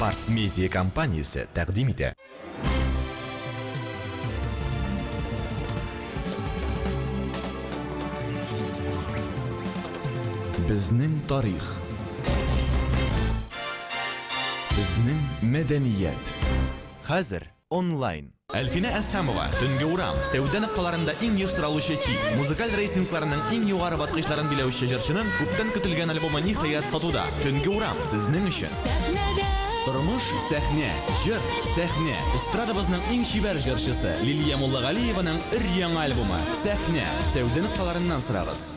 Барс Медиа компаниясе тәкъдим итә. Безнең тарих. Безнең мәдәният. Хәзер онлайн. Әлфинә Әсхәмова, Төнге урам, сәүдә нокталарында иң еш соралучы хит, музыкаль рейтингларның иң югары баскычларын биләүче җырчының күптән көтелгән альбомы ниһаять сатуда. Төнге урам, сезнең өчен! Тормыш, сәхнә, җыр, сәхнә. Эстрадабызның иң чибәр җырчысы Лилия Муллагалиеваның өр-яңа альбомы, Сәхнә, сәүдә нокталарыннан сорагыз.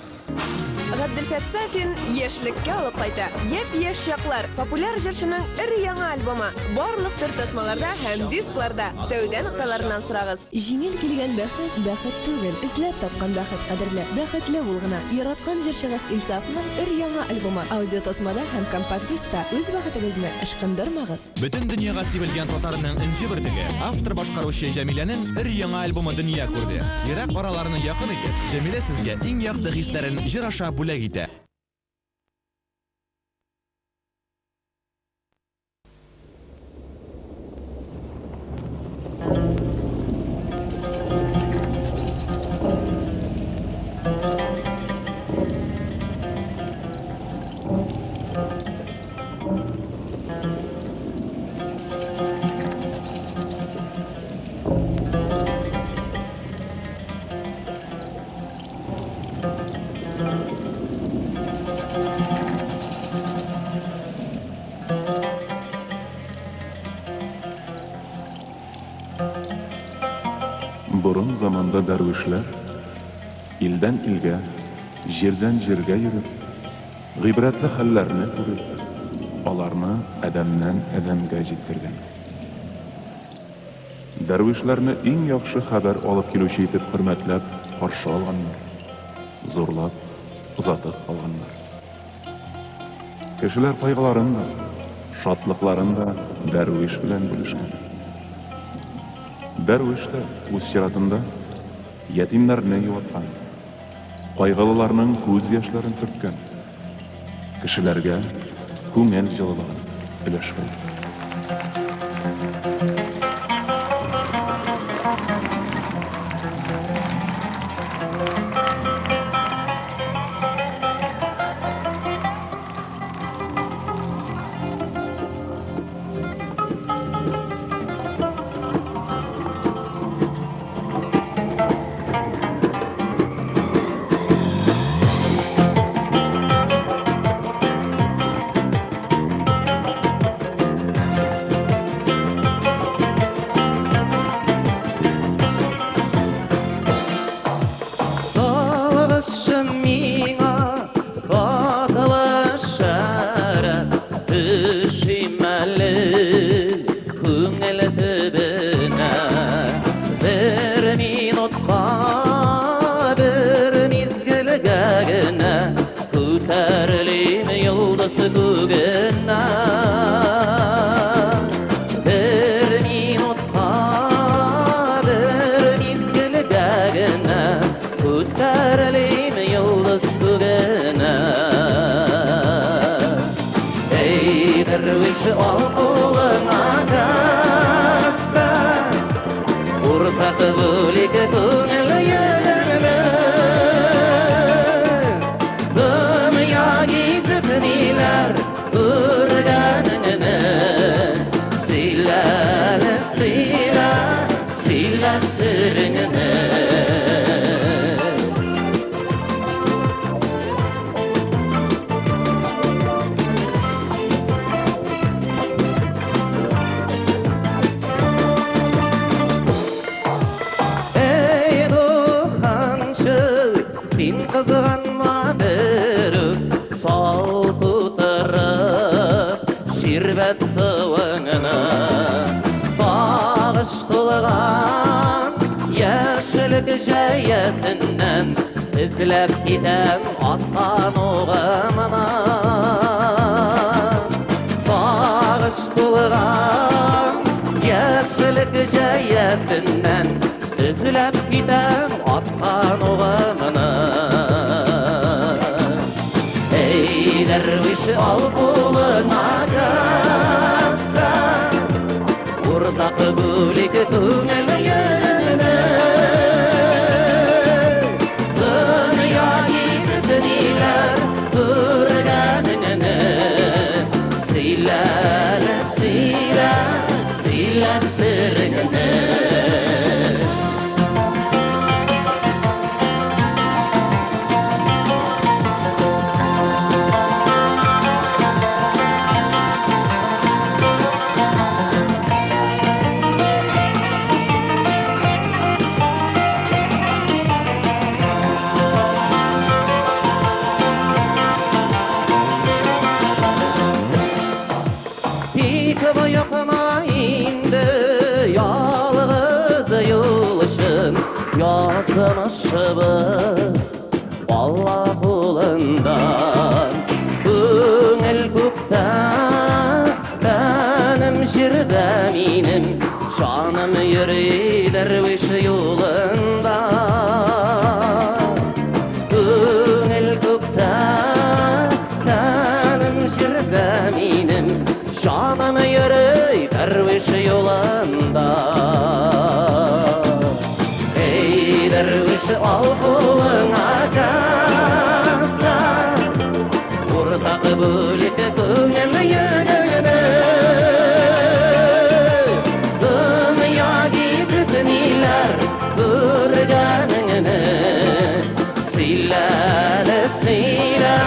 Габделфәт Сафин яшьлеккә алып кайта. Япь-яшь чаклар, популяр җырчының өр-яңа альбомы. Барлык төр тасмаларда һәм дискларда. Сәүдә нокталарыннан сорагыз. Җиңел килгән бәхет, бәхет түгел, эзләп тапкан бәхет кадерле. Бәхетле бул гына. Яраткан җырчыгыз Илсафның өр-яңа альбомы. Аудиотасмада һәм компакт-дискта. Үз бәхетегезне ычкындырмагыз. Бөтен дөньяга сибелгән татарның энҗе бөртеге, автор-башкаручы Җәмиләнең өр-яңа альбомы дөнья күрде. Ерак араларны якын итеп, Җәмилә сезгә иң якты хисләрен җыр аша бүләк итә. Борын заманда дәрвишләр илдән илгә, җирдән җиргә йөреп, Гыйбрәтле хәлләрне күреп, аларны адәмнән адәмгә җиткергән. Дәрвишләрне иң яхшы хәбәр алып килүче итеп хөрмәтләп каршы алганнар, зурлап озатып калганнар. Кешеләр кайгыларын да, шатлыкларын да дәрвиш белән бүлешкән. Дәрвиш тә, үз чиратында, ятимнәрне юаткан. Кайгылыларның күз яшьләрен сөрткән, кешеләргә күңел җылылыгын өләшкән. Салыгызчы миңа катылы шәраб, Төшим әле күңел төбенә. Бер минутка, бер мизгелгә генә Күтәрелим йолдыз күгенә. Бер минутка, бер мизгелгә генә Күтәрелим йолдыз күгенә. Эй, дәрвиш, ал кулыңа касса, Уртак бүлик күңел йөгеңне. Дөнья гизеп ниләр күргәнеңне Сөйлә әле, сөйлә, сөйлә сереңне. Эй, духанчы, син кызганма берүк, Сал тутырып ширбәт суыңны. Сагыш тулган яшелек җәясеннән Эзләп китәм аткан угымны. Сагыш тулган яшелек җәясеннән Эзләп китәм аткан угымны. Эй, дәрвиш, ал кулыңа касса, бүлек күңел йөгеңне. Дөнья гизеп ниләр күргәнеңне, сөйлә әле, сөйлә, сөйлә сереңне. Тик боекма инде, ялгыз юлчым, язмышыбыз Алла кулында. Күңел күктә, тәнем җирдә минем, җаным йөри дәрвиш юлында. Күңел күктә, тәнем җирдә минем, җаным йөри дәрвиш юлында. Эй, дәрвиш, ал кулыңа касса, уртак бүлек күңел йөгеңне. Дөнья гизеп ниләр күргәнеңне, сөйлә әле, сөйлә,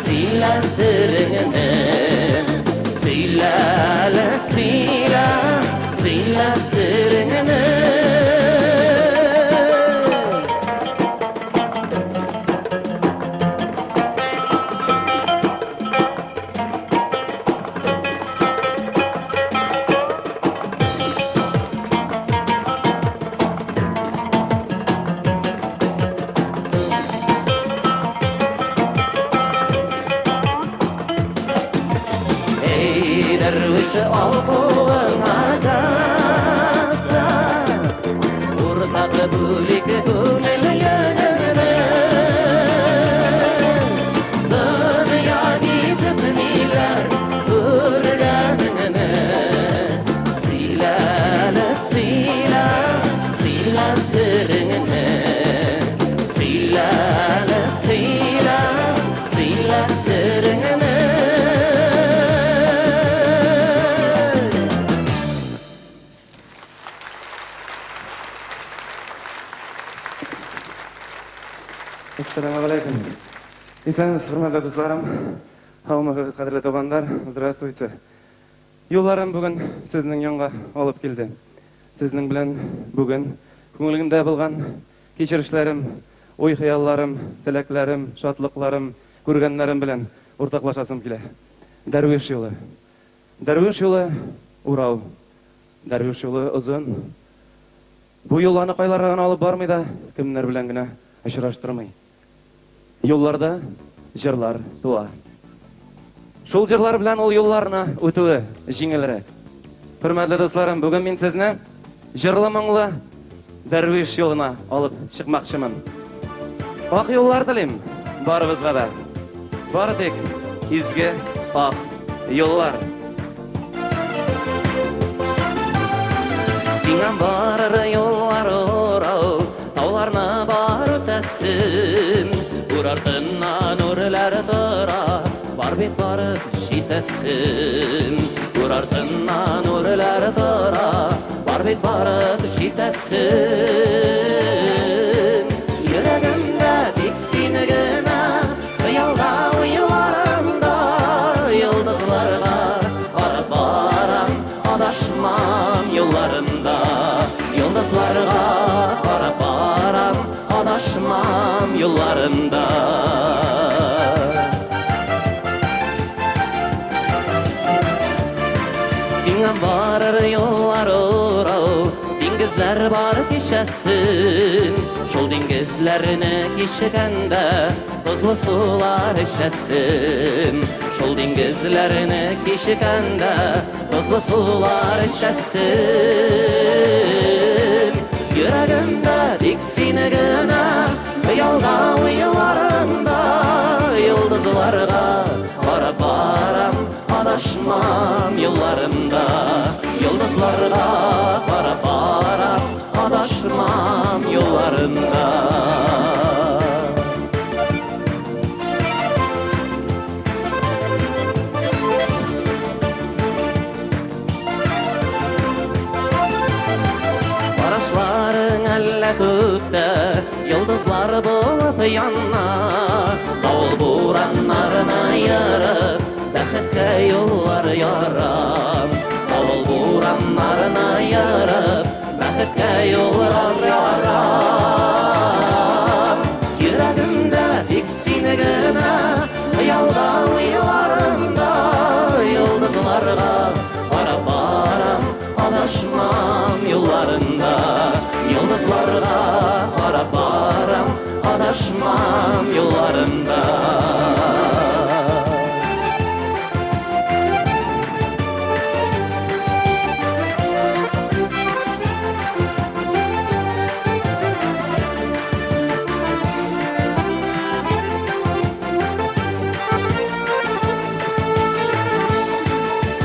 сөйлә сереңне. Сөйлә әле, сөйлә, сөйлә сереңне. Эй, дәрвиш, ал кулыңа касса, уртак бүлек күңел йөгеңне. Дөнья гизеп ниләр күргәнеңне, сөйлә әле, сөйлә, сөйлә сереңне. Сөйлә әле, сөйлә, сөйлә сереңне. Ассаламу алейкум. Исәнмесез, хөрмәтле дусларым. Һаумыгыз, кадерле туганнар. Здравствуйте. Юлларым бүген сезнең янга алып килде. Сезнең белән бүген күңелемдә булган кичерешләрем, уй-хыялларым, теләкләрем, шатлыкларым, күргәннәрем белән уртаклашасым килә. Дәрвиш юлы. Дәрвиш юлы урау. Дәрвиш юлы озын. Бу юл аны кайларга гына алып бармый да, кемнәр белән генә очраштырмый. Юлларда җырлар туа. Шул җырлар белән ул юлларны үтүе җиңелрәк. Хөрмәтле дусларым, бүген мин сезне җырлы-моңлы дәрвиш юлына алып чыкмакчымын. Ак юллар телим барыбызга да. Бары тик изге ак юллар. Сиңа барыр юллар урау, тауларны бар үтәсем. Үр артыннан үрләр тора, бар бит барып җитәсем. Үр артыннан үрләр тора, бар бит барып җитәсем. Йөрәгемдә тик син генә, хыялда уйларымда, йолдызларга карап барам, адашмам юлларында. Йолдызларга карап барам, адашмам юлларында. Сиңа барыр юллар урау, диңгезләр бар кичәсен. Шул диңгезләрне кичкәндә тозлы сулар эчәсем. Шул диңгезләрне кичкәндә тозлы сулар эчәсем. Йөрәгемдә тик сине генә, хыялда уйларымда, йолдызларга карап барам, адашмам юлларымда. Йолдызларга Йолдызларга карап барам, адашмам юлларында. Карашларың әллә күктә, йолдызлар булып яна. Давыл бураннарына ярып, бәхеткә юллар ярам. Давыл бураннарына ярып, бәхеткә юллар ярам. Йөрәгемдә тик сине генә, хыялда уйларымда, йолдызларга карап барам, адашмам юлларында. Йолдызларга карап барам, адашмам юлларында.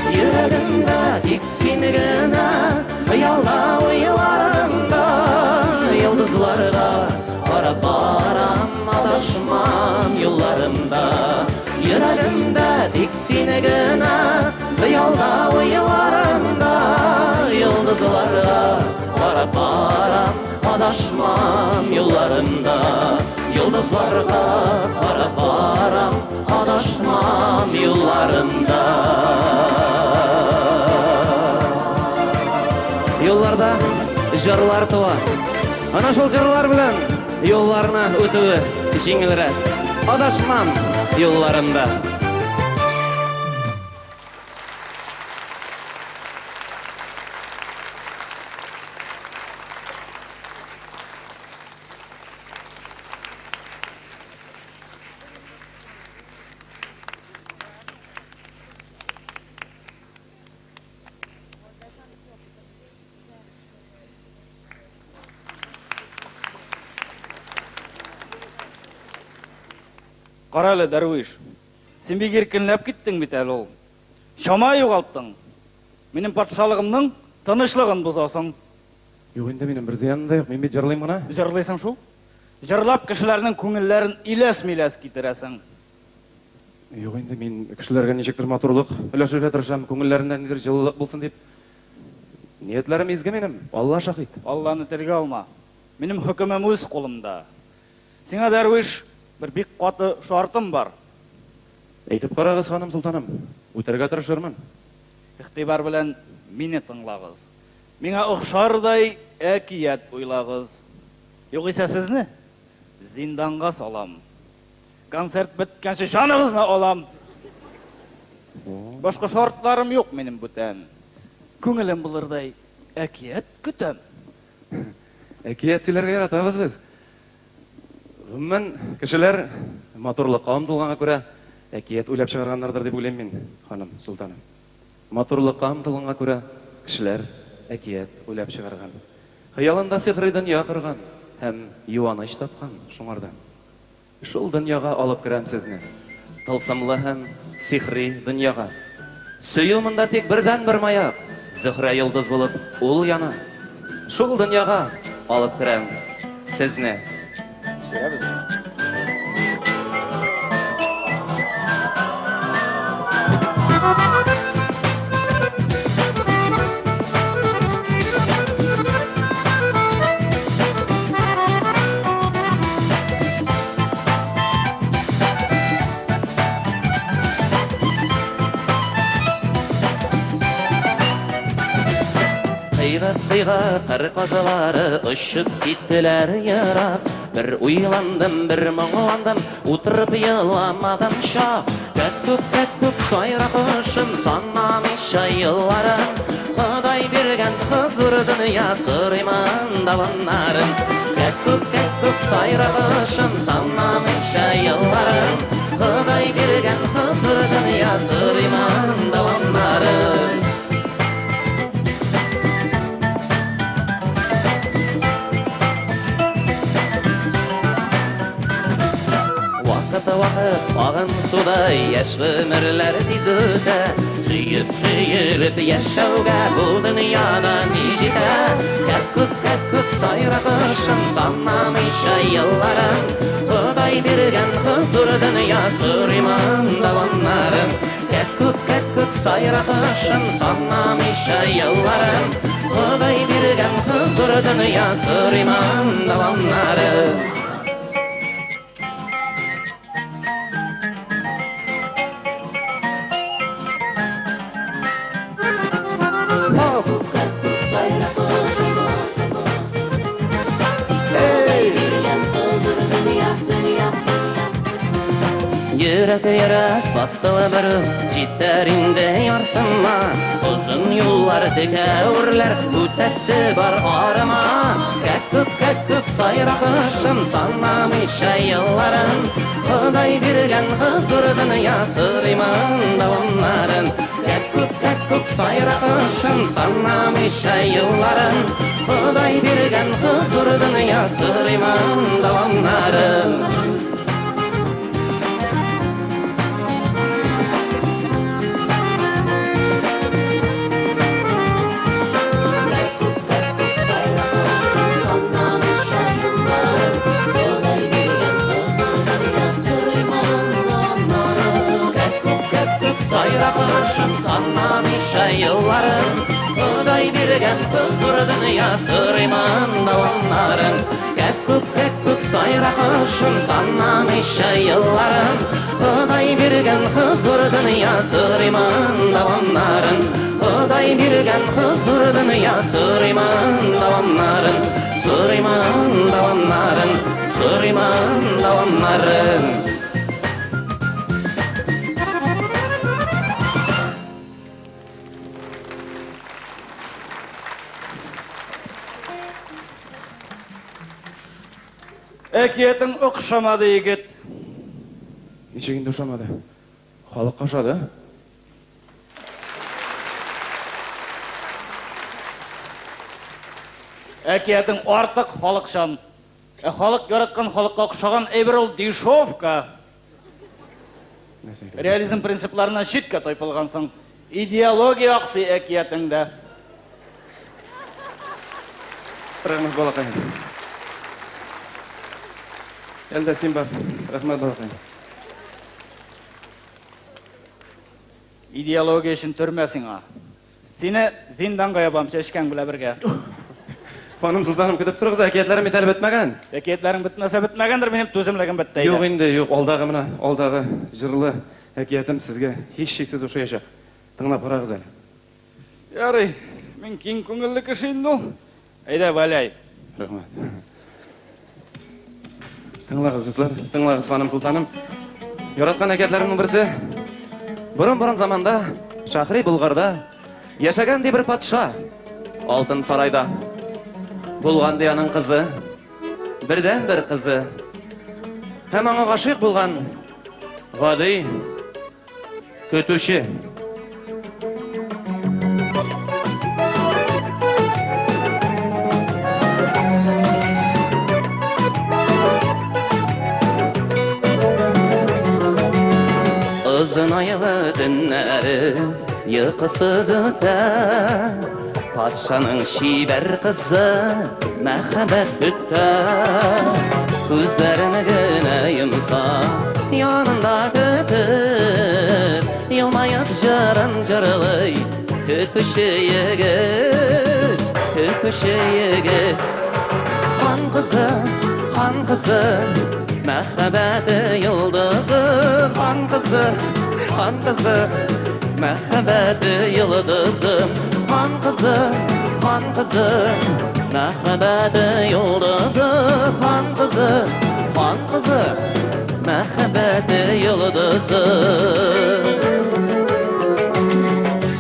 Йөрәгемдә тик сине генә, хыялда уйларымда, йолдызларга карап барам, адашмам юлларымда. Йөрәгемдә тик сине генә, хыялда уйларымда, йолдызларга карап барам, адашмам юлларымда. Йолдызларга карап барам, адашмам юлларымда. Юлларда җырлар туа. Ана шул җырлар белән юлларны үтүе җиңелрәк. Адашмам юлларында. Кара әле, дәрвиш. Син бик иркенләп киттең бит әле ул. Чама югалттың. Минем патшалыгымның тынычлыгын бозасың. Юк инде, минем бер зыяным да юк. Мин бит җырлыйм гына. Җырлыйсың шул. Җырлап кешеләрнең күңелләрен иләс-миләс китерәсең. Юк инде, мин кешеләргә ничектер матурлык өләшергә тырышам, күңелләрендә нидер җылылык булсын дип. Ниятләрем изге минем, Алла шаһит. Алланы телгә алма. Минем хөкемем үз кулымда. Сиңа, дәрвиш, бер бик каты шартым бар. Әйтеп карагыз, ханым, солтаным. Үтәргә тырышырмын. Игътибар белән мине тыңлагыз. Миңа охшардай әкият уйлагыз. Югыйсә сезне зинданга салам. Концерт беткәнче җаныгызны алам. Башка шартларым юк минем бүтән. Күңелем булырдай әкият көтәм. Әкият сөйләргә яратабыз без. Гомумән, кешеләр матурлыкка омтылганга күрә әкият уйлап чыгарганнардыр дип уйлыйм мин, ханым, солтаным. Матурлыкка омтылганга күрә кешеләр әкият уйлап чыгарган. Хыялында сихри дөнья корган һәм юаныч тапкан шуңардан. Шул дөньяга алып керәм сезне. Тылсымлы һәм сихри дөньяга. Сөю монда тик бердән-бер маяк. Зөһрә йолдыз булып ул яна. Шул дөньяга алып керәм сезне. Кыйга-кыйга кыр казлары очып киттеләр ерак. Бер уйландым, бер моңландым, утырып еламадым чак. Кәккүк, кәккүк, сайра кошым, санамыйча елларын. Ходай биргән хозур дөнья, сорыймын даваннарын. Кәккүк, кәккүк, сайра кошым, санамыйча елларын. Ходай биргән хозур дөнья, сорыймын даваннарын. Вакыт, вакыт, агын судай, яшь гомерләр тиз үтә. Сөеп сөелеп яшәүгә бу дөньяда ни җитә? Кәккүк, кәккүк, сайра кошым, санламыйча елларын. Ходай биргән хозур дөнья, сорыймын дәвамнарын. Кәккүк, кәккүк, сайра кошым, санламыйча елларын. Ходай биргән хозур дөнья, сорыймын дәвамнарын. Йөрәк, йөрәк, басылып өреп, җитәр инде ярсынма. Озын юллар, текә үрләр, үтәсе бар арыма. Кәккүк, кәккүк, сайра кошым, санламыйча елларын. Ходай биргән хозур дөнья, сорыймын дәвамнарын. Кәккүк, кәккүк, сайра кошым, санламыйча елларын. Ходай биргән хозур дөнья, сорыймын дәвамнарын. Сайра кошым, санламыйча елларын. Ходай биргән хозур дөнья, сорыймын дәвамнарын. Кәккүк, кәккүк, сайра кошым, санламыйча елларын. Ходай биргән хозур дөнья, сорыймын дәвамнарын. Ходай биргән хозур дөнья, сорыймын дәвамнарын. Сорыймын дәвамнарын, сорыймын дәвамнарын. Әкиятең охшамады, егет. Ничек инде ошамады? Халыкка ошады. Әкиятең артык халыкчан. Ә халык яраткан, халыкка охшаган әйбер ул дешевка. Реализм принципларыннан читкә тайпылгансың. Идеология аксый әкиятеңдә. Рәхмәт, балакаем. Әлдә син бар. Рәхмәт, балакаем. Идеология өчен төрмә сиңа. Сине зинданга ябам, чәчкәң белән бергә. Ханым, солтаным, көтеп торыгыз, әкиятләрем бит әле бетмәгән. Әкиятләрең бетмәсә бетмәгәндер, минем түземлегем бетте. Юк инде, юк, алдагы менә, алдагы җырлы әкиятем сезгә һичшиксез ошаячак. Тыңлап карагыз әле. Ярый, мин киң күңелле кеше инде ул. Әйдә, валяй. Рәхмәт. Тыңлагыз, дуслар, тыңлагыз, ханым, солтаным. Яраткан әкиятләремнең берсе. Борын-борын заманда Шәһри Болгарда яшәгән ди бер патша. Алтын сарайда. Булган ди аның кызы. Бердән-бер кызы. Һәм аңа гашыйк булган гади көтүче. Озын айлы төннәре йокысыз үтә. Патшаның чибәр кызы мәхәббәт көтә. Күзләрен генә йомса, янында көтеп, елмаеп җырын җырлый көтүче егет, көтүче егет. Хан кызы, хан кызы, мәхәббәте йолдызы, хан кызы, хан кызы, мәхәббәте йолдызы, хан кызы, хан кызы, мәхәббәте йолдызы, хан кызы, хан кызы, мәхәббәте йолдызы.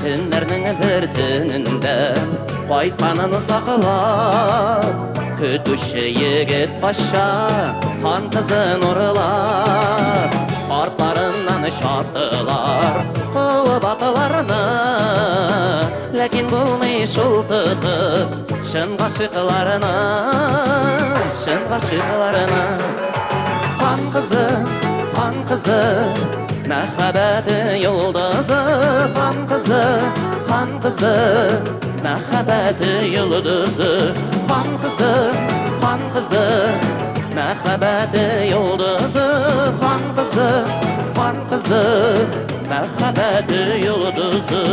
Төннәрнең бер төнендә кайтканын саклап, көтүче егет кача, хан кызын урлап. Артларыннан чаптылар, куып аталарны, ләкин булмый шул тотып чын гашыйкларны, чын гашыйкларны. Хан кызы, хан кызы, Мәхәббәте йолдызы, хан кызы, хан кызы. Мәхәббәте йолдызы, хан кызы, хан кызы. Мәхәббәте йолдызы, хан кызы, хан кызы. Мәхәббәте йолдызы.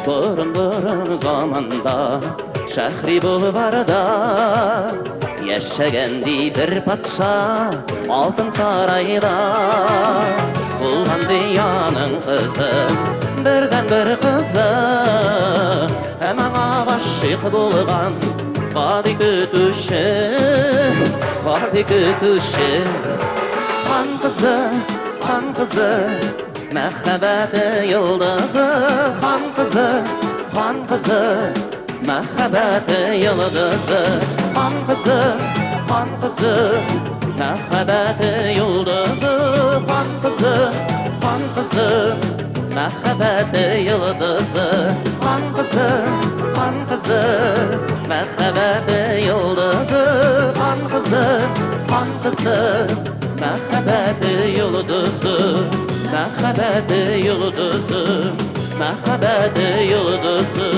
Борын-борын заманда, шәһри Болгарда яшәгән ди бер патша алтын сарайда. Булган ди аның кызы, бердәнбер кызы. Һәм аңа гашыйк булган гади көтүче, гади көтүче. Хан кызы, хан кызы, мәхәббәте йолдызы, хан кызы, хан кызы, мәхәббәте йолдызы, хан кызы, хан кызы, мәхәббәте йолдызы, хан кызы, хан кызы, мәхәббәте йолдызы, хан кызы, хан кызы, мәхәббәте йолдызы, хан кызы, хан кызы, мәхәббәте йолдызы, мәхәббәте йолдызы, мәхәббәте йолдызы.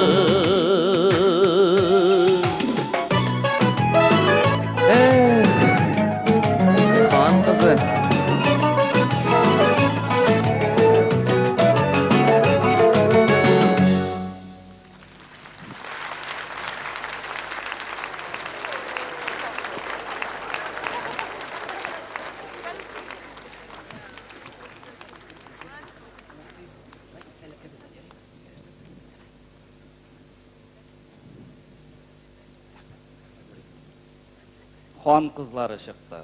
Эх, хан кызы. Хан кызлары чыкты.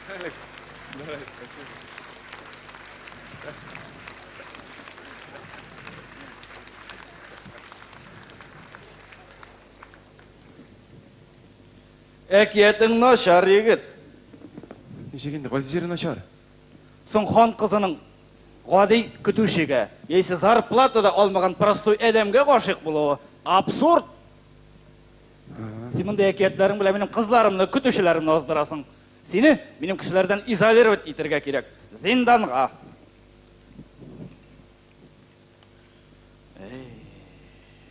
Алекс, давай, спасибо. Әкиятең начар, егет. Ничек инде, кайсы җире начар? Соң хан кызының гади көтүчегә, яисә зарплата да алмаган простой адәмгә гашыйк булуы абсурд. Син мондый әкиятләрең белән минем кызларымны, көтүчеләремне аздырасың. Сине минем кешеләрдән изолировать итәргә кирәк. Зинданга.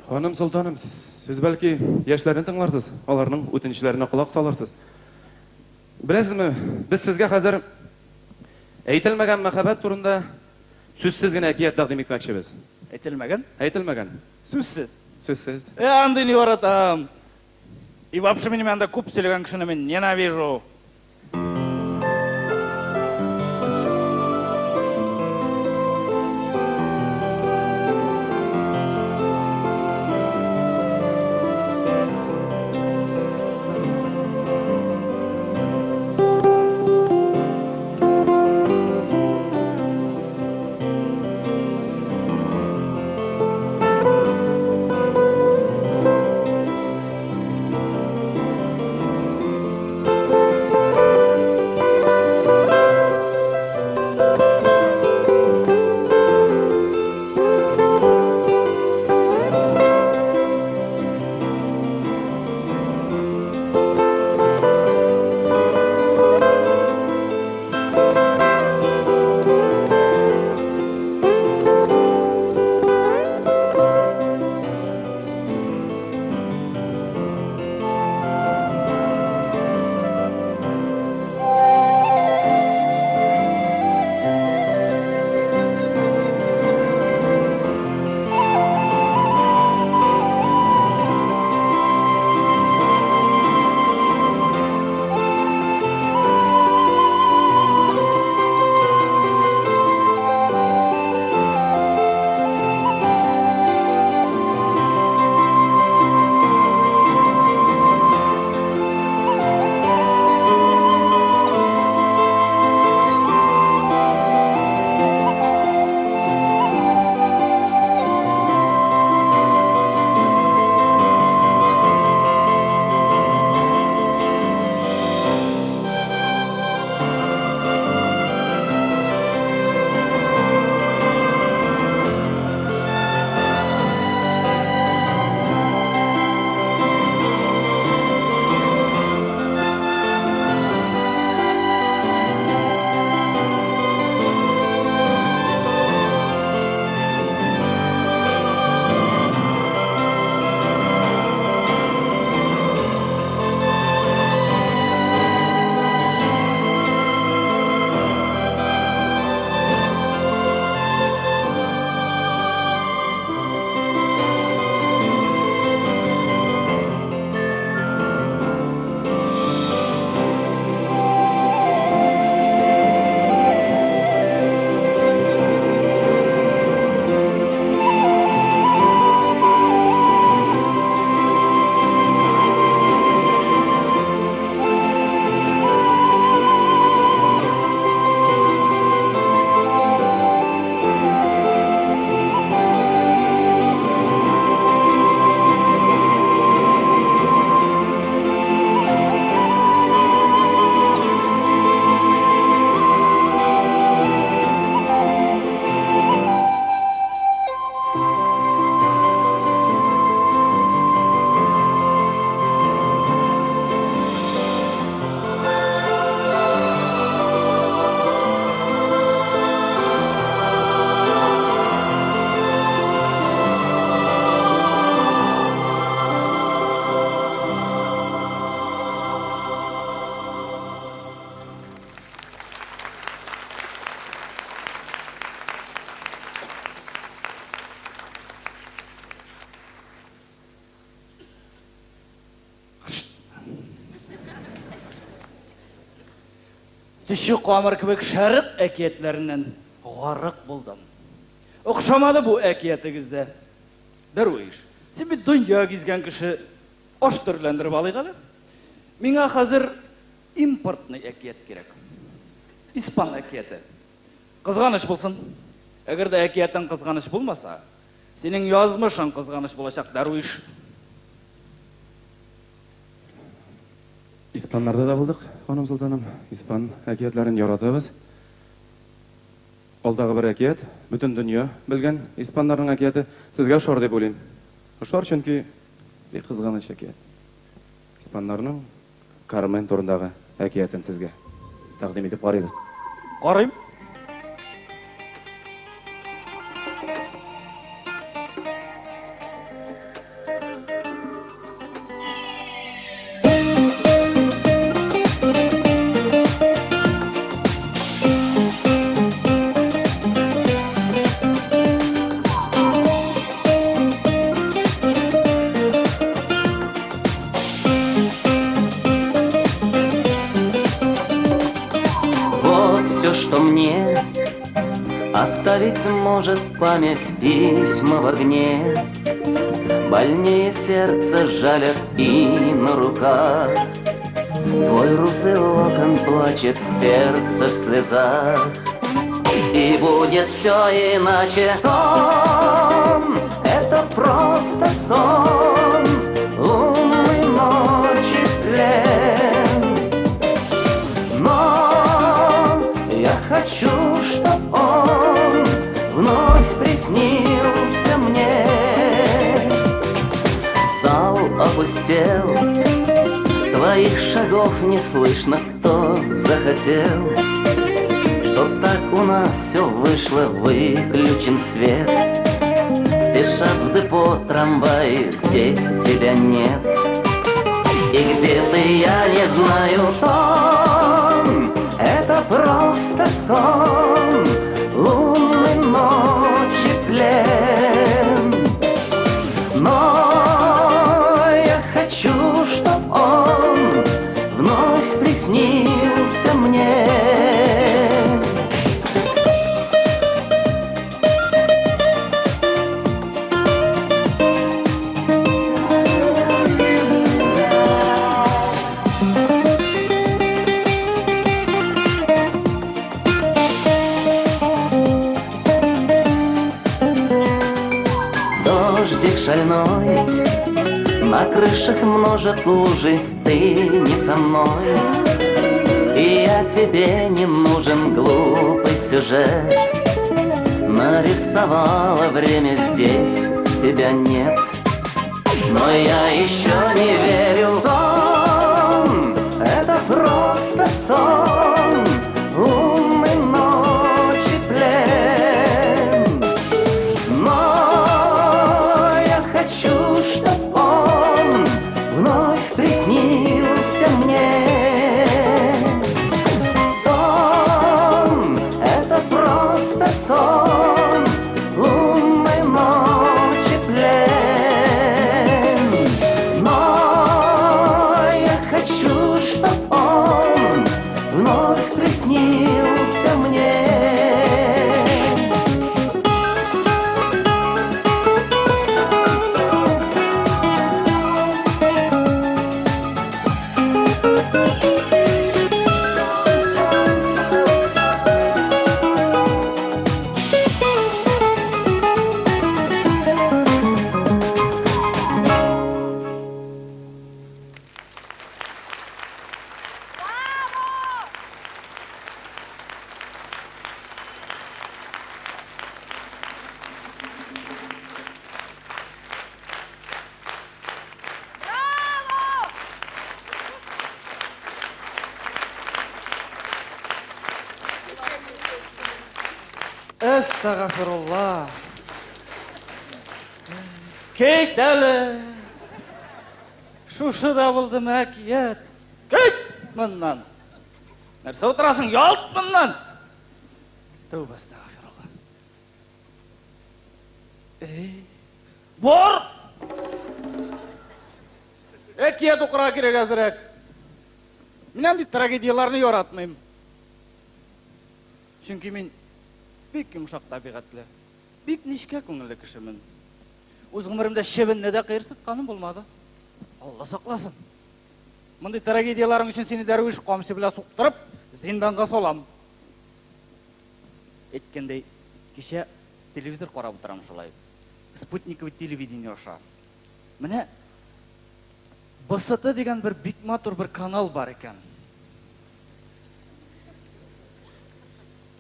Ханым, солтаным, сез бәлки яшьләрне тыңларсыз, аларның үтенечләренә колак салырсыз. Беләсезме, без сезгә хәзер әйтелмәгән мәхәббәт турында сүзсез генә әкият тәкъдим итмәкчебез. Әйтелмәгән? Әйтелмәгән. Сүзсез. Сүзсез. Андыйны яратам. И вообще минем янда күп сөйләгән кешене мин ненавижу. Сүзсез. Төче камыр кебек шәрык әкиятләреннән гарык булдым. Охшамады бу әкиятегез дә. Дәрвиш, син бит дөнья гизгән кеше, аш төрләндереп алыйк әле. Миңа хәзер импортный әкият кирәк. Испан әкияте. Кызганыч булсын. Әгәр дә әкиятең кызганыч булмаса, синең язмышың кызганыч булачак, Дәрвиш. Испаннарда да булдык, ханым солтаным. Испан әкиятләрен яратабыз. Алдагы бер әкият, бөтен дөнья белгән испаннарның әкияте. Сезгә ошар дип уйлыйм. Ошар, чөнки бик кызганыч әкият. Испаннарның Кармен турындагы әкиятен сезгә тәкъдим итеп карыйбыз. Карыйм. Вот все, что мне оставить может память письма в огне. Больнее сердце жалят и на руках. Твой русый локон плачет, сердце в слезах. И будет все иначе. Сон, это просто сон. Лунной ночи плен. Но я хочу, чтоб он вновь приснился мне. Зал опустел, твоих шагов не слышно, кто захотел, чтоб так у нас все вышло, выключен свет. Спешат в депо трамваи, здесь тебя нет. И где ты, я не знаю, сон, это просто сон, лунной ночи плен. Но я хочу, чтоб он вновь приснился мне. Дождик шальной на крышах множит лужи, ты не со мной, и я тебе не нужен, глупый сюжет нарисовало время, здесь тебя нет. Но я еще не верю. Сон, это просто сон, лунной ночи плен. Но я хочу, чтоб он вновь приснился мне. Сон, это просто сон, лунной ночи плен. Но я хочу, чтоб он вновь приснился мне. Әстәгъфирулла. Кит әле. Шушы да булды әкият. Кит моннан. Нәрсә утырасың? Ялт моннан. Тәүбә әстәгъфирулла. Эй, бар! Әкият укырга кирәк әзрәк. Мин андый трагедияләрне яратмыйм. Чөнки мин бик йомшак табигатьле, бик нечкә күңелле кешемен. Үз гомеремдә чебенне дә кыерсытканым булмады. Алла сакласын. Мондый трагедияләрең өчен сине дәрвиш камчы белән суктырып, зинданга салам. Әйткәндәй, кичә телевизор карап утырам шулай. Спутниковый телевидение аша. Менә БСТ дигән бер бик матур бер канал бар икән.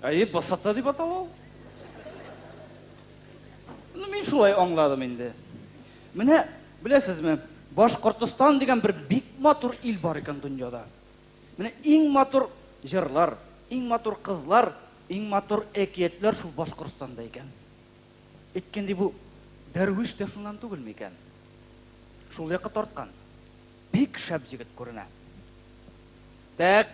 Әйе, БСТ дип атала ул. Ну, мин шулай аңладым инде. Менә, беләсезме, Башкортостан дигән бер бик матур ил бар икән дөньяда. Менә иң матур җырлар, иң матур кызлар, иң матур әкиятләр шул Башкортстанда икән. Әйткәндәй, бу дәрвиш тә шуннан түгелме икән? Шул якка тарткан. Бик шәп җегет күренә. Так.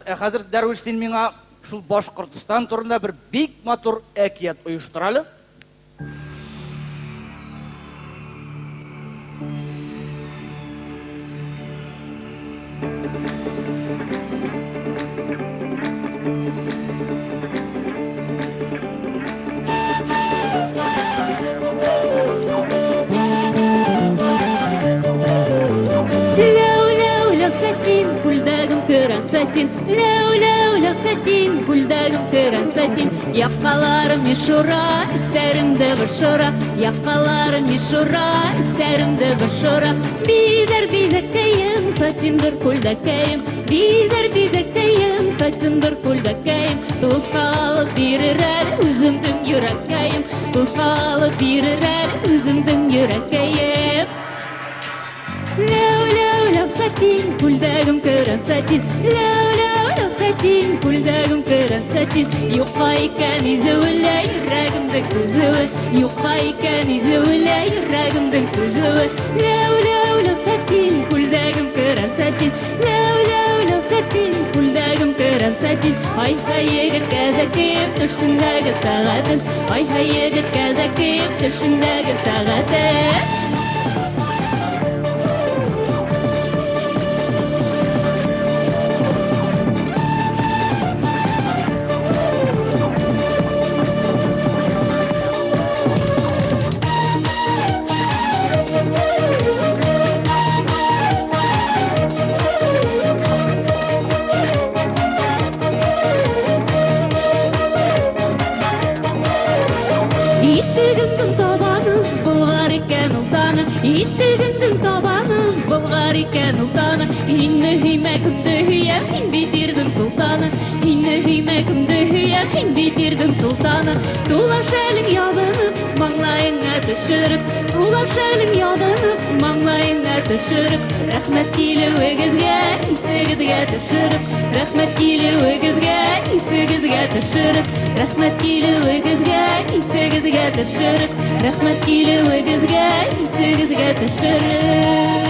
Ә хәзер, дәрвиш, син миңа шул Башкортстан турында бер бик матур әкият оештыр әле. Ләү-ләү-ләү сатин, күлдәгем көрән сатин. Ләү-ләү-ләү сатин, күлдәгем көрән сатин. Якаларым мишура, этләремдә башора. Якаларым мишура, этләремдә башора. Бизәр бизәккәем, сатиндыр күлдәккәем. Бизәр бизәккәем, сатиндыр күлдәккәем. Тузга алып бирер әле үземнең йөрәккәем. Тузга алып бирер әле үземнең йөрәккәем. Ләү-ләү-ләү сатин, күлдәгем көрән сатин. Ләү-ләү-ләү сатин, күлдәгем көрән сатин. Юкка икән изүелә йөрәгемнең түзүе. Юкка икән изүелә йөрәгемнең түзүе. Ләү-ләү-ләү сатин, күлдәгем көрән сатин. Ләү-ләү-ләү сатин, күлдәгем көрән сатин. Ай-һай егет кәзәкием, түшендәге сәгатен. Ай-һай егет кәзәкием, түшендәге сәгатен. Итегемнең табаны Болгар икән ул таны, Итегемнең табаны Болгар икән ул таны. Һинне һөймә, кемде һөям, һин бит ирнең солтаны. Һинне һөймә, кемде һөям, һин бит ирнең солтаны. Тула шәлең ябынып, маңлаеңа төшереп, Тула шәлең ябынып, маңлаеңа төшереп. Рәхмәт килүегезгә, исегезгә төшереп. Рәхмәт килүегезгә, исегезгә төшереп. Рәхмәт килүегезгә, исегезгә төшереп. Рәхмәт килүегезгә, исегезгә төшереп.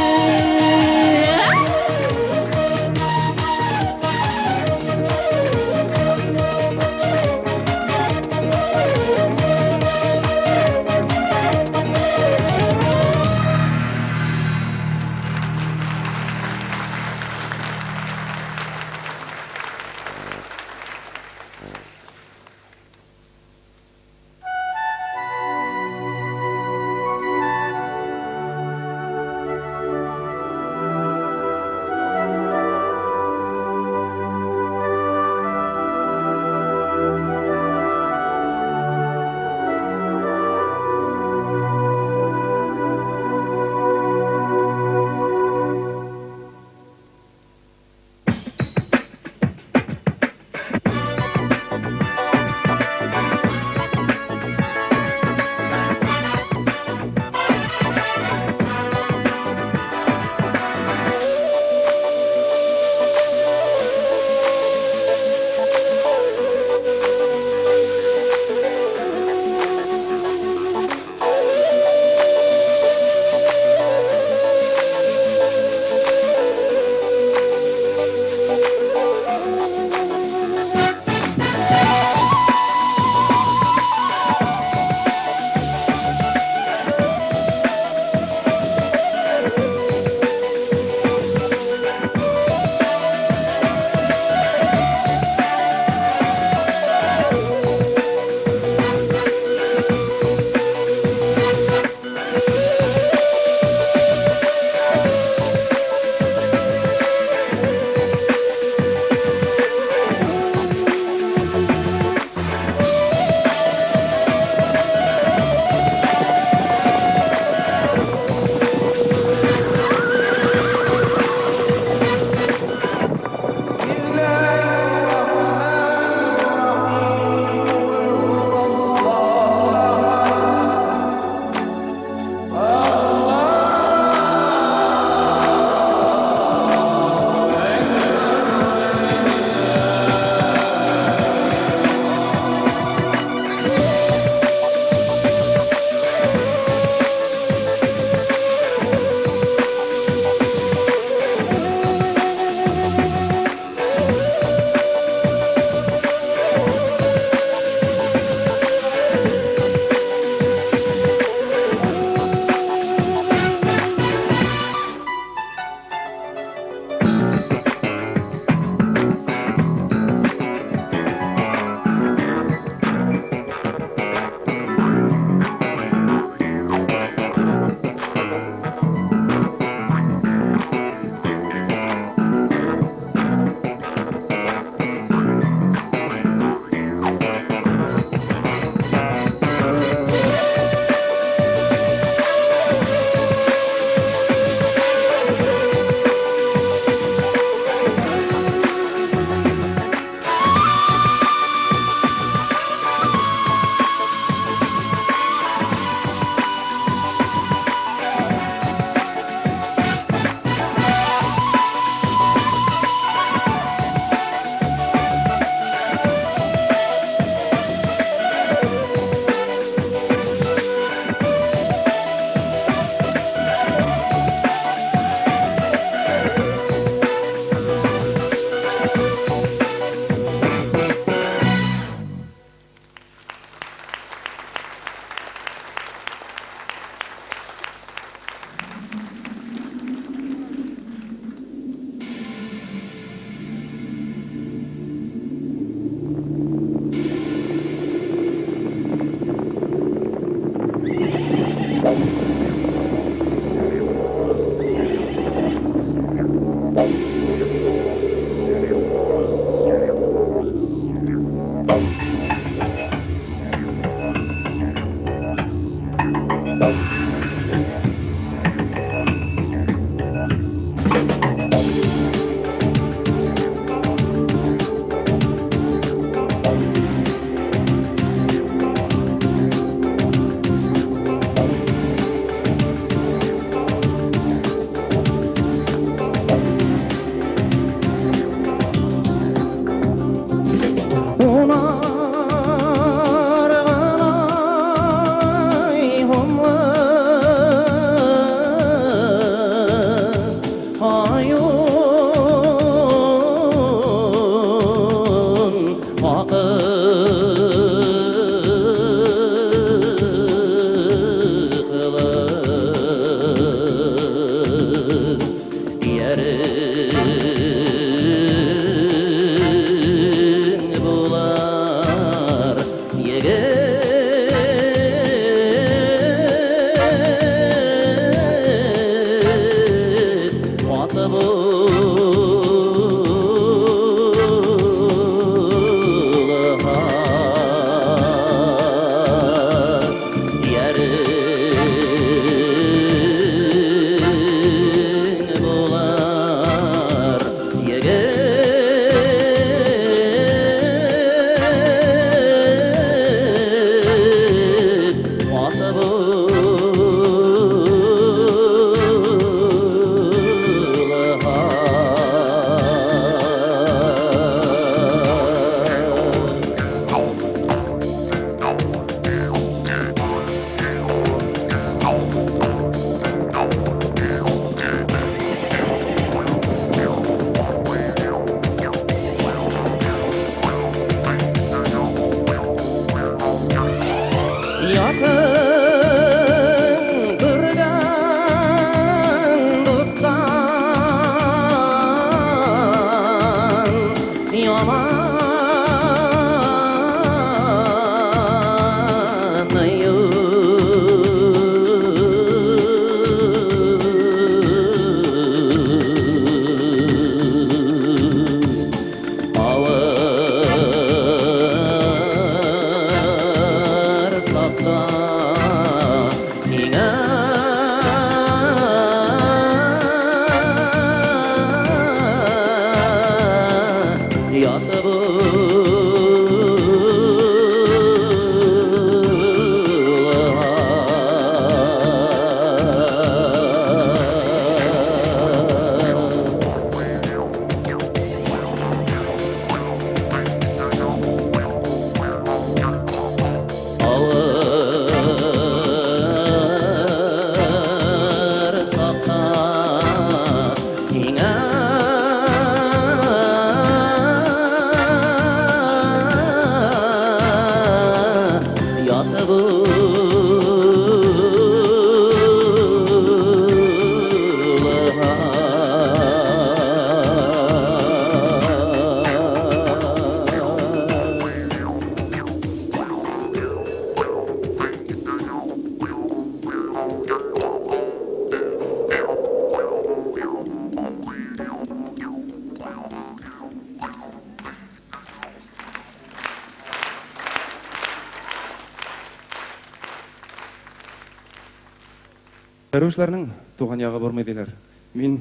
Дәрвишләрнең туган ягы бармый диләр. Мин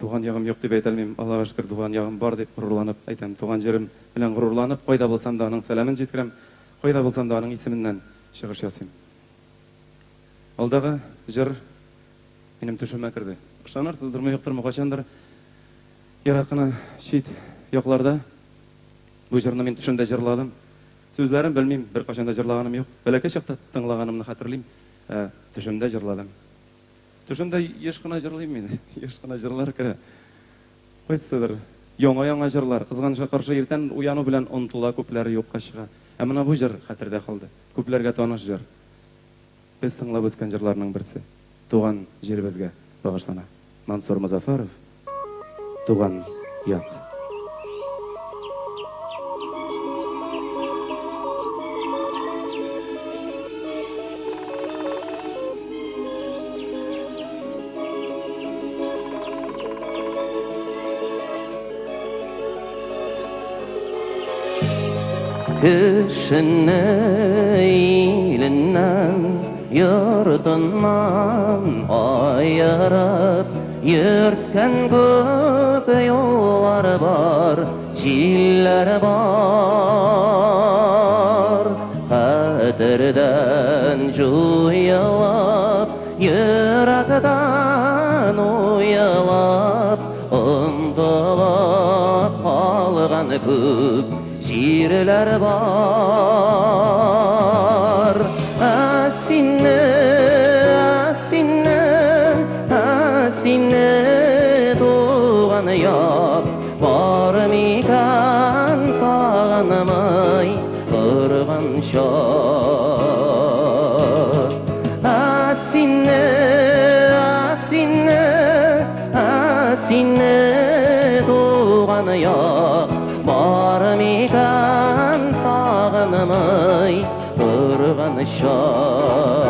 туган ягым юк дип әйтә алмыйм. Аллага шөкер, туган ягым бар дип горурланып әйтәм. Туган җирем белән горурланып, кайда булсам да аның сәламен җиткерәм, кайда булсам да аның исеменнән чыгыш ясыйм. Алдагы җыр минем төшемә керде. Ышанырсыздырмы, юктырмы, кайчандыр ерак кына чит якларда бу җырны мин төшемдә җырладым. Сүзләрен белмим, беркайчан да җырлаганым юк. Бәләкәй чакта тыңлаганымны хәтерлим, ә төшемдә җырладым. Төшемдә еш кына җырлыйм мин, еш кына җырлар керә. Кайсыдыр яңа-яңа җырлар, кызганычка каршы, иртән уяну белән онытыла, күпләре юкка чыга. Ә менә бу җыр хәтердә калды. Күпләргә таныш җыр. Без тыңлап үскән җырларның берсе. Туган җиребезгә багышлана. Мансур Мозафаров, Туган як. Кешене иленнән Йортыннан аерып йөрткән күп юллар бар, җилләр бар. Хәтердән җуелып, йөрәктән уелып, онытылып калган күп җирләр бар. Ә сине, ә сине, ә сине, туган як, бар микән сагынмый торган чак? Ә сине, ә сине, ә сине, туган як, бар микән сагынмый торган чак?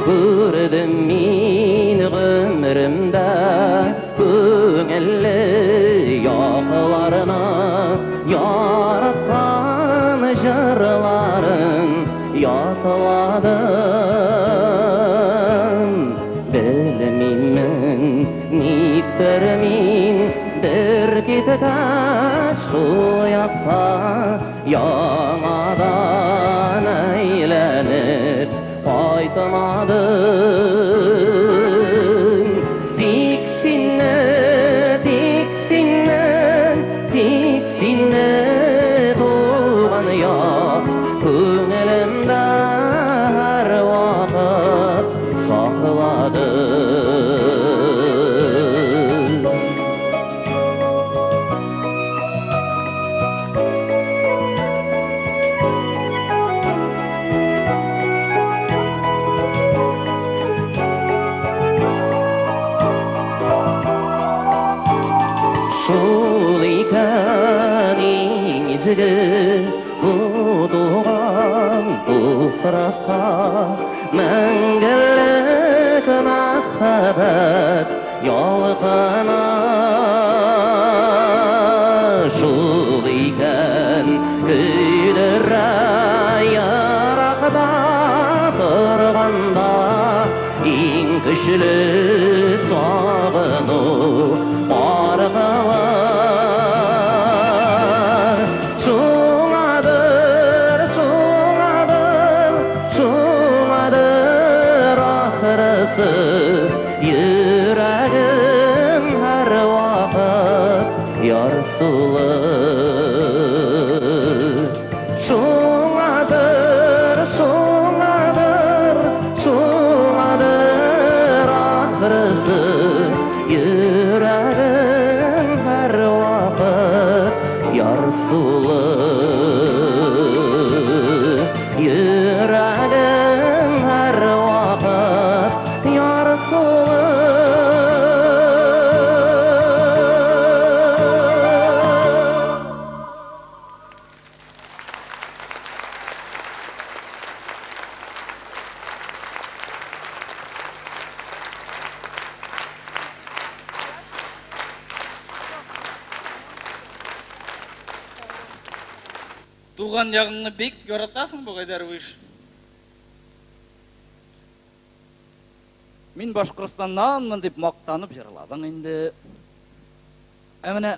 Күрдем мин гомеремдә күңелле якларны, яраткан җырларын ятладым. Белмимен, никтер мин бер киткәч шул якка яңадан әйләнеп кайтмадым. Тик сине, тик сине, тик сине, туган як, күңелемдә һәрвакыт сакладым. Шул икән иң изге бу туган туфракка мәңгелек мәхәббәт ялкыны. Шул икән көйдерә еракта торганда иң көчле сагыну аркылы. Шуңадыр, шуңадыр, шуңадыр ахрысы, йөрәгем һәрвакыт ярсулы. Шуңадыр, шуңадыр, шуңадыр ахрысы, йөрәгем һәрвакыт ярсулы. Йөрәгем һәрвакыт ярсулы. Туган ягыңны бик яратасың бугай, Дәрвиш. Мин Башкортстаннанмын дип мактанып җырладың инде. Ә менә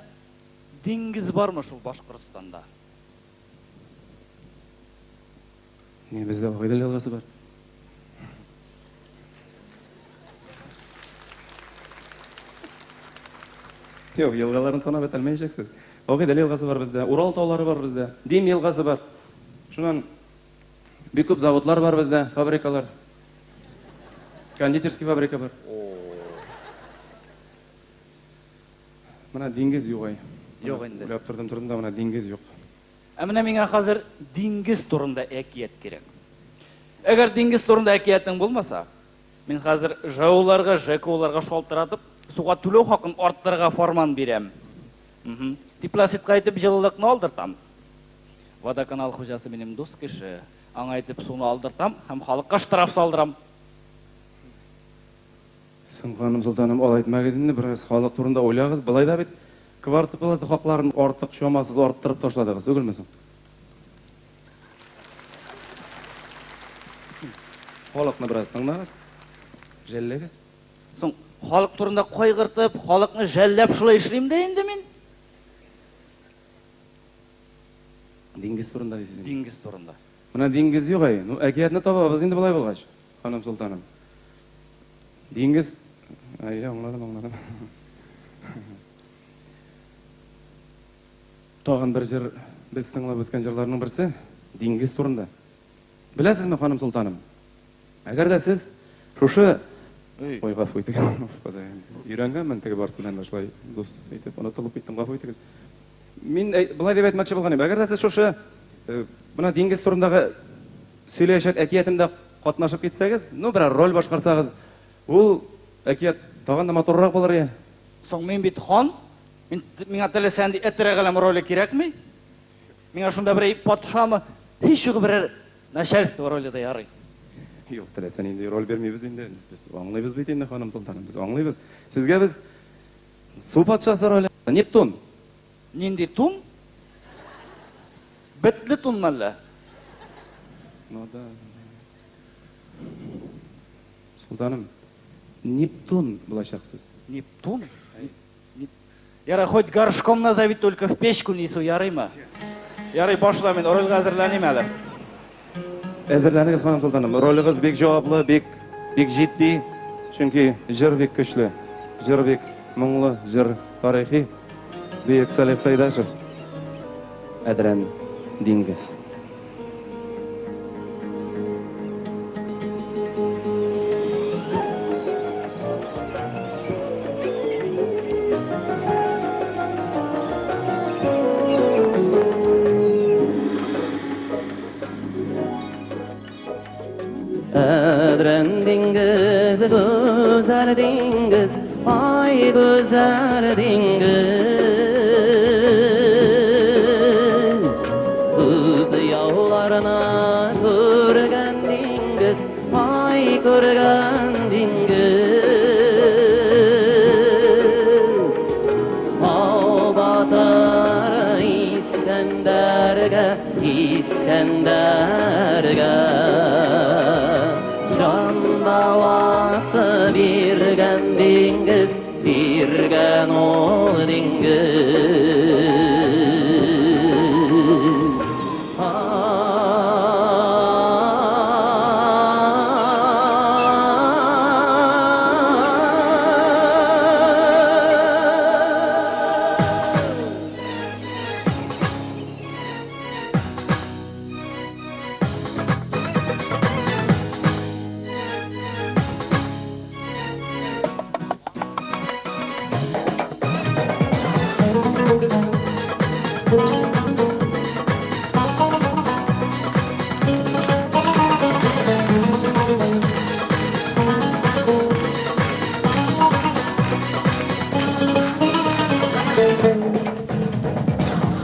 диңгез бармы шул Башкортстанда? Не, бездә Агыйдел елгасы бар. Юк, елгаларын санап бетәлмәячәксез. Агыйдел елгасы бар бездә, Урал таулары бар бездә, Дим елгасы бар. Шуннан бик күп заводлар бар бездә, фабрикалар. Кондитерский фабрика бар. Менә диңгез юк ай. Юк инде. Уйлап тордым, тордым да, менә диңгез юк. Ә менә миңа хәзер диңгез турында әкият кирәк. Әгәр диңгез турында әкиятең булмаса, мин хәзер ЖЭУларга, ЖКУларга шалтыратып, суга түләү хакын арттырырга фарман бирәм. Теплосетка әйтеп җылылыкны алдыртам. Водоканал хуҗасы минем дус кеше. Аңа әйтеп суны алдыртам һәм халыкка штраф салдырам. Соң, ханым солтаным, алай итмәгез инде, бераз халык турында уйлагыз. Болай да бит квартплата хакларын артык чамасыз арттырып ташладыгыз, түгелме соң? Халыкны бераз тыңлагыз, жәлләгез. Соң, халык турында кайгыртып, халыкны жәлләп шулай эшлим дә инде мин. Диңгез турында дисез инде. Диңгез турында. Менә диңгез юк әй. Ну, әкиятне табабыз инде болай булгач, ханым солтаным. Диңгез... Әйе, аңладым, аңладым. Тагын бер җыр, без тыңлап үскән җырларның берсе, диңгез турында. Беләсезме, ханым солтаным? Әгәр дә сез шушы Ой, гафу итегез. Ходаем. Өйрәнгәнмен теге барысы белән дә шулай дус итеп онытылып киттем, гафу итегез. Мин болай дип әйтмәкче булган идем. Әгәр дә сез шушы менә диңгез турындагы сөйләячәк әкиятемдә катнашып китсәгез, ну, берәр роль башкарсагыз, ул әкият тагын да матуррак булыр иде. Соң мин бит хан. Мин миңа теләсә нинди эт-рәгаләм роле кирәкми. Миңа шунда берәй патшамы, һич югы берәр начальство роле дә ярый. Юк, теләсә нинди роль бирмибез инде. Без аңлыйбыз бит инде, ханым солтаным, без аңлыйбыз. Сезгә без су патшасы роле, Нептун. Нинди тун? Бетле тунмы әллә? Ну да. Солтаным, Нептун булачаксыз. Нептун? Ярай, хоть горшком назови, только в печку несу, ярыймы? Ярый, башла, мин рольгә әзерләним әле. Әзерләнегез, ханым солтаным. Ролегез бик җаваплы, бик, бик җитди. Чөнки җыр бик көчле. Җыр бик моңлы, җыр тарихи. Бөек Салих Сайдашев. Әдрән диңгез. Әдрән диңгез, гүзәл диңгез, ай гүзәл диңгез. Күп яуларны күргән диңгез, ай күргән диңгез. Ау батыр Искәндәргә, Искәндәргә. Җан дәвасы биргән диңгез, биргән ул диңгез.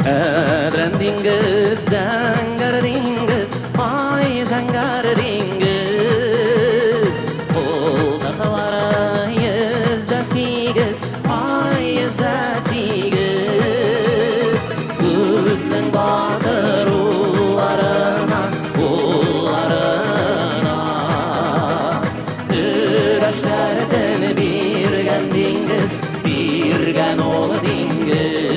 Әдрән диңгез, зәңгәр диңгез, ай зәңгәр диңгез. Култыклары 108, ай 108. Күзнең батыр улларына, улларына. Көрәшләрдән биргән диңгез, биргән ул диңгез.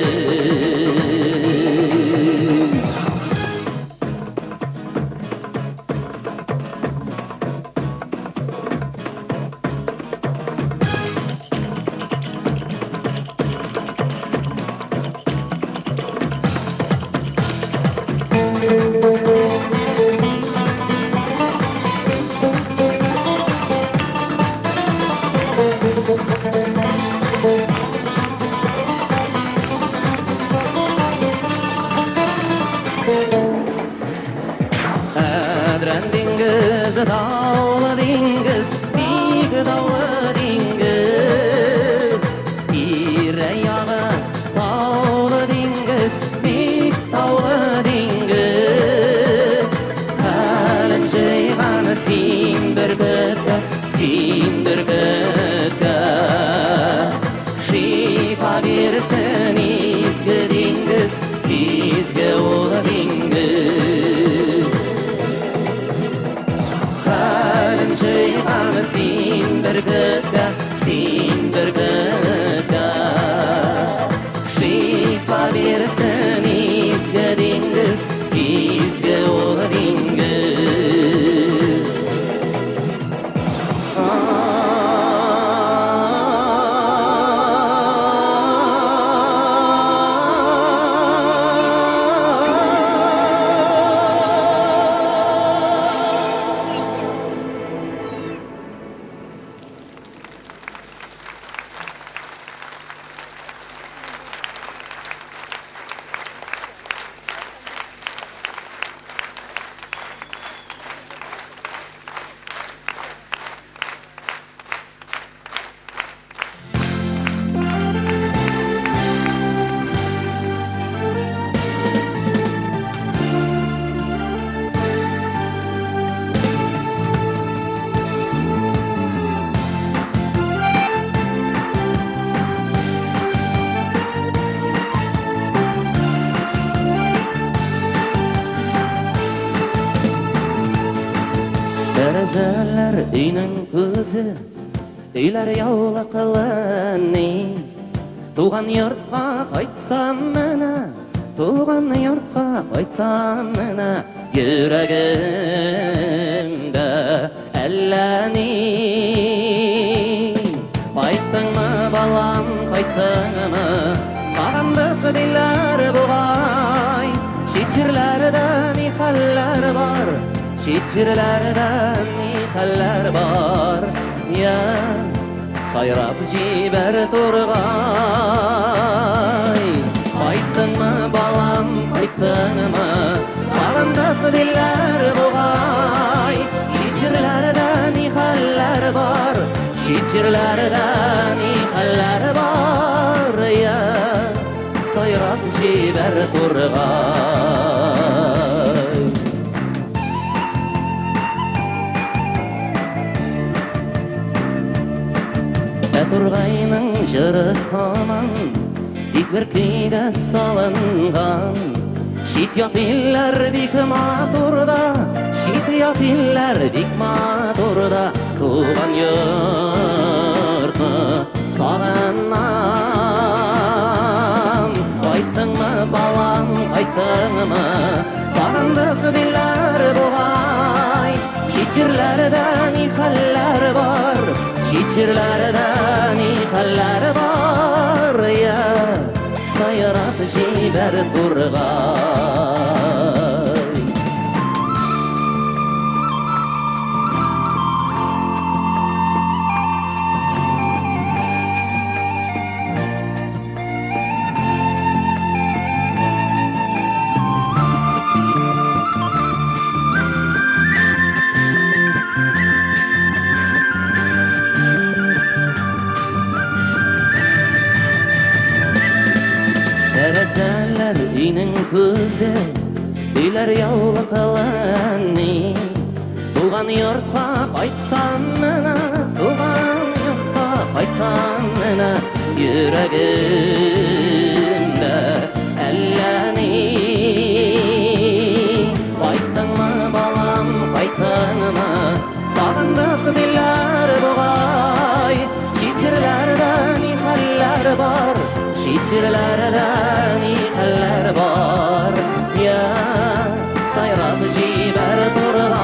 Әдрән диңгез, даулы диңгез, бик даулы диңгез. Тирә-ягы таулы диңгез, бик таулы диңгез. Хәлен җыйган син бөркеткә, син бөркеткә. Шифа бирсен изге диңгез, изге ул диңгез. Хәлен җыйган син бөркеткә, син бөркеткә. Шифа бирсен изге диңгез, изге ул диңгез. Тәрәзәләр өйнең күзе, өйләр яулыклы ни. Туган йортка кайтсам менә, туган йортка кайтсам менә, йөрәгемдә әллә ни. Кайттыңмы, балам, кайттыңмы? Сагындык диләр бугай. Чит җирләрдә ни хәлләр бар? Чит җирләрдә ни хәлләр бар? Я, сайрап җибәр тургай. Кайттыңмы, балам, кайттыңмы? Сагындык диләр бугай. Чит җирләрдә ни хәлләр бар? Чит җирләрдә ни хәлләр бар? Я, сайрап җибәр тургай. Ә тургайның җыры һаман тик бер көйгә салынган. Чит ят илләр бик матур да, чит ят илләр бик матур да, туган йортны сагынам. Кайттыңмы, балам, кайттыңмы? Сагындык диләр бугай. Чит җирләрдә ни хәлләр бар? Чит җирләрдә ни хәлләр бар? Я, сайрап җибәр тургай. Тәрәзәләр өйнең күзе, өйләр яулыклы ни. Туган йортка кайтсам менә, туган йортка кайтсам менә, йөрәгемдә әллә ни. Кайттыңмы, балам, кайттыңмы? Сагындык диләр бугай. Чит җирләрдә ни хәлләр бар? Чит җирләрдә ни хәлләр бар? Я, сайрап җибәр тургай.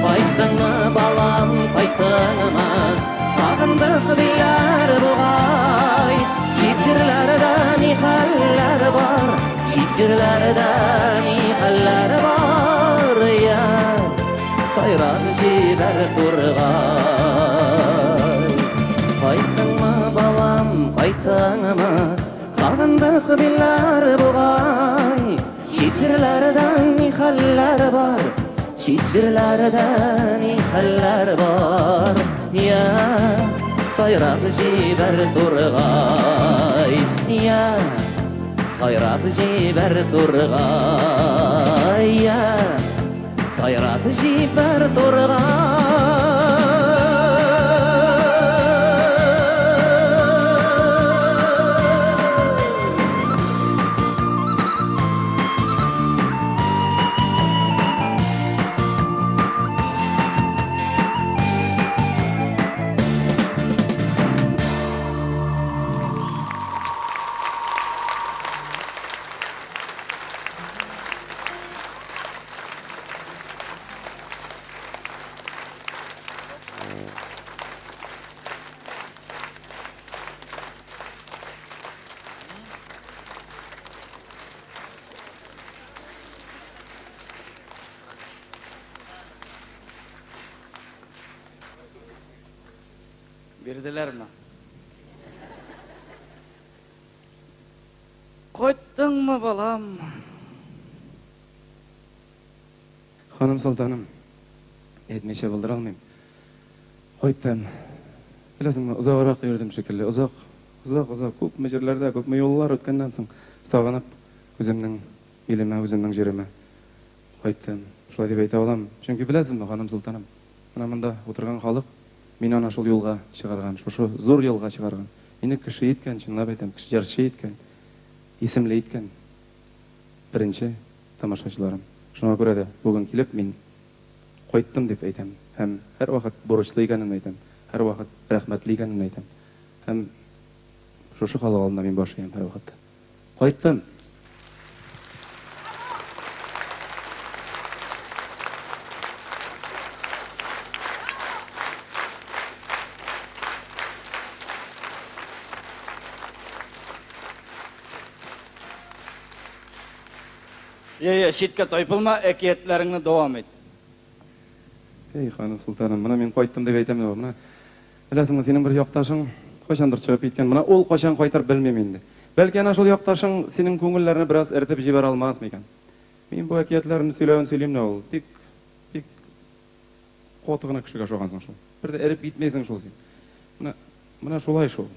Кайттыңмы, балам, кайттыңмы? Сагындык диләр бугай. Чит җирләрдә ни хәлләр бар? Чит җирләрдә ни хәлләр бар? Я, сайрап җибәр тургай. Кайттыңмы, балам, кайттыңмы? Сагындык диләр бугай. Чит җирләрдә ни хәлләр бар? Чит җирләрдә ни хәлләр бар? Я, сайрап җибәр тургай. Я, сайрап җибәр тургай. Я, сайрап җибәр тургай. Бирделәрме? Кайттыңмы, балам? Ханым солтаным, әйтмичә булдыра алмыйм. Кайттым. Беләсеңме, озаграк йөрдем шикелле. Озак, озак, озак, күпме җирләрдә, күпме юллар үткәннән соң, сагынып, үземнең илемә, үземнең җиремә кайттым. Шулай дип әйтә алам. Чөнки беләсезме, ханым солтаным, менә монда утырган халык мине ана шул юлга чыгарган, шушы зур юлга чыгарган. Мине кеше иткән, чынлап әйтәм, кеше җырчы иткән, исемле иткән беренче тамашачыларым. Шуңа күрә дә бүген килеп мин кайттым дип әйтәм һәм һәрвакыт бурычлы икәнемне әйтәм, һәрвакыт рәхмәтле икәнемне әйтәм. Һәм шушы халык алдында мин баш иям һәрвакытта. Кайттым! Йә, йә, читкә тайпылма, әкиятләреңне дәвам ит. Эй, ханым солтаным, менә мин кайттым дип әйтәм дә, менә беләсеңме, синең бер якташың кайчандыр чыгып киткән. Менә ул кайчан кайтыр белмим инде. Бәлки әнә шул якташың синең күңелләрне бераз эретеп җибәрә алмас микән? Мин бу әкиятләрне сөйләвен сөйлим дә ул, бик, бик каты гына кешегә ошагансың шул. Бер дә эреп китмисең шул син. Менә, менә шулай шул.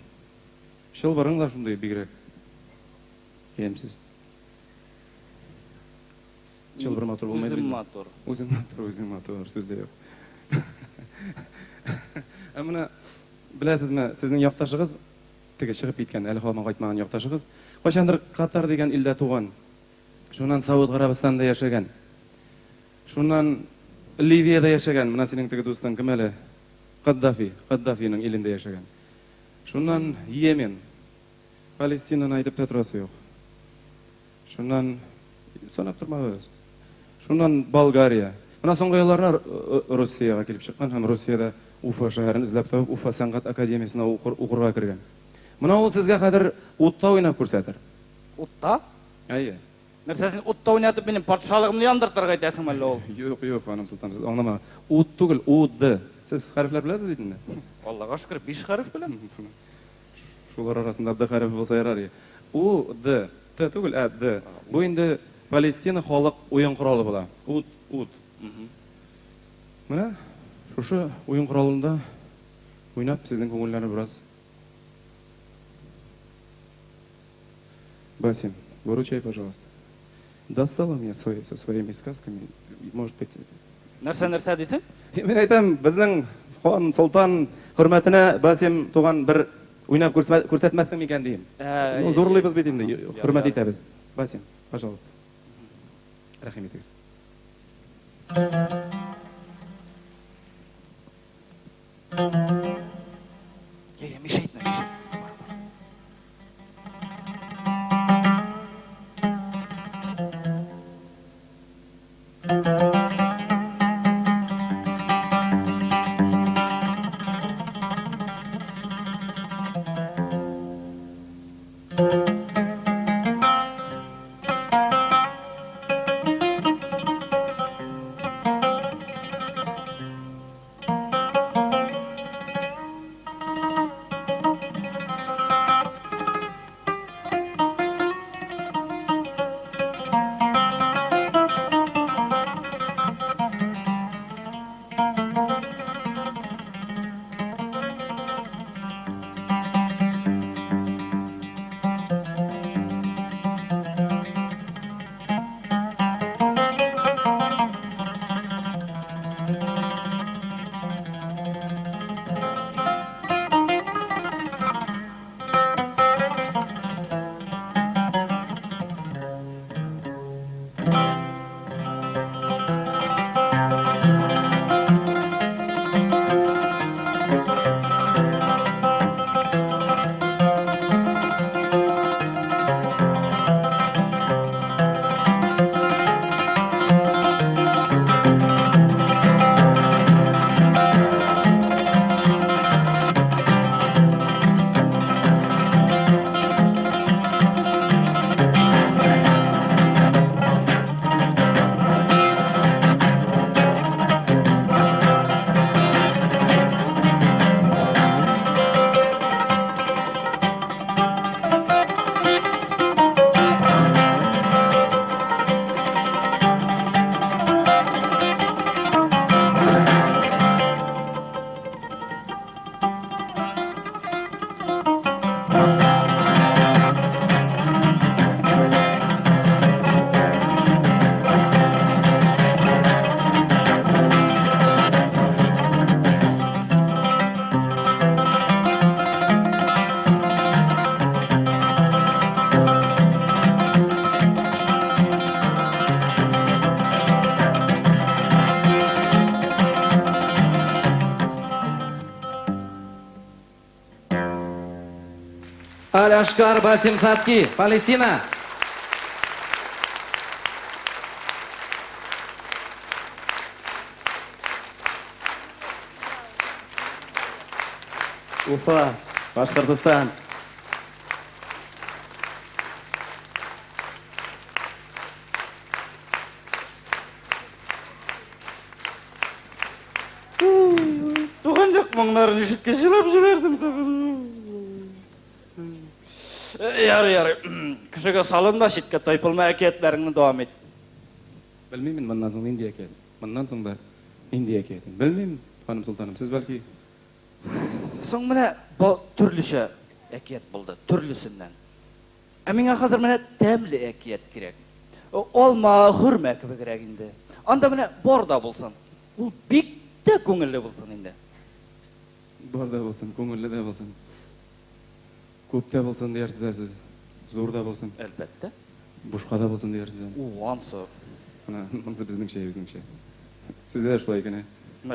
Чылбырың да шундый бигрәк ямьсез. Чылбыр матур булмый. Үзем матур. Үзең матур, үзең матур, сүз дә юк. Ә менә беләсезме, сезнең якташыгыз, теге чыгып киткән, әле һаман кайтмаган якташыгыз, кайчандыр Катар дигән илдә туган. Шуннан Сауд Гарәбстанында яшәгән. Шуннан Ливиядә яшәгән. Менә синең теге дустың кем әле? Каддафи, Каддафиның илендә яшәгән. Шуннан Йемен, Палестинаны әйтеп тә торасы юк. Шуннан санап тормагыз. Шуннан Болгария. Менә соңгы елларда Россиягә килеп чыккан һәм Россиядә Уфа шәһәрен эзләп табып, Уфа сәнгать академиясенә укырга кергән. Менә ул сезгә хәзер утта уйнап күрсәтер. Утта? Әйе. Нәрсә син утта уйнатып минем патшалыгымны яндыртырга итәсеңме әллә ул? Юк, юк, ханым солтан, сез аңламагыз. Ут түгел, У, Д. Сез хәрефләр беләсез бит инде. Аллага шөкер, 5 хәреф беләм. Шулар арасында Д хәрефе булса ярар иде. У, Д. Т түгел, ә Д. Бу инде Палестина халык уен коралы була. Ут, ут. Менә шушы уен коралында уйнап сезнең күңелләрне бераз Басим, выручай, пожалуйста. Достала меня свои, со своими сказками. Может быть... Нәрсә, нәрсә дисең? Мин әйтәм, безнең хан, солтан хөрмәтенә Басим туган бер уйнап күрсәтмәссең микән дим. Ну, зурлыйбыз бит инде, хөрмәт итәбез. Басим, пожалуйста. Рәхим итегез. Я, мешать, мешать. Аляшкар Басим Садки, Палестина. Уфа, Башкортостан. Туган як моңнарын ишеткәч җылап җибәрдем тагын. Ярый, ярый. Кешегә салынма, читкә тайпылма, әкиятләреңне дәвам ит. Белмим мин моннан соң нинди әкият. Моннан соң да нинди әкият. Белмим, ханым солтаным, сез бәлки Соң менә бу төрлечә әкият булды, төрлесеннән. Ә миңа хәзер менә тәмле әкият кирәк. Алма, хөрмә кебегрәк инде. Анда менә бар да булсын. Ул бик тә күңелле булсын инде. Бар да булсын, күңелле дә булсын. Күп тә булсын диярсез ә сез. Зур да булсын. Әлбәттә. Бушка да булсын диярсез әле. У, ансы. Менә монысы безнеңчә, үзеңчә. Сездә дә шулай икән, ә?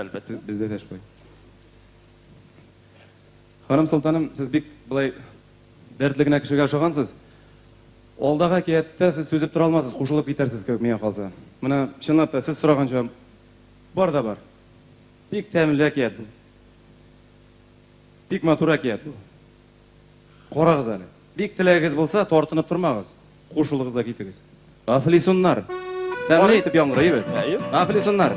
Әлбәттә. Бездә дә шулай. Ханым солтаным, сез бик болай дәртле генә кешегә ошагансыз. Алдагы әкияттә сез түзеп тора алмассыз, кушылып китәрсез кебек миңа калса. Менә чынлап та сез сораганча бар да бар. Бик тәмле әкият бу. Бик матур әкият бу. Карагыз әле. Бик теләгегез булса, тартынып тормагыз. Кушылыгыз да китегез. Әфлисуннар. Тәмле итеп яңгырый бит. Әфлисуннар.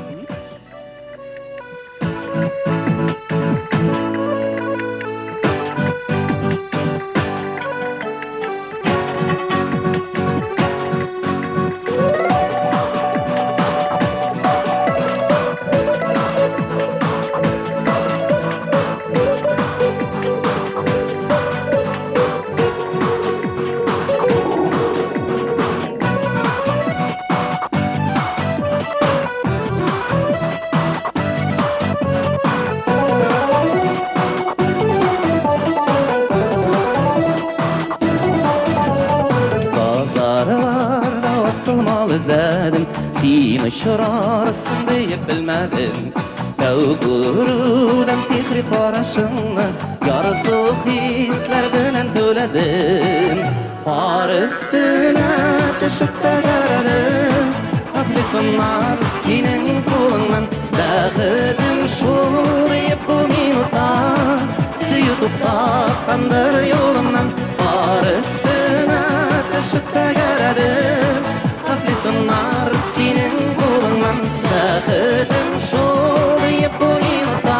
Базарларда асыл мал эзләдем, син очрарсың диеп белмәдем. Тәү күрүдән сихри карашыңны ярсу хисләр белән түләдем. Кар өстенә төшеп тәгәрәдем, әфлисуннар синең кулыңнан. Бәхетем шул диеп бу минутта сөю туктаткандыр юлымнан. Кар өстенә төшеп тәгәрәдем, әфлисуннар синең кулыңнан. Бәхетем шул диеп бу минутта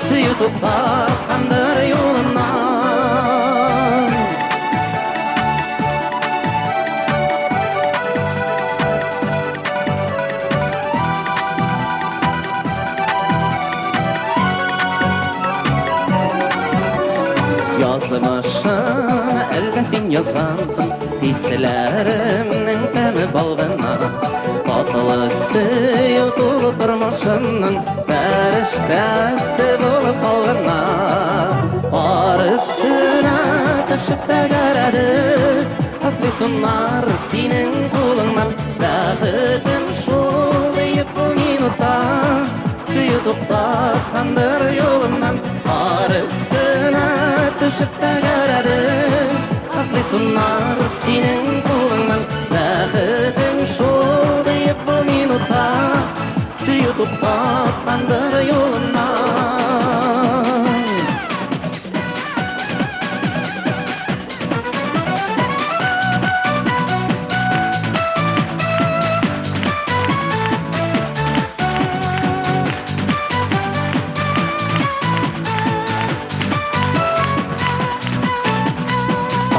сөю туктаткандыр юлымнан. Язмышым әллә син язгансың, хисләремнең тәме бал гына. Татлы сөю тулы тормышымның фәрештәсе булып калгына. Кар өстенә төшеп тәгәрәде, әфлисуннар синең кулыңнан. Бәхетем шул диеп бу минутта сөю туктаткандыр юлымнан. Кар өстенә төшеп тәгәрәдем, әфлисуннар синең кулыңнан. Бәхетем шул диеп бу минутта сөю туктаткандыр юлымнан.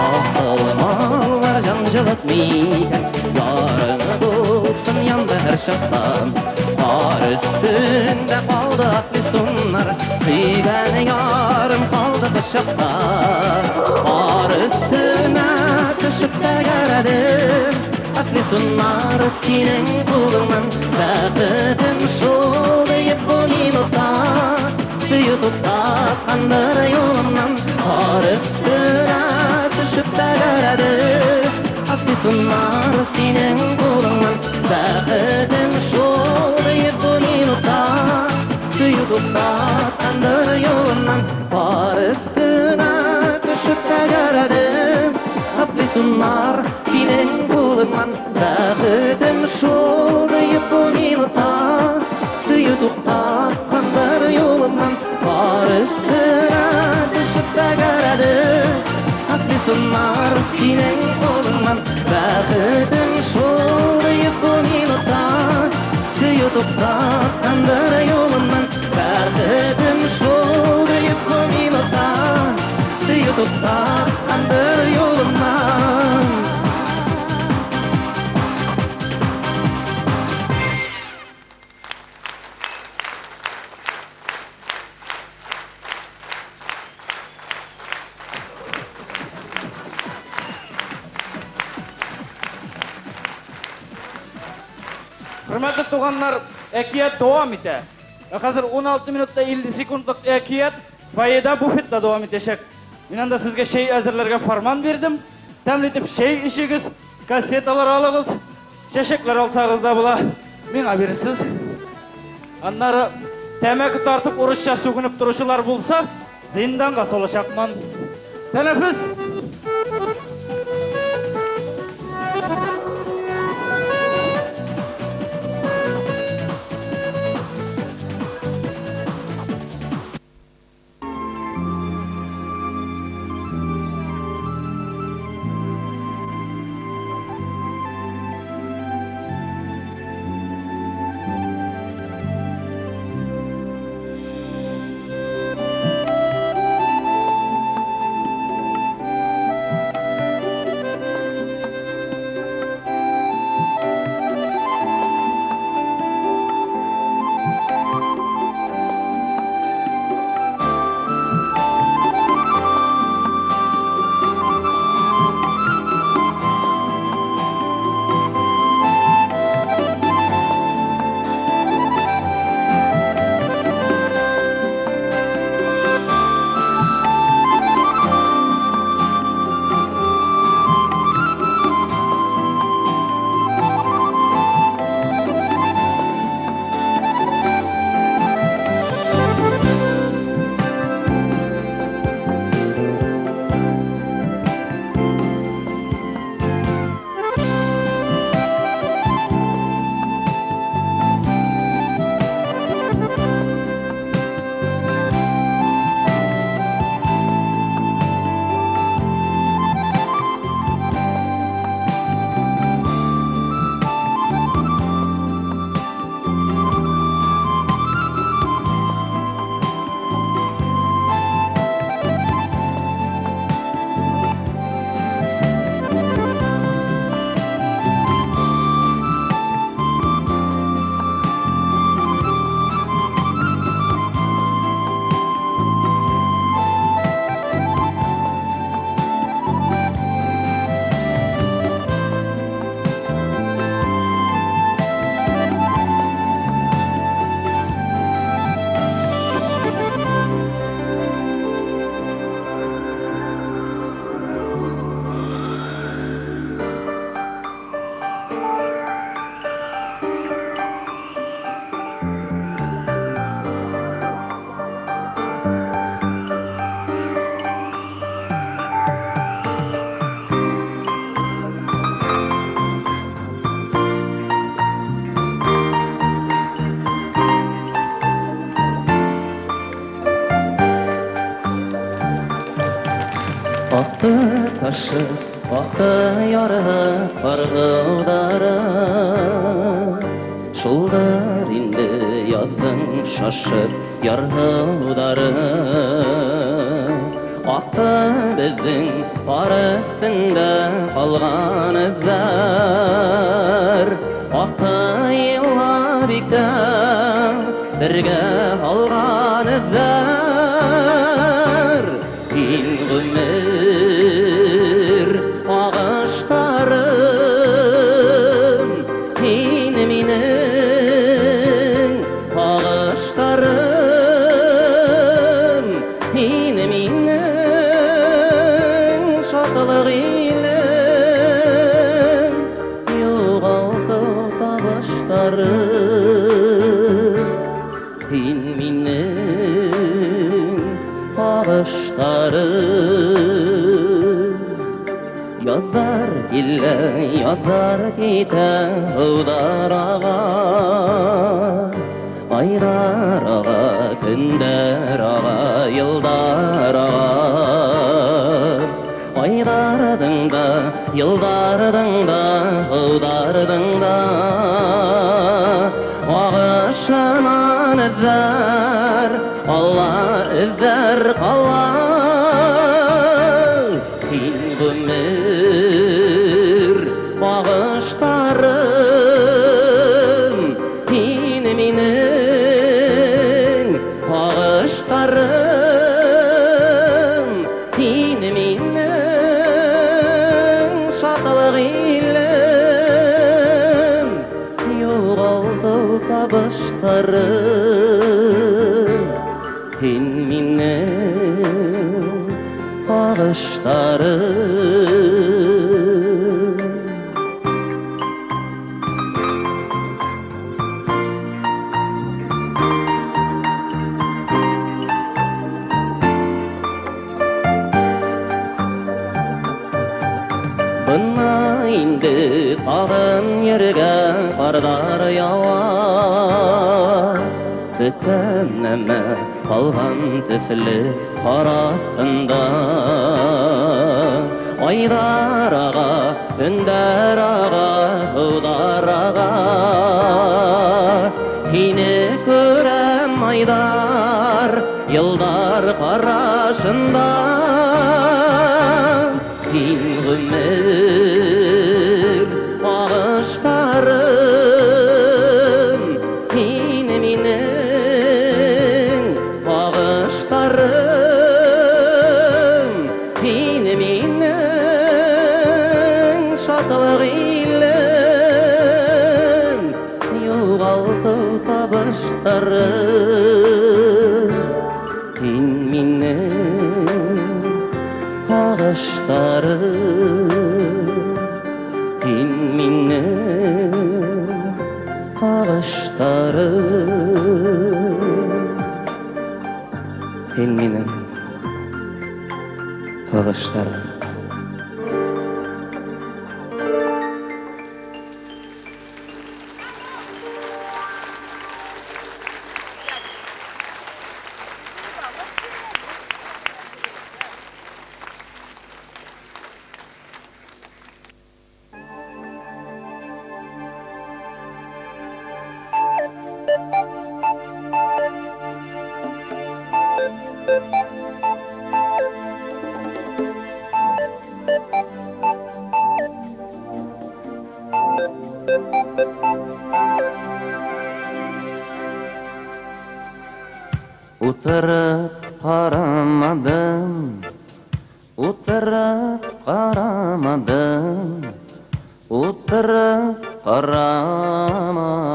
Асылмалар җан җылытмый икән, ярың булсын янда һәр чакта. Кар өстендә калды әфлисуннар, сөйгән ярым калды кочакта. Аклыйсыннар синең кулыңнан. Бәхетем шул диеп бу минутта сөю туктаткандыр юлымнан. Кар өстенә төшеп тәгәрәде Аклыйсыннар синең кулыңнан. Бәхетем шул диеп бу минутта сөю туктаткандыр юлымнан. Кар өстенә төшеп тәгәрәде Аклыйсыннар синең кулыңнан. Бәхетем шул диеп бу минутта сөю туктаткандыр юлымнан. Кар өстенә төшеп тәгәрәде Аклыйсыннар синең кулыңнан. Бәхетем шул диеп бу минутта сөю туктаткандыр юлымнан. Бәхетем шул диеп бу минутта сөю туктаткандыр юлымнан. Хөрмәтле туганнар, әкият дәвам итә. Ә хәзер 16 минутта 50 секундлык әкият фойеда буфетта дәвам итәчәк. Мин анда сезгә чәй әзерләргә фарман бирдем. Тәмле итеп чәй эчегез, кассеталар алыгыз, чәчәкләр алсагыз да була. Миңа бирерсез. Аннары тәмәке тартып урысча сүгенеп торучылар булса, зинданга салачакмын. Тәнәфес! Акты ташы, акты яры, каргылдары. Шулдыр инде яздың шашып яргылдары. Акты безнең кар өстендә калган эзләр. Акты еллар икән бергә алган эзләр. Ин гомер агыштары шатлык илем, югалту табышлары. Һин минем агышларым. Язлар килә, язлар китә, һудар ага. Айлар ага, көннәр ага, еллар ага. Айларның да, елларның да, һударның да агышынан эзләр, Алла эзләр кала. Һин гомер агышларым, һин минем агышларым, һин минем шатлык илем, югалту табышларым, һин минем агышларым. Бына инде тагын ергә карлар ява. Бөтен нәмә калган төсле кар астында. Айлар ага, көннәр ага, һудар ага. Һине күрәм айлар, еллар карашында. Һин гомер агышларым, һин минем агышларым, һин минем шатлык илем, югалту табышларым, һин минем агышларым, һин минем агышларым, һин минем агышларым. Утырып карамадым, утырып карамадым, утырып карамадым.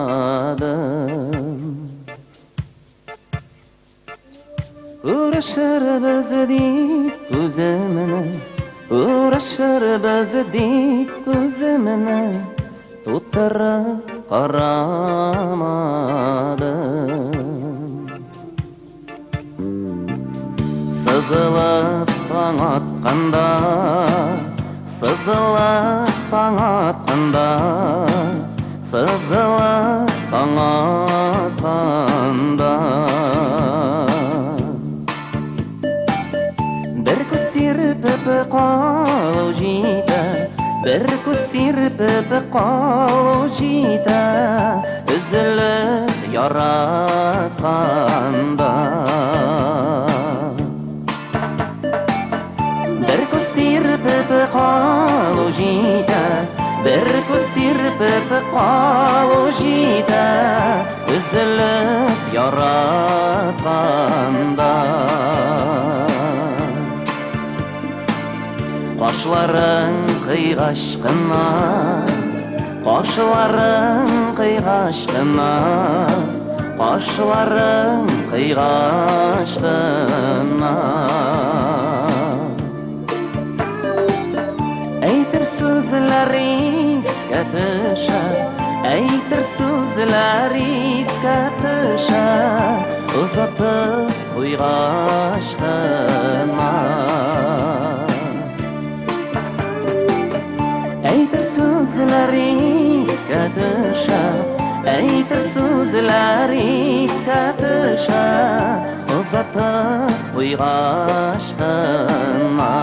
Күрешербез дип күземне, күрешербез дип күземне тутырып карамадым. Сызылып таң атканда, сызылып таң атканда, сызылып таң атканда. Бер күз сирпеп калу җитә, бер күз сирпеп калу җитә, өзелеп яратканда. Бер күз сирпеп калу җитә, бер күз сирпеп калу җитә, өзелеп яратканда. Кашларың кыйгач кына, кашларың кыйгач кына, кашларың кыйгач кына. сүзләр искә төшә, әйтер сүзләр искә төшә, озатып куйгач кына. Әйтер сүзләр искә төшә, әйтер сүзләр искә төшә, озатып куйгач кына.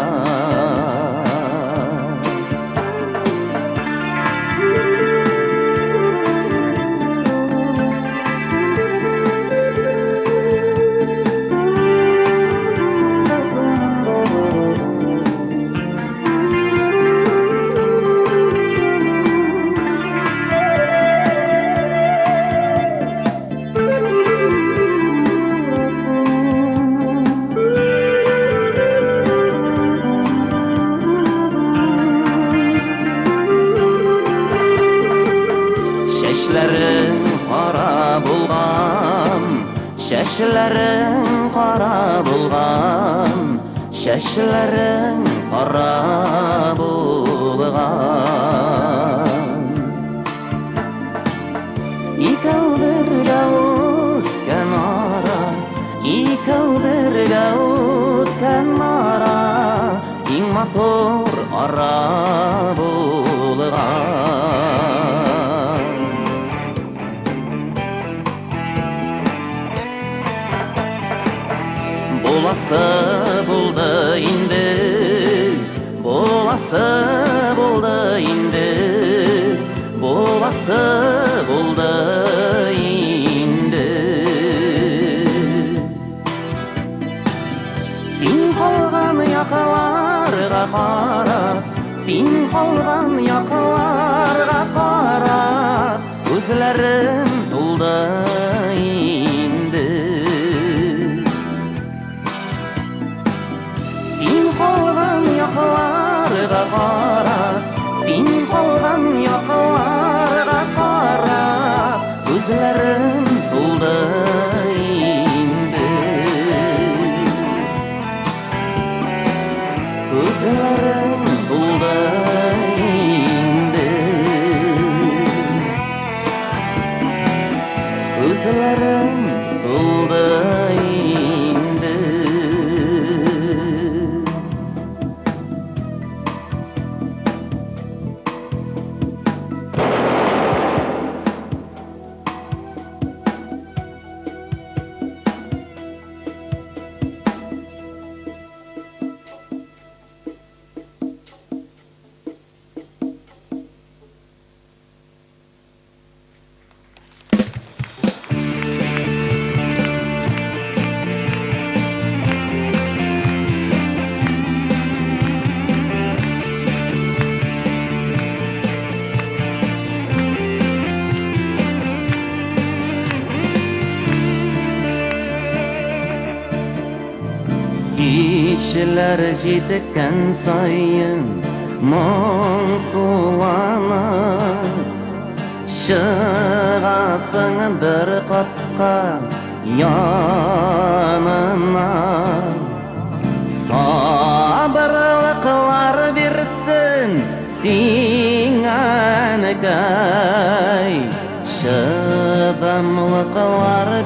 Чәчләрең кара булган, чәчләрең кара булган, чәчләрең кара булган. Икәү бергә үткән ара, икәү бергә үткән ара, иң матур ара булган. Буласы булды инде, буласы булды инде, буласы булды инде. Син калган якларга карап, син калган якларга карап, күзләрем тулды инде. Син калган якларга карап, син калган якларга карап, күзләрем тулды инде. Күзләрем тулды инде. Күзләрем тулды инде. Кичләр җиткән саен моңсуланып чыгасың бер капка янына. Сабырлыклар бирсен сиңа әнкәй, чыдамлыклар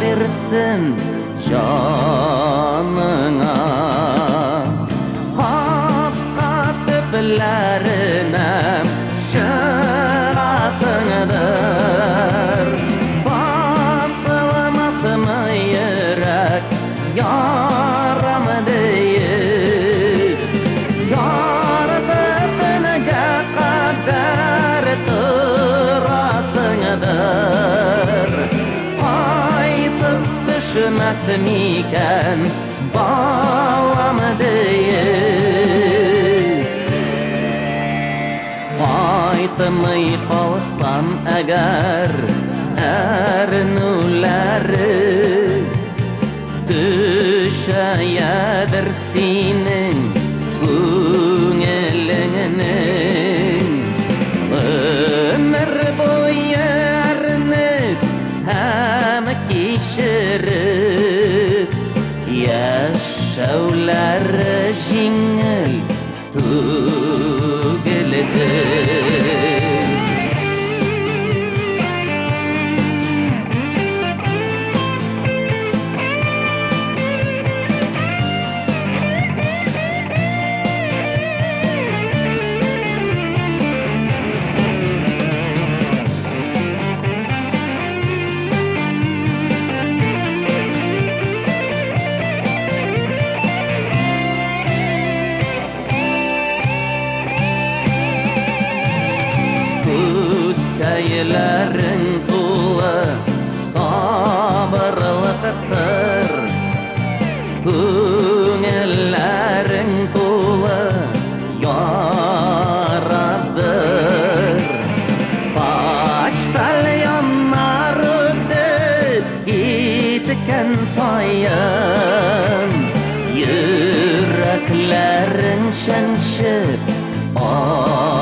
бирсен җаныңа. Капка төпләренә чыгасыңдыр, басылмасмы йөрәк ярам диеп, ярты төнгә кадәр торасыңдыр, кайтып төшмәс микән балам диеп. Кайтмый калсам әгәр әрнүләре төшәядер синең күңелеңнең. Гомер буе әрнеп һәм кичереп, яшәүләре җиңел түгелдер. Күңелкәйләрең тулы сабырлыктыр. Күңелләрең тулы ярадыр. Почтальоннар үтеп киткән саен, йөрәкләрен чәнчеп аладыр.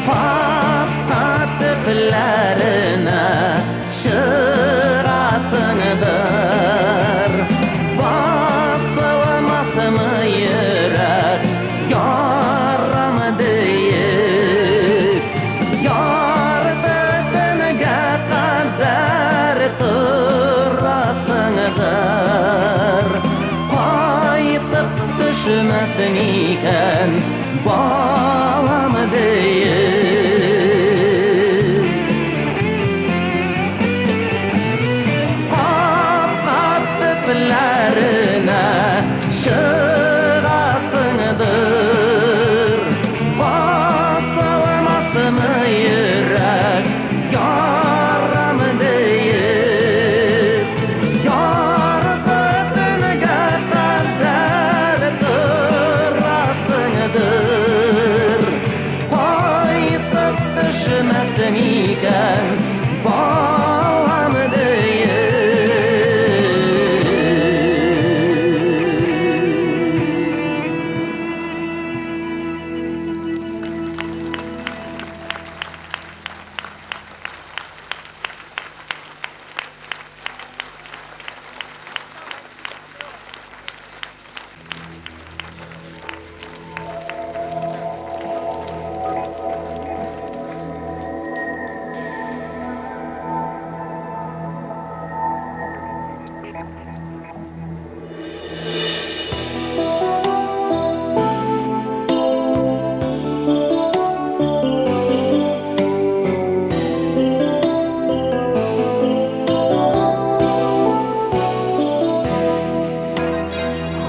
Капка төпләренә чыгасыңдыр. Басылмасмы йөрәк ярам диеп, ярты төнгә кадәр торасыңдыр. Кайтып төшмәс микән балам диеп. Капка төпләренә чыгасыңдыр. Басылмасмы йөрәк ярам диеп, ярты төнгә кадәр торасыңдыр. Кайтып төшмәс микән балам диеп.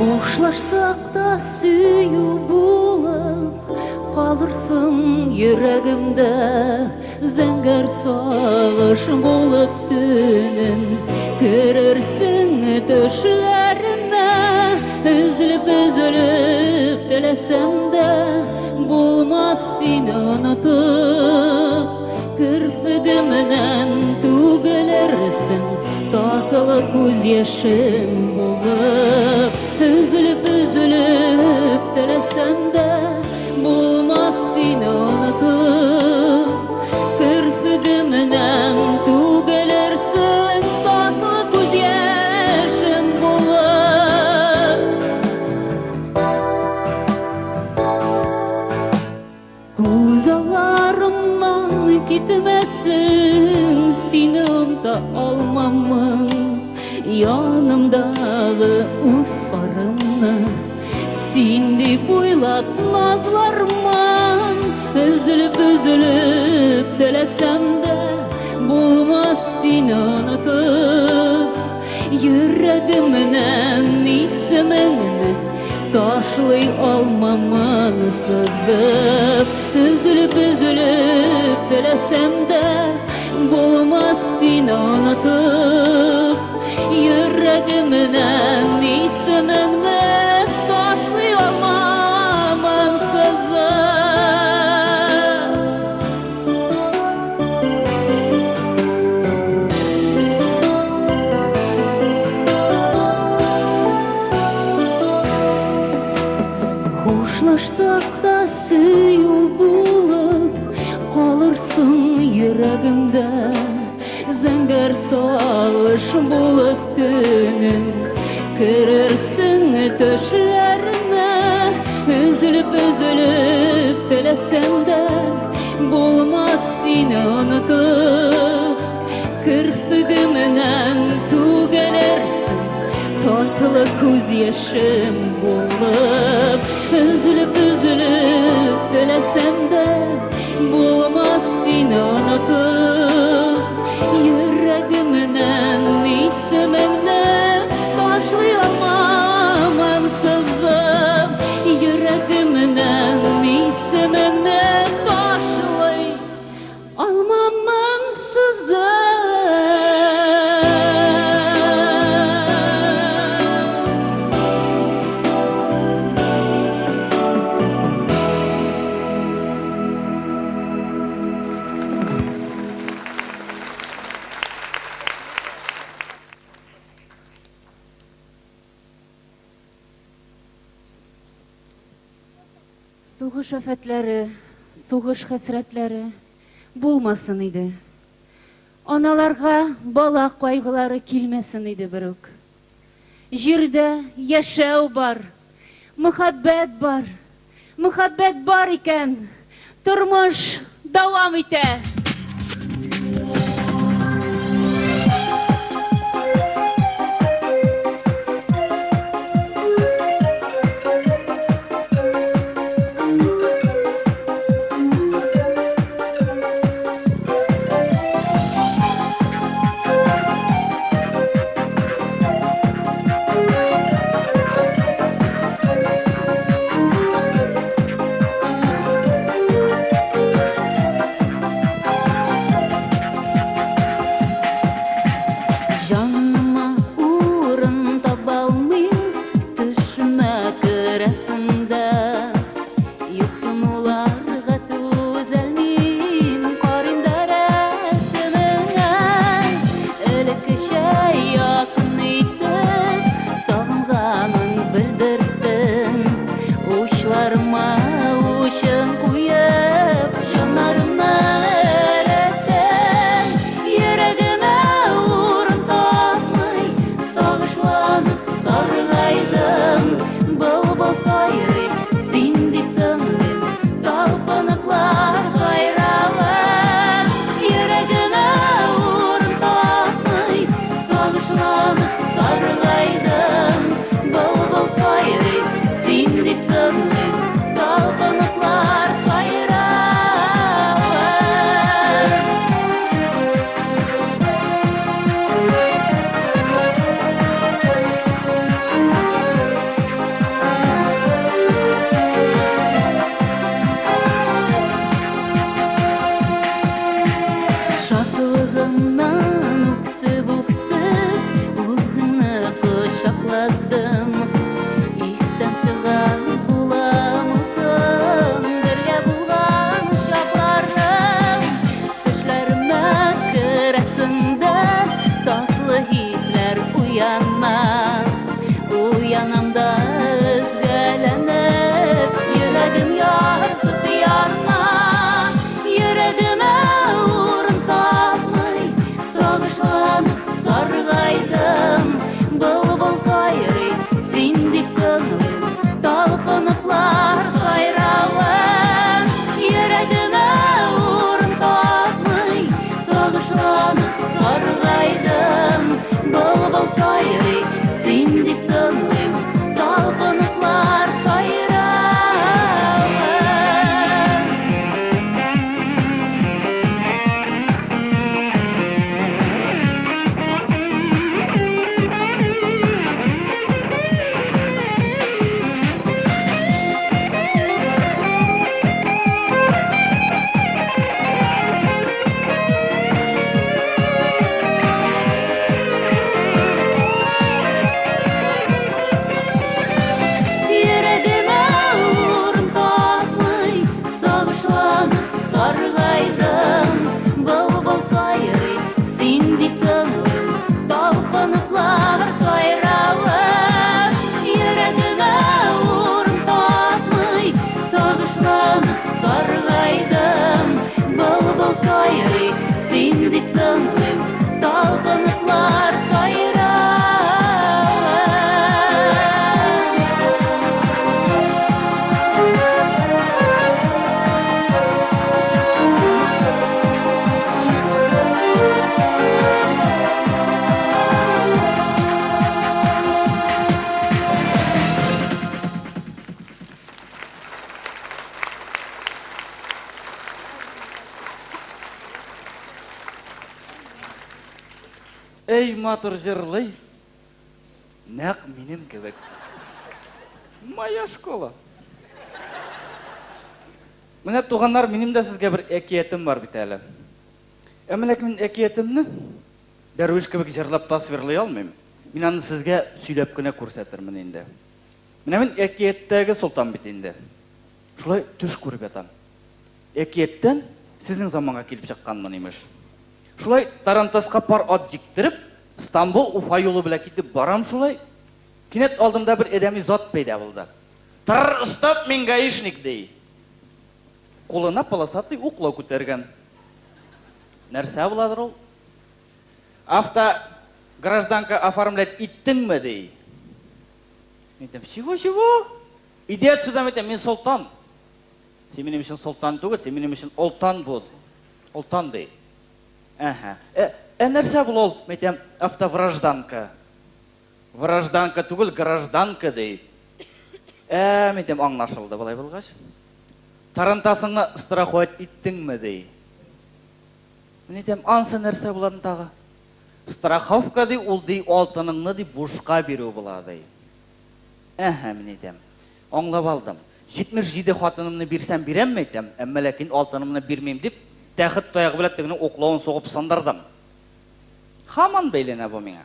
Хушлашсак та сөю булып калырсың йөрәгемдә, зәңгәр сагыш булып төнен керерсең төшләремә. Өзелеп өзелеп теләсәм дә булмас сине онытып, керфегемнән түгелерсең татлы күз яшем булып. Өзелеп өзелеп теләсәм дә булмас сине онытып, керфегемнән түгелерсең татлы күз яшем булып. Күз алларымнан китмәсен, сине оныта алмамын. Янымдагы үз парымны син дип уйлап назлармын. Өзелеп өзелеп теләсәм дә булмас сине онытып, йөрәгемнән исемеңне ташлый алмамын сызып. Өзелеп өзелеп теләсәм дә булмас сине онытып, йөрәгемнән исемеңне ташлый алмамын сызып. Хушлашсак та сөю булып калырсың йөрәгемдә, зәңгәр сагыш булып төнен керерсең төшләремә. Өзелеп өзелеп теләсәм дә булмас сине онытып, керфегемнән түгелерсең татлы күз яшем булып. Өзелеп өзелеп теләсәм дә булмас сине онытып, йөрәгемнән исемеңне ташлый алмамын сызып. Йөрәгемнән исемеңне ташлый Сугыш афәтләре, сугыш хәсрәтләре булмасын иде. Аналарга бала кайгылары килмәсен иде берүк. Җирдә яшәү бар, мөхәббәт бар. Мөхәббәт бар икән, тормыш дәвам итә. Җаныма урын табалмыйм, төшемә керәсең дә. Юксынуларга түзәлмим, карыйм да рәсемеңә. Элеккечә якын итеп, сагынганын белдердем. Учларыма учың куеп, җаннарымны эреттең. Йөрәгемә урын тапмый, сагышланып саргайдым. Былбыл сайрый, син дип тыңлыйм, талпыныплар сайравын. Йөрәгемә урын тапмый, сагышланып саргайдым. Былбыл сайрый, син дип тыңлыйм, талпыныплар сайравын. Шатлыгымнан үксеп-үксеп, үзеңне кочакладым. Истән чыгар буламы соң бергә булган чакларым? Төшләремә керәсең дә, татлы хисләр уяна. Уянам да өзгәләнеп, йөрәгем ярсып яна. Йөрәгемә урын тапмый, сагышланып саргайдым. Былбыл сайрый, син дип тыңлыйм, талпыныплар сайравын. Йөрәгемә урын тапмый, сагышланып саргайдым. Былбыл сайрый, син дип тыңлыйм, талпыныплар сайравын. Йөрәгемә урын тапмый, сагышланып саргайдым. Былбыл сайрый, син дип тыңлыйм, талпыныплар сайравын. Йөрәгемә урын тапмый, сагышланып саргайдым. Былбыл сайрый, син дип тыңлыйм, талпыныплар сайравын. Эй, матур җырлый. Нәкъ минем кебек. Моя школа. Менә, туганнар, минем дә сезгә бер әкиятем бар бит әле. Әмма ләкин мин әкиятемне дәрвиш кебек җырлап тасвирлый алмыйм. Мин аны сезгә сөйләп кенә күрсәтермен инде. Менә мин әкияттәге солтан бит инде. Шулай төш күреп ятам. Әкияттән сезнең заманга килеп чыкканмын, имеш. Шулай тарантаска пар ат җиктереп, Стамбул, Уфа юлы белән китеп барам шулай. Кинәт алдымда бер адәми зат пәйда булды. Тр, стоп, мин гаишник, ди. Кулына полосатый уклау күтәргән. Нәрсә буладыр ул? Авто гражданка оформлять иттеңме, ди. Мин әйтәм, чего, чего? Иди отсюда, мин әйтәм, мин солтан. Син минем өчен солтан түгел, син минем өчен олтан бул. Олтан ди. Әһә. Ә, ә нәрсә бул ул, мин әйтәм, автовражданка. Вражданка түгел, гражданка ди. Ә, мин әйтәм, аңлашылды болай булгач. Тарантасыңны страховать иттеңме ди. Мин әйтәм, ансы нәрсә була тагы? Страховка ди, ул ди алтыныңны ди бушка бирү була ди. Әһә, мин әйтәм. Аңлап алдым. 77 хатынымны бирсәм бирәм, әйтәм, әмма ләкин алтынымны бирмим дип, тәхет таягы белән тегенең уклавын сугып сындырдым. Һаман бәйләнә бу миңа.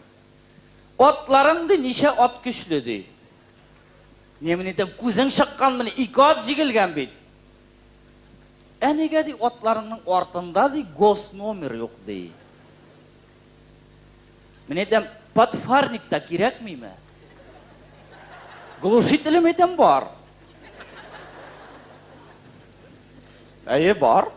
Атларың ди, ничә ат көчле ди. Мин мин әйтәм, күзең чыкканмыни, ике ат җигелгән бит. Ә нигә ди атларыңның артында ди госномер юк ди. Мин әйтәм, подфарник та кирәкмиме? Глушителем әйтәм бар. Әйе, бар.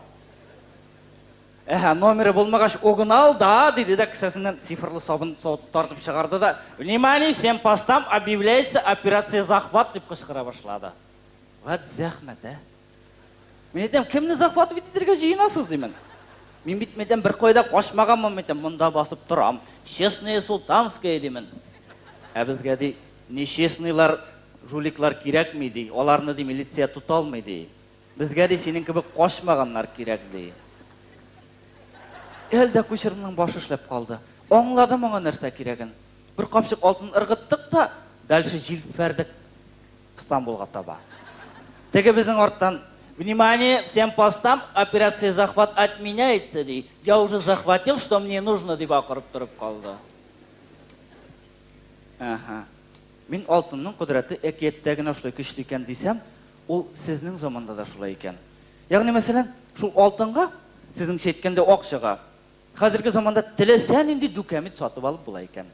Әһә, номеры булмагач, угнал да, диде дә кесәсеннән цифрлы сабын тартып чыгарды да, внимание, всем постам объявляется операция захват дип кычкыра башлады. Вәт зәхмәт, ә? Мин әйтәм, кемне захватывать итәргә җыенасыз, димен. Мин бит, әйтәм, бер кайда качмаганмын, әйтәм, монда басып торам. Честная султанская, димен. Ә безгә, ди, нечестныйлар, жуликлар кирәкми, ди. Аларны, ди, милиция тота алмый, ди. Безгә, ди, синең кебек качмаганнар кирәк, ди. Әлдә кучерымның башы эшләп калды. Аңладым аңа нәрсә кирәген. Бер капчык алтын ыргыттык та, дальше җилфәрдек Стамбулга таба. Теге безнең арттан, Внимание, всем постам, операция захват отменяется, ди. Я уже захватил, что мне нужно, дип акырып торып калды. Әһә. Мин алтынның кодрәте әкияттә генә шулай көчле икән дисәм, ул сезнең заманда да шулай икән. Ягъни мәсәлән, шул алтынга, сезнеңчә әйткәндә акчага, хәзерге заманда теләсә нинди дүкәмит сатып алып була икән.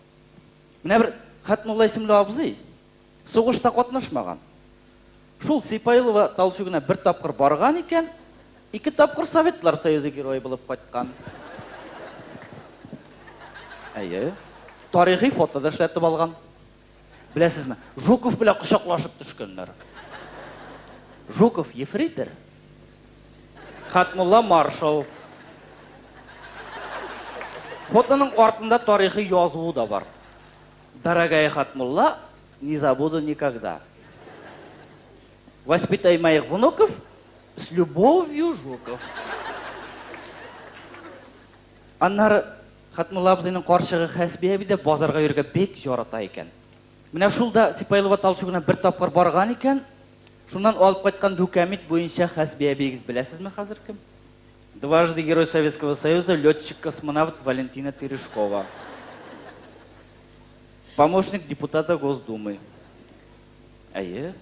Менә бер Хәтмулла исемле абзый сугышта катнашмаган. Шул Сипайлова Талчугына бер тапкыр барган икән, ике тапкыр Советлар Союзы герое булып кайткан. Әйе. Тарихи фото да эшләтеп алган. Беләсезме, Жуков белән кочаклашып төшкәннәр. Жуков ефрейтор, Хәтмулла маршал. Фотоның артында тарихи язуы да бар. Дорогая Хатмулла, не забуду никогда. Воспитай моих внуков с любовью, Жуков. Аннары Хатмулла абзыйның карчыгы Хәсби әби дә базарга йөрергә бик ярата икән. Менә шул да Сипайлова Талчугына бер тапкыр барган икән, шуннан алып кайткан дүкәмит буенча Хәсби әбиегез беләсезме хәзер кем? Дважды Герой Советского Союза, летчик-космонавт Валентина Терешкова. Помощник депутата Госдумы. Әйе.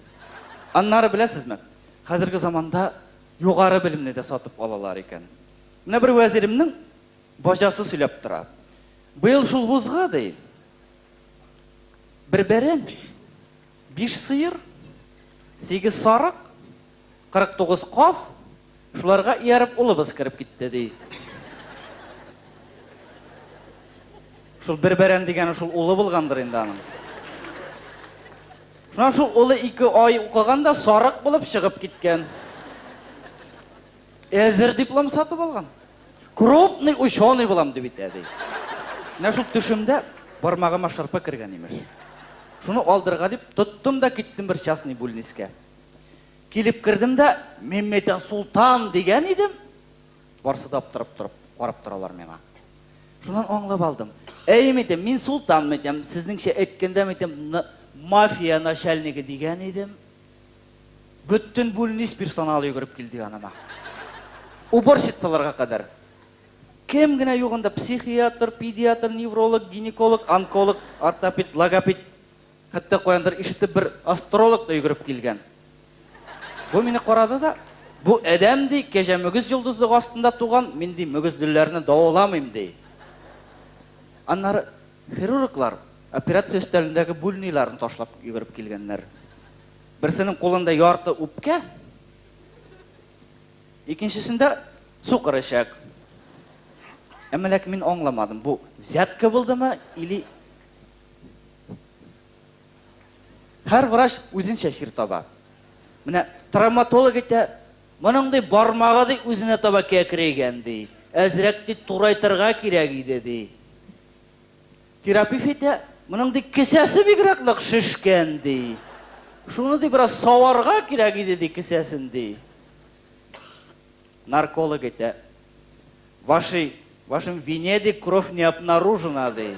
Аннары беләсезме, хәзерге заманда югары белемне дә сатып алалар икән. Менә бер вәзиремнең баҗасы сөйләп тора. Быел шул вузга, ди, бер бәрән, биш сыер, сигез сарык, 49 каз, шуларга ияреп улыбыз кереп китте, ди. Шул бер бәрән дигәне шул улы булгандыр инде аның. Шуннан шул улы ике ай укыган да сарык булып чыгып киткән. Әзер диплом сатып алган. Крупный ученый булам дип әйтә, ди. Менә шул төшемдә бармагыма шырпы кергән, имеш. Шуны алдырга дип тоттым да киттем бер частный бүлнискә. Килеп кердем дә, мин мәйтәм Султан дигән идем. Барсы да аптырап торып карап торалар миңа. Шуннан аңлап алдым. Әй, мәйтәм, мин Султан, мәйтәм, сезнеңчә әйткәндә, мәйтәм, мафия начальнигы дигән идем. Бөтен бүлнис персоналы йөгереп килде яныма. Уборщицаларга кадәр. Кем генә юк анда, психиатр, педиатр, невролог, гинеколог, онколог, ортопед, логопед. Хәтта каяндыр ишетеп бер астролог та йөгереп килгән. Бу мине карады да, бу адәм, ди, кәҗә мөгез йолдызлыгы астында туган, мин, ди, мөгезлеләрне дәваламыйм, ди. Аннары хирурглар операция өстәлендәге бүлнийларын ташлап йөгереп килгәннәр. Берсенең кулында ярты үпкә. Икенчесендә сукыр эчәк. Әмма ләкин мин аңламадым, бу взятка булдымы или Һәр врач үзенчә чир таба. Менә травматолог әйтә, моның ди бармагы ди үзенә таба кәкрәйгән ди. Әзрәк ди турайтырга кирәк иде ди. Терапевт әйтә, моның ди кесәсе бигрәк нык шешкән ди. Шуны ди бераз саварга кирәк иде ди кесәсен ди. Нарколог әйтә, Вашей, вашем вине, ди, кровь не обнаружена, ди.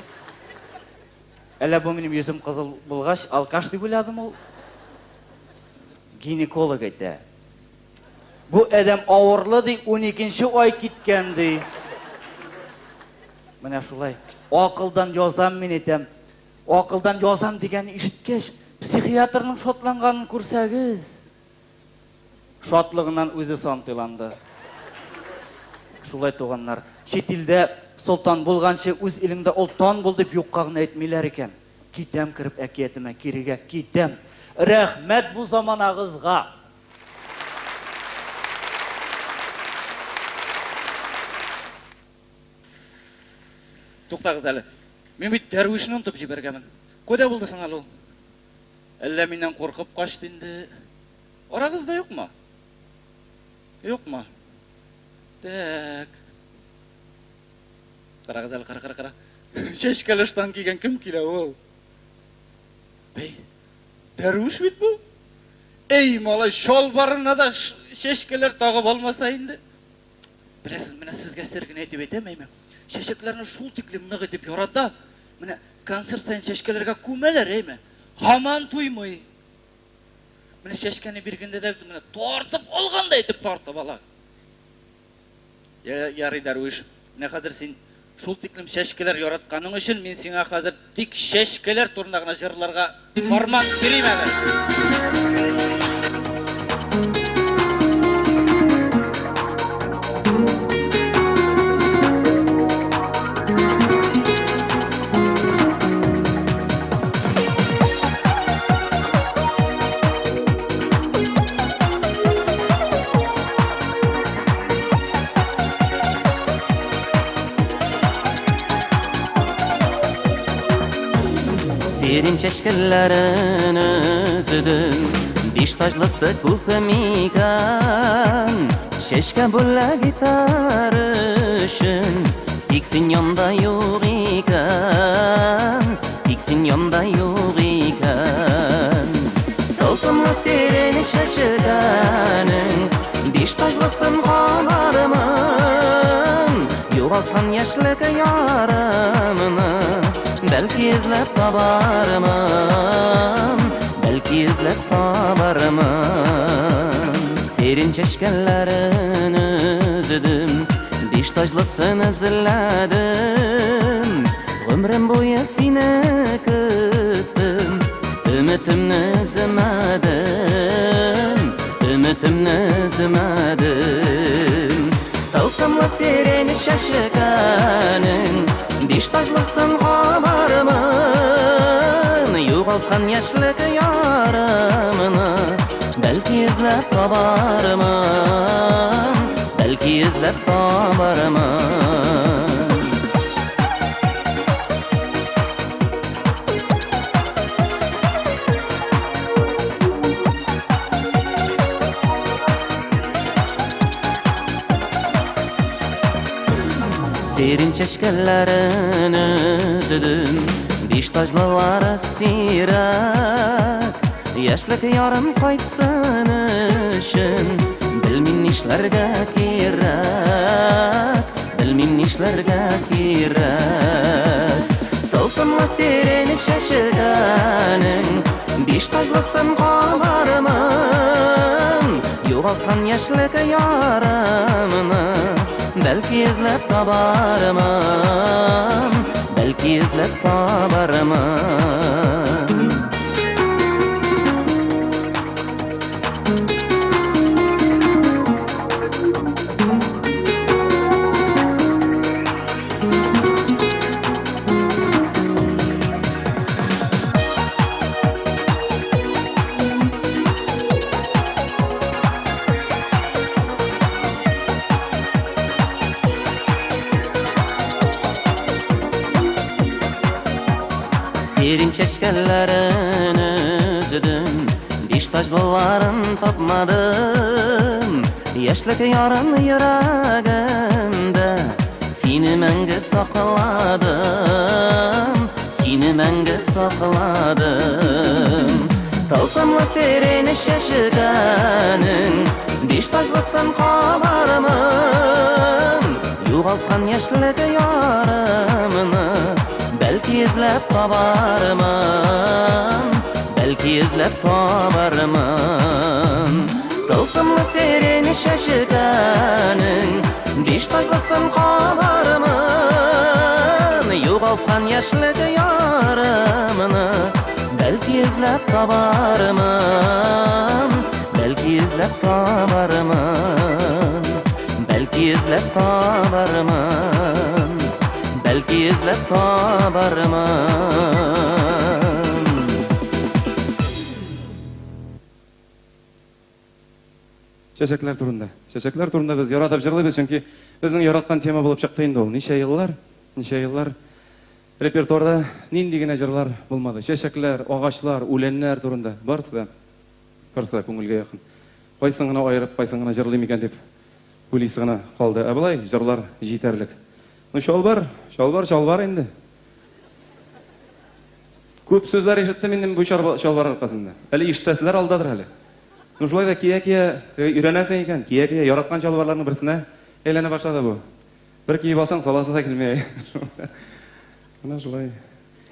Әллә бу минем йөзем кызыл булгач, алкаш дип уйладымы ул? Гинеколог әйтә. Бу адәм авырлы, ди, уникенче ай киткән, ди. Менә шулай. Акылдан язам мин әйтәм. Акылдан язам дигәнне ишеткәч, психиатрның шатланганын күрсәгез. Шатлыгыннан үзе сантыйланды. Шулай, туганнар, чит илдә солтан булганчы, үз илеңдә олтан бул дип юкка гына әйтмиләр икән. Китәм кереп әкиятемә, кирегә китәм. Рәхмәт бу заманагызга! Туктагыз әле. Мин бит дәрвишне онытып җибәргәнмен. Кайда булды соң әле ул? Әллә миннән куркып качты инде? Арагызда юкмы? Юкмы? Так. Карагыз әле, кара, кара, кара. Чәчкәле штан кигән кем килә ул? Бәй, дәрвиш бит бу. Эй, малай, чалбарына да чәчкәләр тагып алмаса инде. Беләсез, менә сезгә сер генә әйтеп әйтәм, әйме. Чәчәкләрне шул тиклем нык итеп ярата. Менә концерт саен чәчкәләргә күмәләр, әйме. Һаман туймый. Менә чәчкәне биргәндә дә менә тартып алгандай итеп тартып ала. Ярый, дәрвиш, менә хәзер син шул тиклем чәчкәләр яратканың өчен мин сиңа хәзер тик чәчкәләр турында гына җырларга фарман бирим әле. Сирень чәчкәләрен өздем, биш таҗлысы күп микән? Чәчкә бүләк итәр өчен, тик син янда юк икән, тик син янда юк икән. Тылсымлы сирень чәчкәнең биш таҗлысын алармын, югалткан яшьлек ярымны бәлки эзләп табармын, бәлки эзләп табармын. Сирень чәчкәләрен өздем, биш таҗлысын эзләдем, гомерем буе сине көттем, өметемне өзмәдем, өметемне өзмәдем. Тылсымлы сирень чәчкәнең биш таҗлысын алармын, югалткан яшьлек ярымны бәлки эзләп табармын, бәлки эзләп табармын. Сирень чәчкәләрен өздем, биш таҗлылары сирәк, яшьлек ярым кайтсын өчен, белмим нишләргә кирәк, белмим нишләргә кирәк. Тылсымлы сирень чәчкәнең биш таҗлысын алармын, югалткан яшьлек ярымны бәлки эзләп табармын, бәлки эзләп табармын. Чәчкәләрен өздем, биш таҗлыларын тапмадым. Яшьлек ярым йөрәгемдә, сине мәңге сакладым, сине мәңге сакладым. Тылсымлы сирень чәчкәнең биш таҗлысын кабармын. Югалткан яшьлек ярымны бәлки эзләп табармын, бәлки эзләп табармын. Тылсымлы сирень чәчкәнең биш таҗлысын кабармын. Югалткан яшьлек ярымны бәлки эзләп табармын, бәлки эзләп табармын, бәлки эзләп табармын, бәлки эзләп табармын. Чәчәкләр турында. Чәчәкләр турында без яратып җырлыйбыз, чөнки безнең яраткан тема булып чыкты инде ул. Ничә еллар, ничә еллар репертуарда нинди генә җырлар булмады. Чәчәкләр, агачлар, үләннәр турында барысы да, барысы да күңелгә якын. Кайсын гына аерып, кайсын гына җырлыйм икән дип уйлыйсы гына калды. Ә болай җырлар җитәрлек. Ну, чалбар, чалбар, чалбар инде. Күп сүзләр ишеттем инде бу чалбар аркасында. Әле ишетәселәр алдадыр әле. Ну, шулай да кия-кия өйрәнәсең икән, кия-кия яраткан чалбарларның берсенә әйләнә башлады бу. Бер киеп алсаң, саласы да килми. Менә шулай.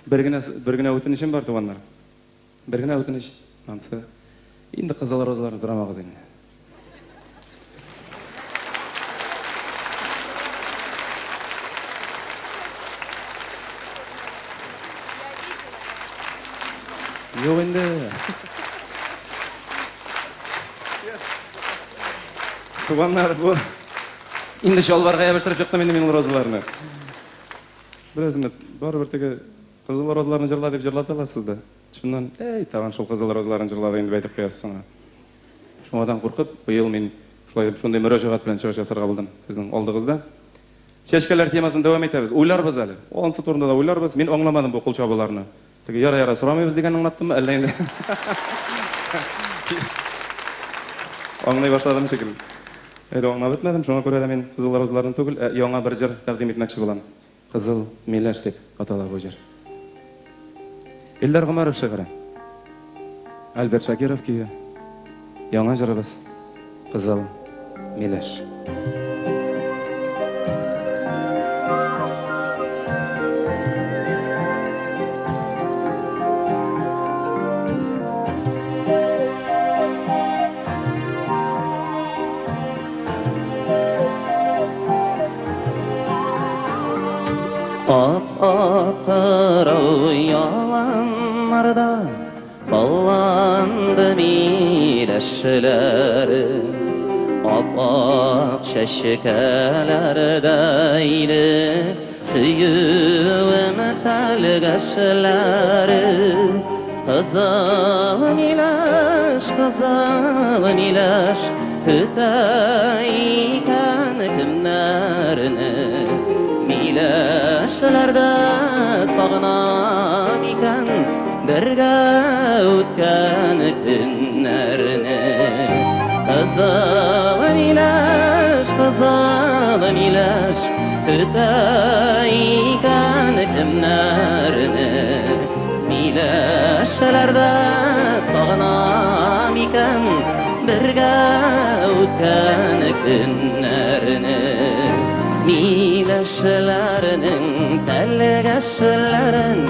Бер генә үтенечем бар, туганнар. Бер генә үтенеч. Ансы. Инде кызыл розаларны сорамагыз инде. Юк инде. Туганнар, бу инде чалбарга ябыштырып чыктым инде мин ул розаларны. Беләсезме, барыбер теге кызыл розаларны җырла дип җырлаталар да. Шуннан, әй, тагын шул кызыл розаларын җырлады инде әйтеп куясыз соңа. Шуңадан куркып, быел мин шулай дип шундый мөрәҗәгать белән чыгыш ясарга булдым сезнең алдыгызда. Чәчкәләр темасын дәвам итәбез. Уйларбыз әле. Ансы турында да уйларбыз. Мин аңламадым бу кул чабуларны. Теге яра-яра сорамыйбыз дигәнне аңлаттыммы, әллә инде? Аңлый башладым шикелле. Әле аңлап бетмәдем, шуңа күрә дә мин кызыл розаларны түгел, ә яңа бер җыр тәкъдим итмәкче булам. Кызыл миләш дип атала бу җыр. Илдар Гомәров шигыре. Альберт Шакиров көе. Яңа җырыбыз Кызыл миләш. Ап-ак кырау яланнарда балланды миләшләр. Ап-ак чәчкәләрдә иде сөюем тәлгәшләре. Кызыл миләш, кызыл миләш, көтә икән кемнәрне. Миләшләрдә сагынам икән бергә үткән көннәрне. Кызыл миләш, кызыл миләш, көтә икән кемнәрне. Миләшләрдә сагынам икән бергә үткән көннәрне. Миләшләрнең тәлгәшләрен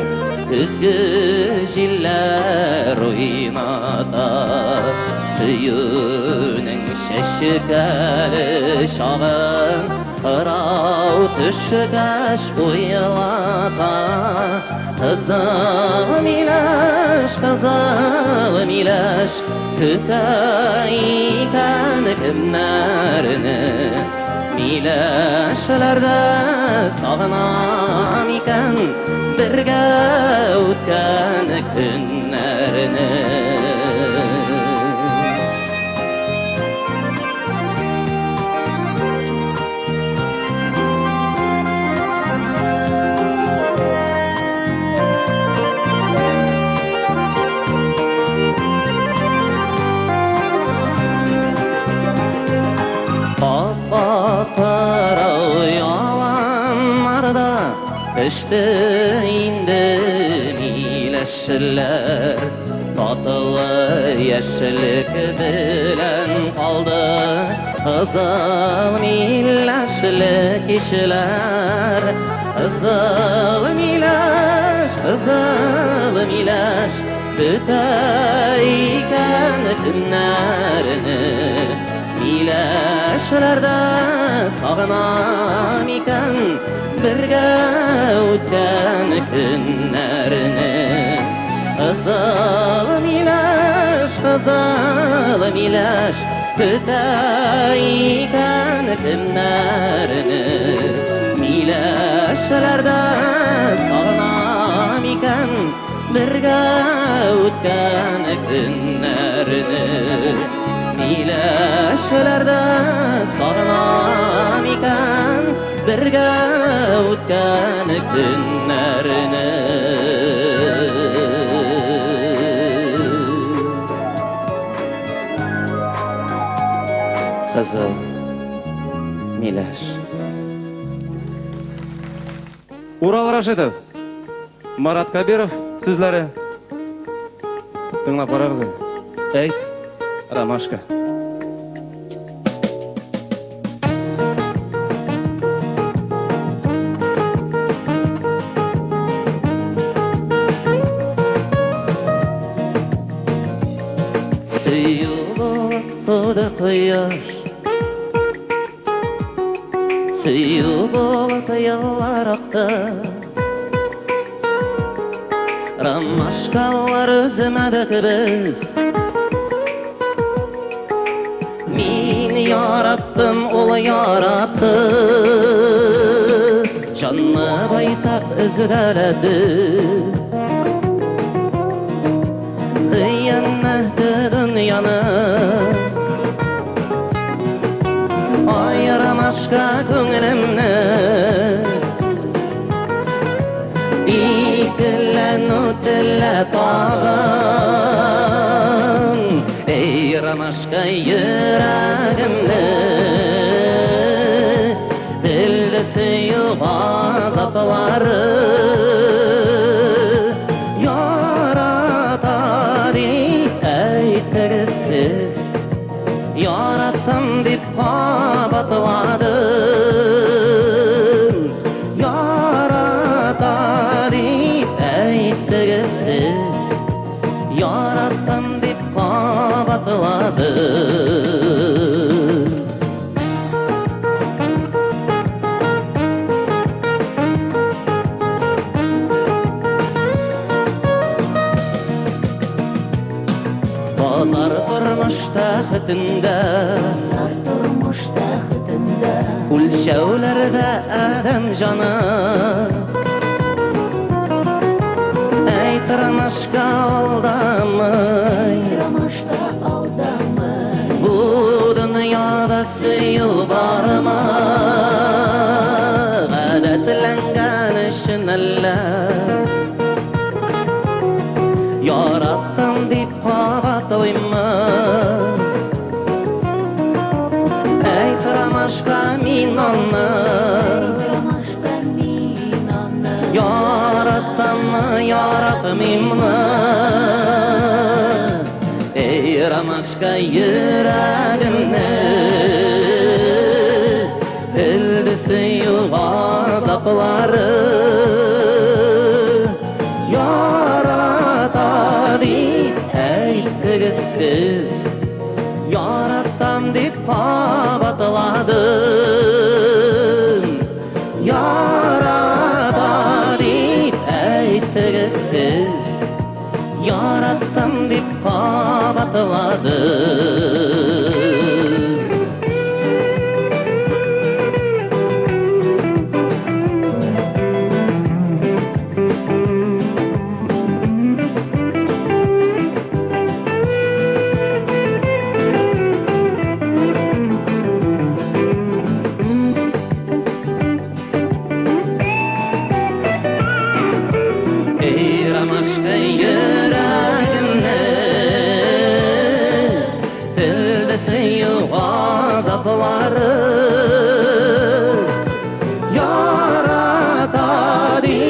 көзге җилләр уйната. Сөюнең чәчкәле чагын кырау төшкәч уйлата. Кызыл миләш, кызыл миләш, көтә икән кемнәрне. Миләшләрдә сагынам икән бергә үткән көннәрне. Пеште инде миләшләр, Татлы яшелек белән калды Кызыл миләшле кичләр. Кызыл миләш, кызыл миләш, Көтә икән кемнәрне? Миләшләрдә сагынам икән Бергә үткән көннәрне. Кызыл миләш, кызыл миләш, Көтә икән кемнәрне? Миләшләрдә сагынам икән Бергә үткән көннәрне. Миләшләрдә сагынам икән Бергә үткән көннәрне. Кызыл миләш. Урал Рашитов, Марат Кабиров сүзләре. Тыңлап карагыз әле. Әйт, ромашка. Сөю булып туды кояш, Сөю булып еллар акты. Ромашкалар өзмәдек без. Мин яраттым, ул яратты. Җанны байтак өзгәләде. Хыянәте дөньяны. Ай, ромашка күңелемне. Икеләнү телә тагын. Эй, ромашка йөрәгемне. Телде сөю газаплары. Ярата дип әйттегез сез. Яраттым дип кабатладым. Ярата дип әйттегез сез. Яраттым дип кабатладым. Базар тормыш тәхетендә, Базар тормыш тәхетендә, Үлчәүләрдә адәм җаны. Әй, тормышка алдамый, Ромашка алдамый, Бу дөньяда сөю бармы? Гадәтләнгән өчен әллә? Яраттым дип кабатлыйммы? Әйт, ромашка, мин аны Ромашка мин аны Яратаммы, яратмыйммы? Эй, ромашка, йөрәгемне Телде сөю газаплары. Ярата дип әйттегез сез, Яратам дип кабатладым. Ярата дип әйттегез сез, Яраттым дип кабатладым. Эй, ромашка, йөрәгемне Телде сөю газаплары. Ярата дип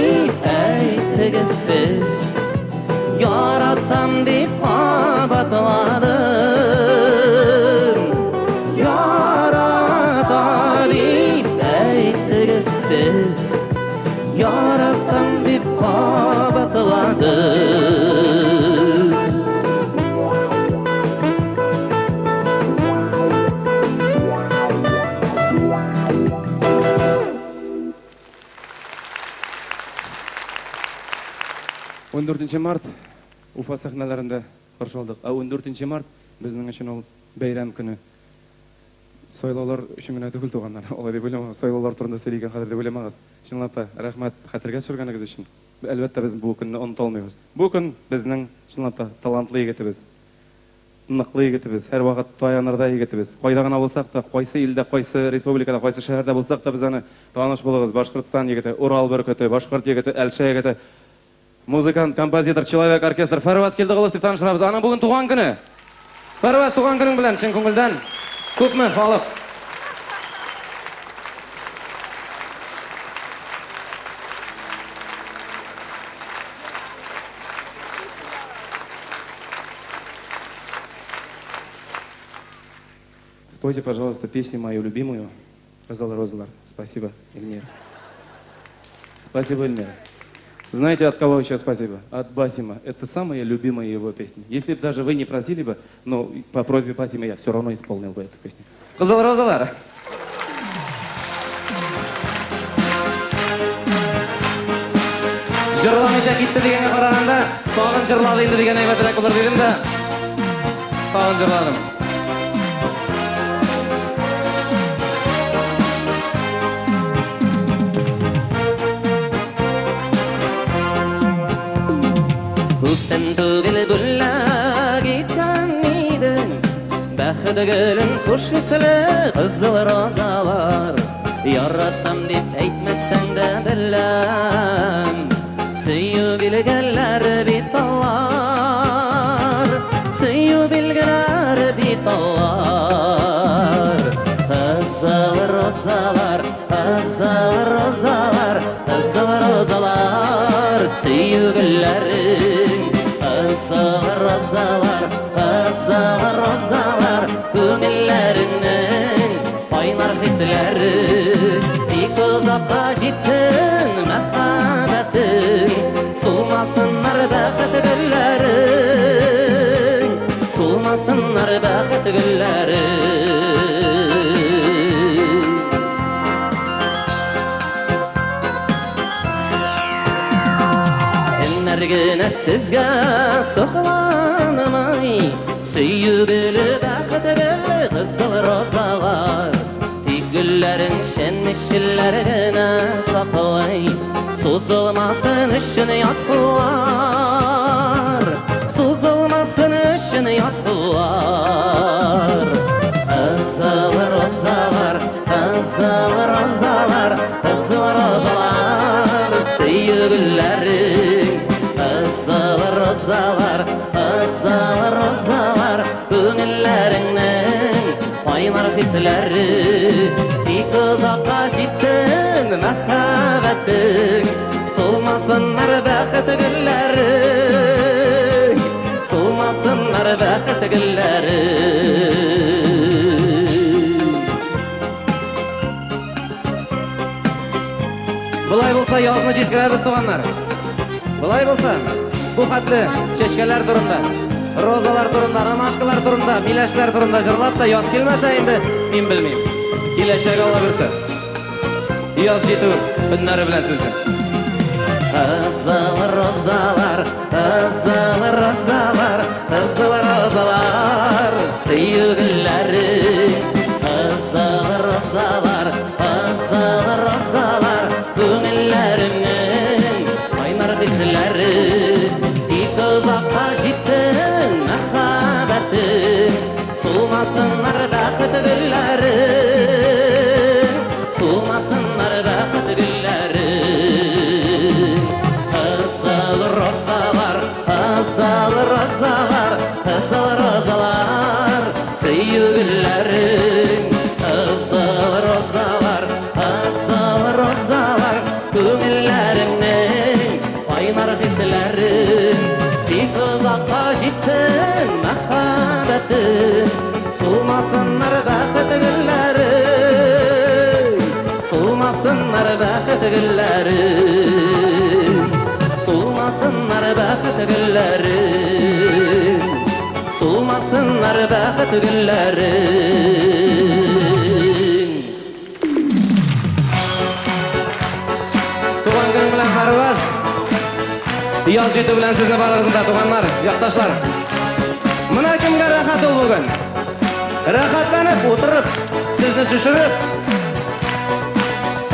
14 март Уфа сәхнәләрендә каршы алдык. Ә 14 март безнең өчен ул бәйрәм көне. Сайлаулар өчен генә түгел, туганнар. Алай дип уйламагыз. Сайлаулар турында сөйли икән хәзер дип уйламагыз. Чынлап та, рәхмәт хәтергә төшергәнегез өчен. Әлбәттә, без бу көнне оныта алмыйбыз. Бу көн безнең, чынлап та, талантлы егетебез. Ныклы егетебез, һәрвакыт таянырдай егетебез. Кайда гына булсак та, кайсы илдә, кайсы республикада, кайсы шәһәрдә булсак та, без аны таныш булыгыз. Башкортстан егете, Урал бөркете, башкорт егете, Әлшә егете, музыкант, композитор, человек, оркестр Фәрваз Килдеголов дип таныштырабыз. Аның бүген туган көне. Фәрваз, туган көнең белән чын күңелдән. Күпме халык. Спойте, пожалуйста, песню мою любимую. Кызыл розалар. Спасибо, Эльмира. Спасибо, Эльмира. Знаете, от кого еще спасибо? От Басима. Это самая любимая его песня. Если бы даже вы не просили бы, но по просьбе Басима я все равно исполнил бы эту песню. Кызыл розалар! Җырламыйча китте дигәнгә караганда, тагын җырлады инде дигән әйбәтрәк булыр дидем дә, тагын җырладым. Күптән түгел бүләк иткән идең Бәхет гөлен хуш исле кызыл розалар. Яратам дип әйтмәсәң дә беләм, Сөю билгеләре бит алар, Сөю билгеләре бит алар. Кызыл розалар, кызыл розалар, кызыл розалар, сөю гөлләрең. Кызыл розалар, кызыл розалар, күңелләреңнең кайнар хисләре. Бик озакка җитсен мәхәббәтең, Сулмасыннар бәхет гөлләрең, Сулмасыннар бәхет гөлләрең. Кемнәр генә сезгә сокланмый, Сөю гөле, бәхет гөле, кызыл розалар. Тик гөлләрең чәнечкеләр генә саклый, Сузылмасын өчен ят куллар, Сузылмасын өчен ят куллар. Кызыл розалар, кызыл розалар, кызыл розалар, сөю гөлләрең. Кызыл розалар, кызыл розалар, күңелләреңнең кайнар хисләре. Бик озакка җитсен мәхәббәтең, Сулмасыннар бәхет гөлләрең, Сулмасыннар бәхет гөлләрең. Болай булса язны җиткерәбез, туганнар. Болай булса, бу хәтле чәчкәләр турында, розалар турында, ромашкалар турында, миләшләр турында җырлап та яз килмәсә инде, мин белмим. Киләчәк Алла бирсә. Яз җитү көннәре белән сезне. Кызыл розалар, кызыл розалар, кызыл розалар, сөю гөлләре. Кызыл розалар, кызыл розалар, күңелләремнең кайнар хисләре. Бик озакка җитсен мәхәббәтең, Сулмасыннар бәхет гөлләре, Сулмасыннар бәхет гөлләре. Кызыл розалар, кызыл розалар, кызыл розалар, сөю гөлләрең. Кызыл розалар, кызыл розалар, күңелләреңнең кайнар хисләре. Бик озакка җитсен мәхәббәтең, Сулмасыннар бәхет гөлләре, Сулмасыннар бәхет гөлләре, Сулмасыннар бәхет гөлләре, Сулмасыннар бәхет гөлләре. Туган көнең белән, Фәрваз. Яз җитү белән сезне барыгызны да, туганнар, якташлар. Менә кемгә рәхәт ул бүген. Рәхәтләнеп утырып, сезне төшереп,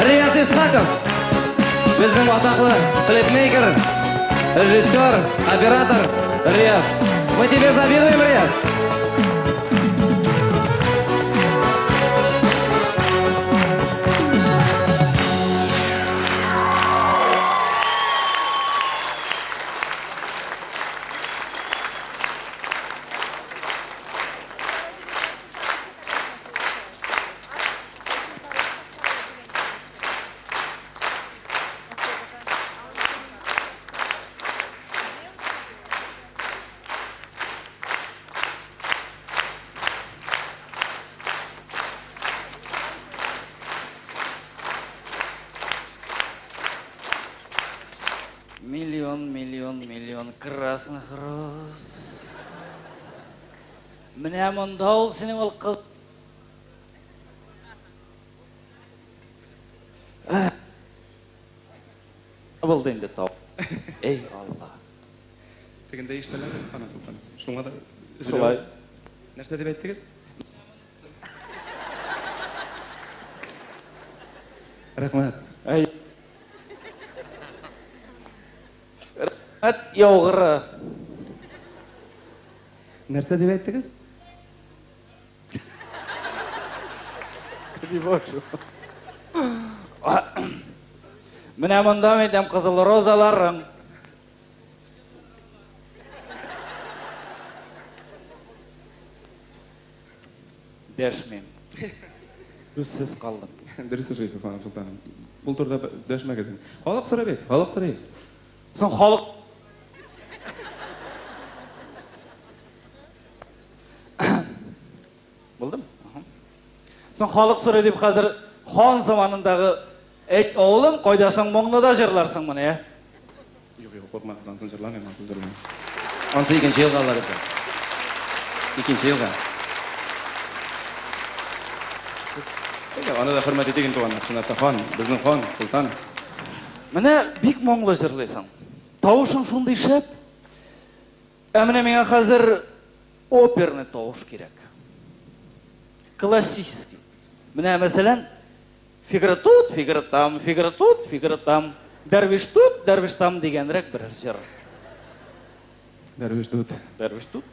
Рияз Исхаков, безнең атаклы клипмейкер, режиссер, оператор Рияз. Мы тебе завидуем, Рияз. Миллион, миллион, миллион красных роз. Менә монда ул синең ул кыз. Булды инде тау. Эй, Алла. Тегендә ишетәләр, ханым Солтан. Шуңа да өзелә. Шулай. Нәрсә дип әйттегез? Рәхмәт. Әй. Рәхмәт яугыры. Нәрсә дип әйттегез? Менә монда мәйтәм кызыл розаларың. Дәшмим. Сүзсез калдым. Дөрес эшлисез, ханым Солтаным. Бу турыда дәшмәгез инде. Халык сорый бит, халык сорый. Соң халык Булдымы? Соң халык сорый дип хәзер хан заманындагы әйт авылым, кайда соң моңны да җырларсың моны, ә? Юк, юк, куркмагыз, ансын җырламыйм, ансын җырламыйм. Ансы икенче елга алла бирсә. Икенче елга. Әйдә, аны да хөрмәт итик инде, туганнар. Чынлап та хан, безнең хан, солтан. Менә бик моңлы җырлыйсың. Тавышың шундый шәп. Ә менә миңа хәзер оперный тавыш кирәк. Классический. Менә мәсәлән, фигура тут, фигура там, фигура тут, фигура там, дәрвиш тут, дәрвиш там дигәнрәк бер җыр. Дәрвиш тут. Дәрвиш тут.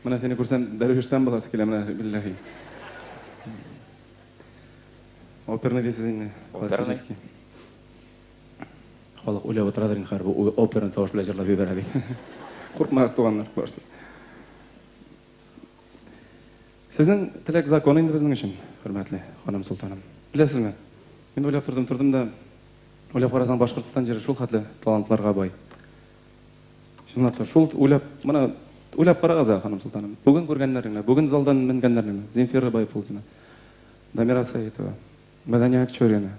Менә сине күрсәм, дәрвиштан буласы килә, менә билләһи. Оперный дисез инде, классический. Халык уйлап утырадыр инде хәзер бу оперный тавыш белән җырлап җибәрә дип. Куркмагыз, туганнар, барысы. Сезнең теләк закон инде безнең өчен, хөрмәтле ханым солтаным. Беләсезме, мин уйлап тордым, тордым да, уйлап карасаң, Башкортстан җире шул хәтле талантларга бай. Чынлап та, шул уйлап, менә уйлап карагыз әле, ханым солтаным. Бүген күргәннәреңне, бүген залдан менгәннәреңне, Земфира Байфуллина, Дамира Сәетова, Мәдәния Акчурина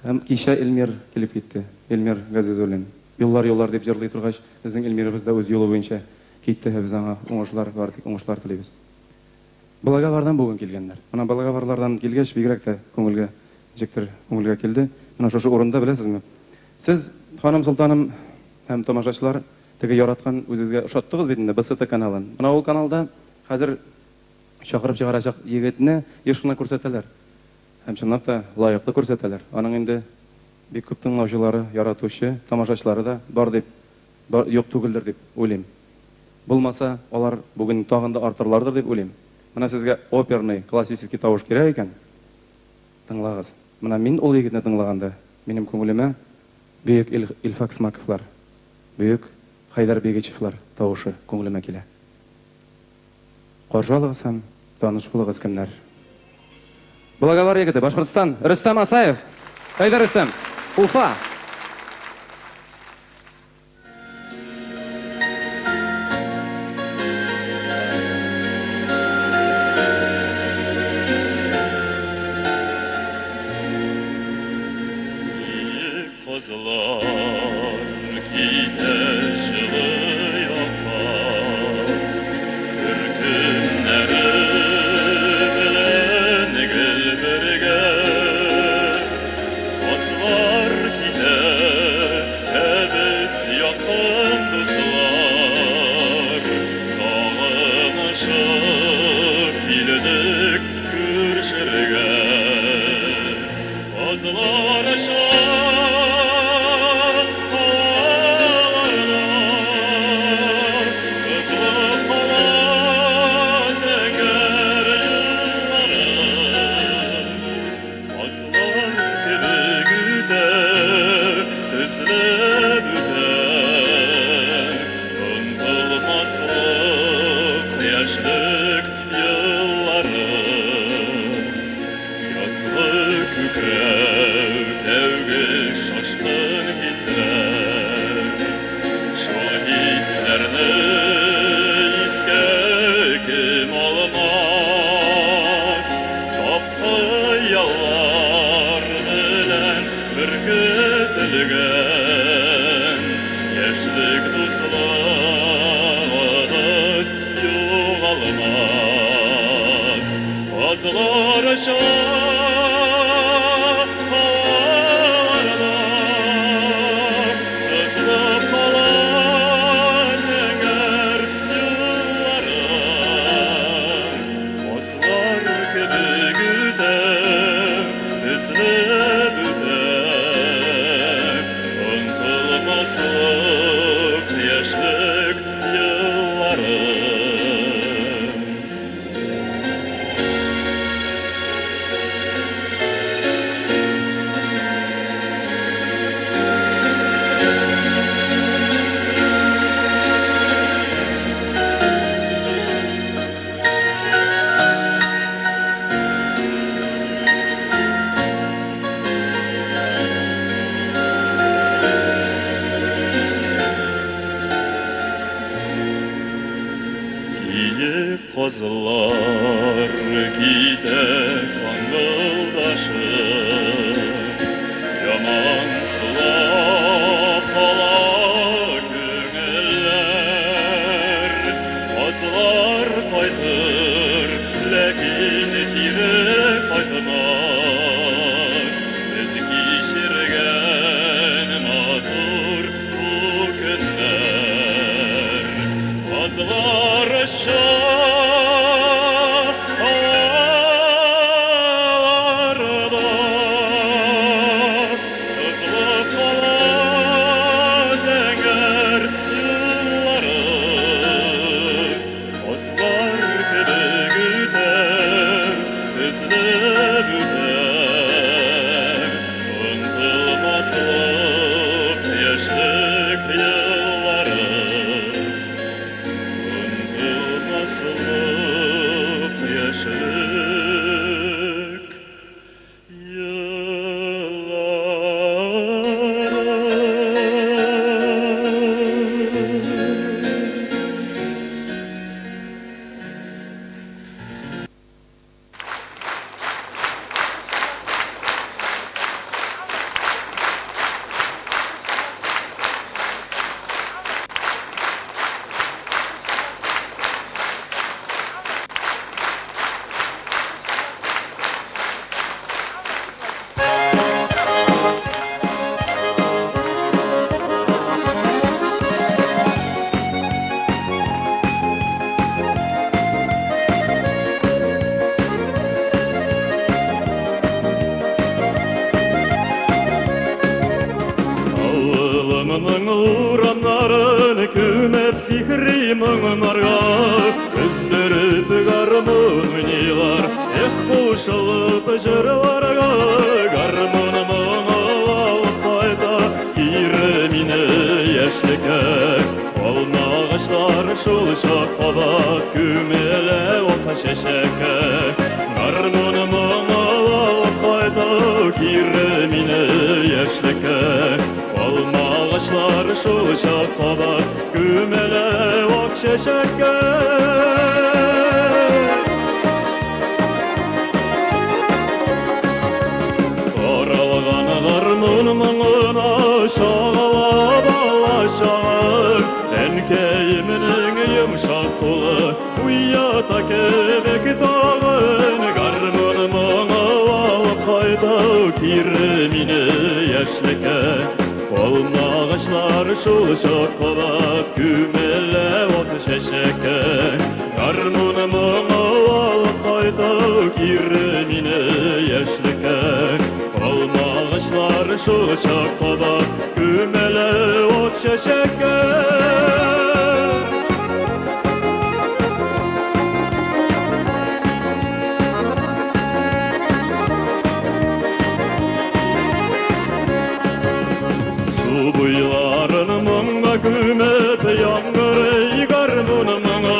һәм кичә Эльмир килеп китте. Эльмир Газизуллин. Юллар, юллар дип җырлый торгач, безнең Эльмирыбыз да үз юлы буенча китте һәм без аңа уңышлар, бары тик уңышлар телибез. Благовардан бүген килгәннәр. Менә Благоварлардан килгәч, бигрәк тә күңелгә, ничектер, күңелгә килде. Менә шушы урында, беләсезме, сез, ханым солтаным һәм тамашачылар, теге яраткан, үзегезгә ошаттыгыз бит инде БСТ каналын. Менә ул каналда хәзер чакырып чыгарачак егетне еш кына күрсәтәләр. Һәм чынлап та лаеклы күрсәтәләр. Аның инде бик күп тыңлаучылары, яратучы тамашачылары да бар дип, бар, юк түгелдер дип уйлыйм. Булмаса, алар бүген тагын да артырлардыр дип уйлыйм. Менә сезгә оперный, классический тавыш кирәк икән, тыңлагыз. Менә мин ул егетне тыңлаганда, минем күңелемә бөек Илфак Смаковлар, бөек Хәйдәр Бигичевлар тавышы күңелемә килә. Каршы алыгыз һәм таныш булыгыз кемнәр. Благовар егете, Башкортстан, Рөстәм Асаев. Әйдә, Рөстәм. Уфа. Кызлар китә җылы якка, Төркемнәре белән гел бергә. Казлар китә. Кичергән яшьлек дуслыгыбыз югалмас. Казлар оча һаваларда, сызылып кала зәңгәр юлларың. Казлар кебек үтә, эзләп үтә, онытылмаслык яшьлек еллары. Киек казлар китә каңгылдашып, ямансулап кала күңелләр. Казлар кайтыр, ләкин кире кайтмас. Без кичергән матур бу көннәр. Казлар оча һаваларда, сызылып кала зәңгәр юллары. Казлар кебек үтә, эзләп үтә, онытылмаслык яшьлек еллары. Онытылмаслык яшьлек еллары. Авылымның урамнарын күмеп сихри моңнарга, өздереп гармун уйныйлар, эх, кушылып җырларга. Гармун моңы алып кайта кире мине яшьлеккә. Алма агачлар шул чак кабат күмелә ак чәчәккә. Гармун моңы алып кайта кире мине яшьлеккә. Алма агачлар шул чак кабат күмелә ак чәчәккә. Таралган гармун моңына чагыла бала чагым, Әнкәемнең йомшак кулы уята кебек тагын. Гармун моңы алып кайта кире мине яшьлеккә. Алма агачлар шул чак кабат күмелә ак чәчәккә. Гармун моңы алып кайта кире мине яшьлеккә. Алма агачлар шул чак кабат күмелә ак чәчәккә. Су буйларын моңга күмеп яңгырый гармун моңы.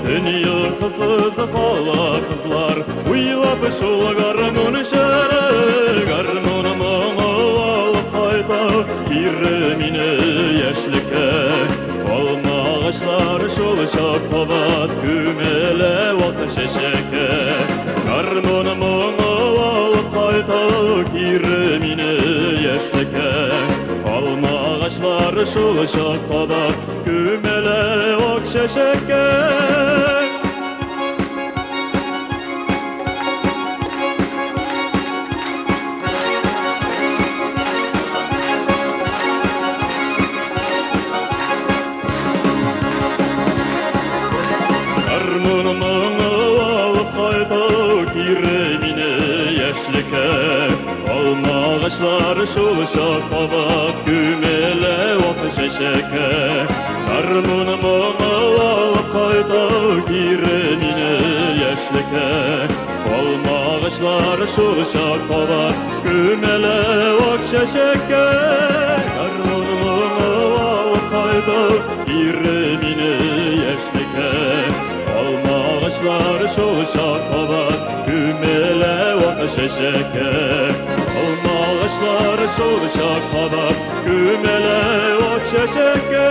Төн йокысыз кала кызлар, уйлап шул гармун җыры. Гармун моңы алып кайта кире мине яшьлеккә. Алма агачлар шул чак кабат күмелә ак чәчәккә. Гармун моңы алып кайта кире мине яшьлеккә. шул чак кабат күмелә ак чәчәккә. Гармун моңы алып кайта кире мине яшьлеккә. Алма агачлары шул чак кабат күмелә вак чәчәккә. Гармун моңы алып кайта кире мине яшьлеккә. Алма агачлары шул чак кабат күмелә вак чәчәккә. Гармун моңы алып кайта кире мине яшьлеккә. Алма агачлары шул чак кабат күмелә вак чәчәккә. Алма агачлары шул чак кабат күмелә вак чәчәккә.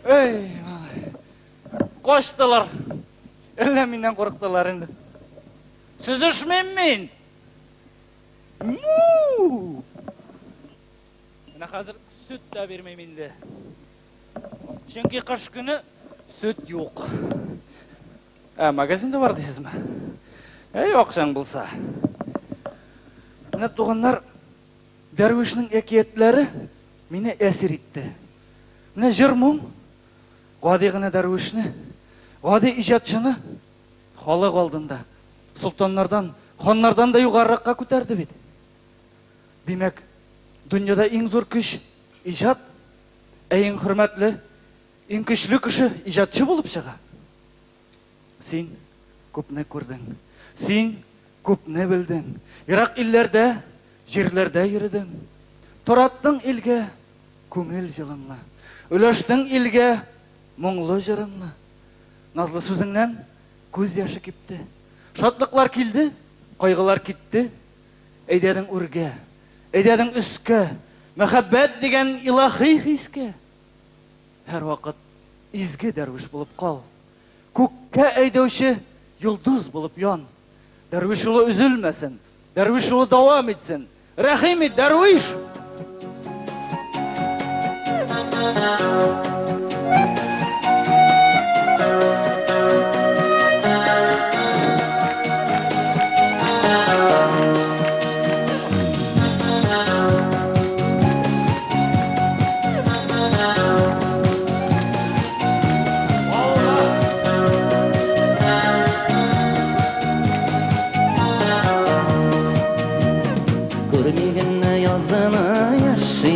Эй, малай. Качтылар. Әллә миннән курыктылар инде. Сөзешмим мин. Му! Менә хәзер сөт тә бирмим инде. Чөнки кыш көне сөт юк. Ә, магазинда бар дисезме? Әй, акчаң булса. Менә туганнар, дәрвишнең әкиятләре мине әсир итте. Менә җыр моң гади генә дәрвишне, гади иҗатчыны халык алдында солтаннардан, ханнардан да югарыракка күтәрде бит. Димәк, дөньяда иң зур көч иҗат, ә иң хөрмәтле, иң көчле кеше иҗатчы булып чыга. Син күпне күрдең. Син күпне белдең. Ерак илләрдә, җирләрдә йөредең. Тараттың илгә күңел җылыңны. Өләштең илгә моңлы җырыңны. Назлы сүзеңнән күз яше кипте. Шатлыклар килде, кайгылар китте. Әйдәдең үргә, әйдәдең өскә, мәхәббәт дигән илаһи хискә. Һәрвакыт изге дәрвиш булып кал. Күккә әйдәүче йолдыз булып ян. Дәрвиш юлы өзелмәсен, дәрвиш юлы дәвам итсен. Рәхим ит, дәрвиш! Күрми генә языны яши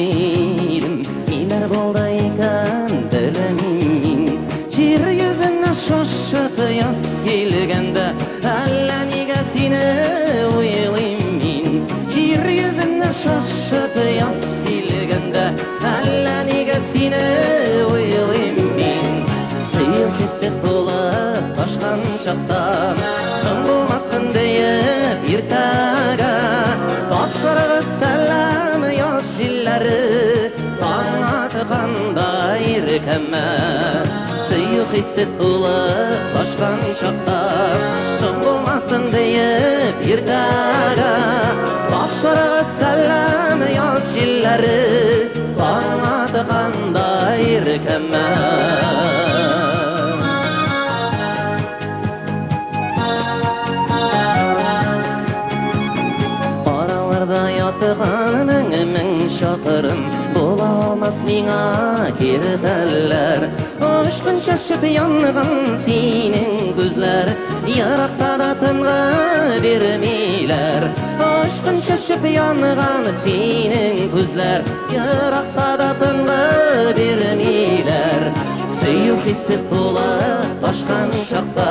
идем. Ниләр булды икән, белмим мин. Җир йөзенә шашып яз килгәндә, әллә нигә сине уйлыйм мин. Җир йөзенә шашып яз килгәндә, әллә нигә сине уйлыйм мин. Сөю хисе тулып ташкан чакта, соң булмасын диеп иртәгә, тапшырыгыз сәлам, яз җилләре, таң атканда иркәмә. Сөю хисе тулып ташкан чакта, соң булмасын диеп иртәгә, тапшырыгыз сәлам, яз җилләре, таң атканда иркәмә. Араларда яткан мең-мең чакрым була алмас миңа киртәләр. Очкын чәчеп янган синең күзләр еракта да тынгы бирмиләр. Очкын чәчеп янган синең күзләр еракта да тынгы бирмиләр. Сөю хисе тулып ташкан чакта,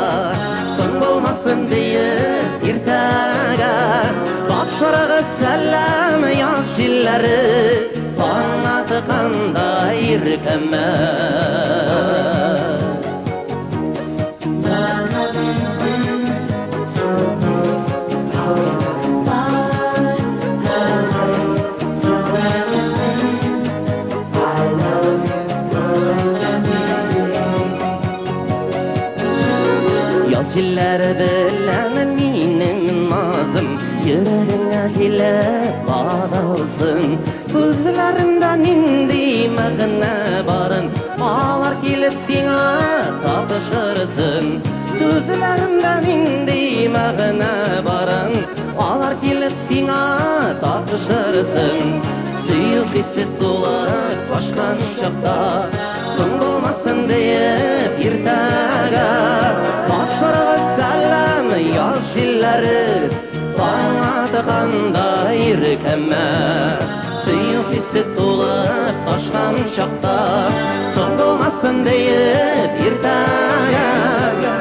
соң булмасын диеп иртәгә, тапшырыгыз сәлам, яз җилләре, таң атканда иркәмә. Яз җилләре белән минем назым йөрәгеңә килеп кадалсын. Күзләремдә нинди мәгънә барын алар килеп сиңа тапшырсын. Сүзләремдә нинди мәгънә барын алар килеп сиңа тапшырсын. Сөю хисе тулып ташкан чакта, соң булмасын диеп иртәгә, тапшырыгыз сәлам, яз җилләре, таң атканда иркәмә. Сөю хисе тулып ташкан чакта, соң булмасын диеп иртәгә,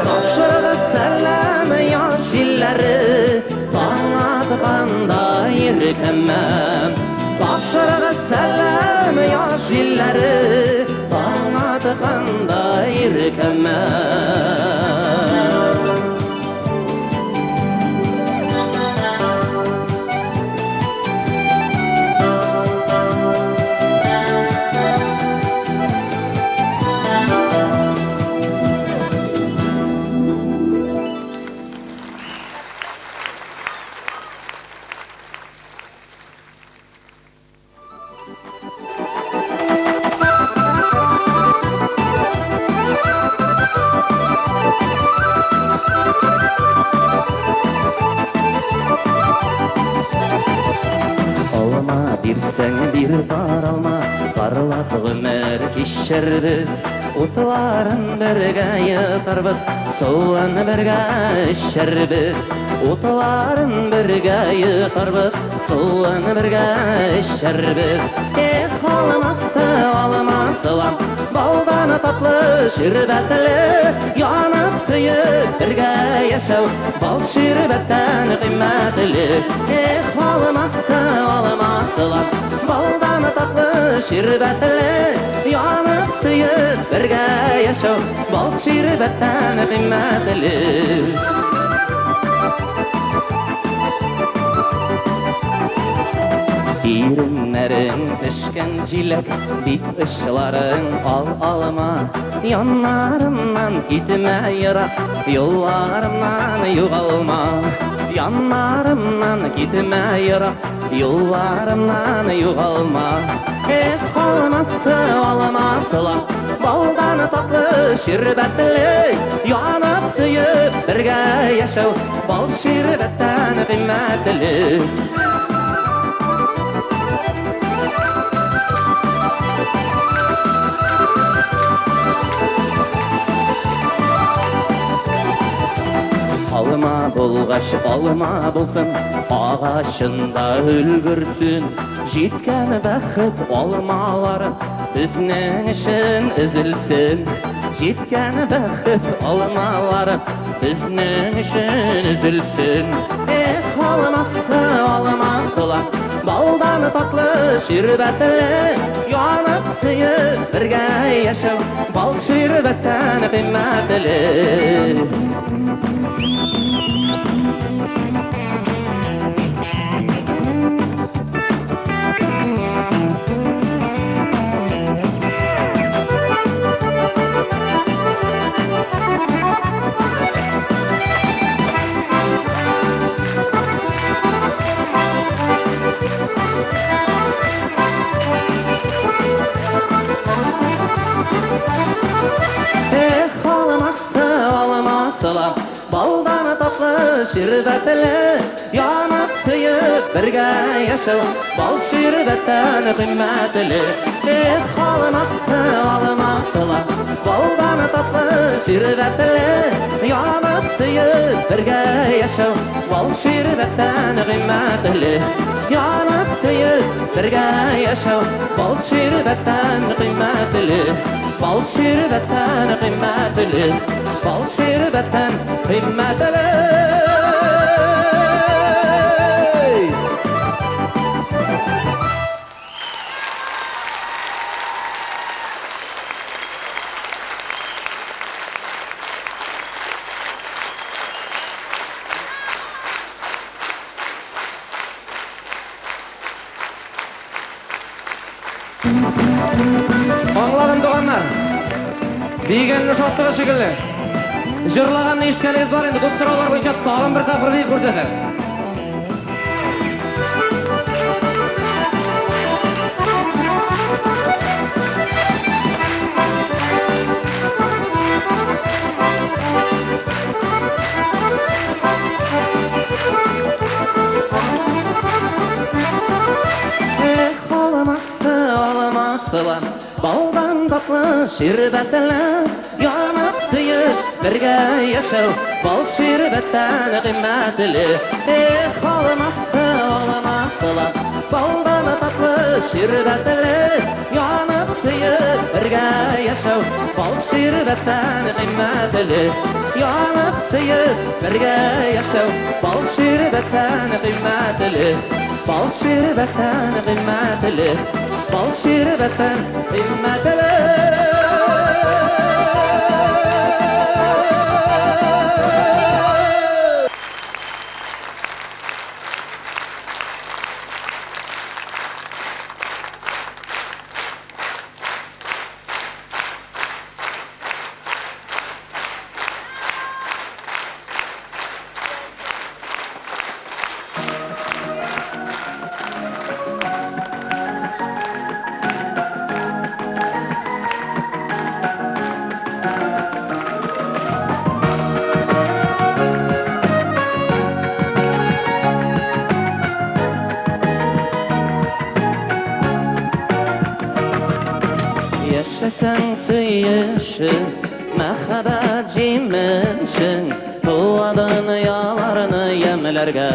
тапшырыгыз сәлам, яз җилләре, таң атканда иркәмә. Тапшырыгыз сәлам, яз җилләре, таң атканда иркәмә. Алма бирсәң бир, таралма. Парлап гомер кичербез, Утларын бергә йотарбыз, Суын бергә эчәрбез. Утларын бергә йотарбыз, Суын бергә эчәрбез. Эх, алмасы, алмасы ла, Балдан татлы, ширбәтле, Янып сөеп бергә яшәү, Бал ширбәттән кыйммәтле. Эх, алмасы, алмасы ла, Балдан татлы, ширбәтле, Янып сөеп бергә яшәү, Бал ширбәттән кыйммәтле. Иреннәрең пешкән җиләк, бит очларың ал алма. Яннарымнан китмә ерак, юлларымнан югалма. Яннарымнан китмә ерак, юлларымнан югалма. Эх, алмасы, алмасы ла, балдан татлы, ширбәтле, янып сөеп бергә яшәү, бал ширбәттән кыйммәтле. Алма булгач алма булсын, агачында өлгерсен. Җиткән бәхет алмалары безнең өчен өзелсен. Җиткән бәхет алмалары безнең өчен өзелсен. Эх, алмасы, алмасы ла, балдан татлы, ширбәтле, янып сөеп бергә яшәү, бал ширбәттән кыйммәтле. Эх, алмасы, алмасы ла, балдан татлы, ширбәтле, янып сөеп бергә яшәү, бал ширбәттән кыйммәтле. Эх, алмасы, алмасы ла, балдан татлы, ширбәтле, янып сөеп бергә яшәү, бал ширбәттән кыйммәтле. Янып сөеп бергә яшәү, бал ширбәттән кыйммәтле. Бал ширбәттән кыйммәтле, бал ширбәттән кыйммәтле. Аңладым, туганнар. Дигәнне шатлыгы шикелле. Җырлаганны ишеткәнегез бар инде, күп сораулар буенча тагын бер тапкыр биеп күрсәтәм. Эх, алмасы, алмасы ла, балдан татлы, ширбәтле, янып сөеп бергә яшәү, бал ширбәттән кыйммәтле. Эх, алмасы, алмасы ла, балдан татлы, ширбәтле, янып сөеп бергә яшәү, бал ширбәттән кыйммәтле. Янып сөеп бергә яшәү, бал ширбәттән кыйммәтле. Бал ширбәттән кыйммәтле, бал ширбәттән кыйммәтле. Яшәсәң сөешеп, мәхәббәт җимешең, туа дөньяларны ямьләргә.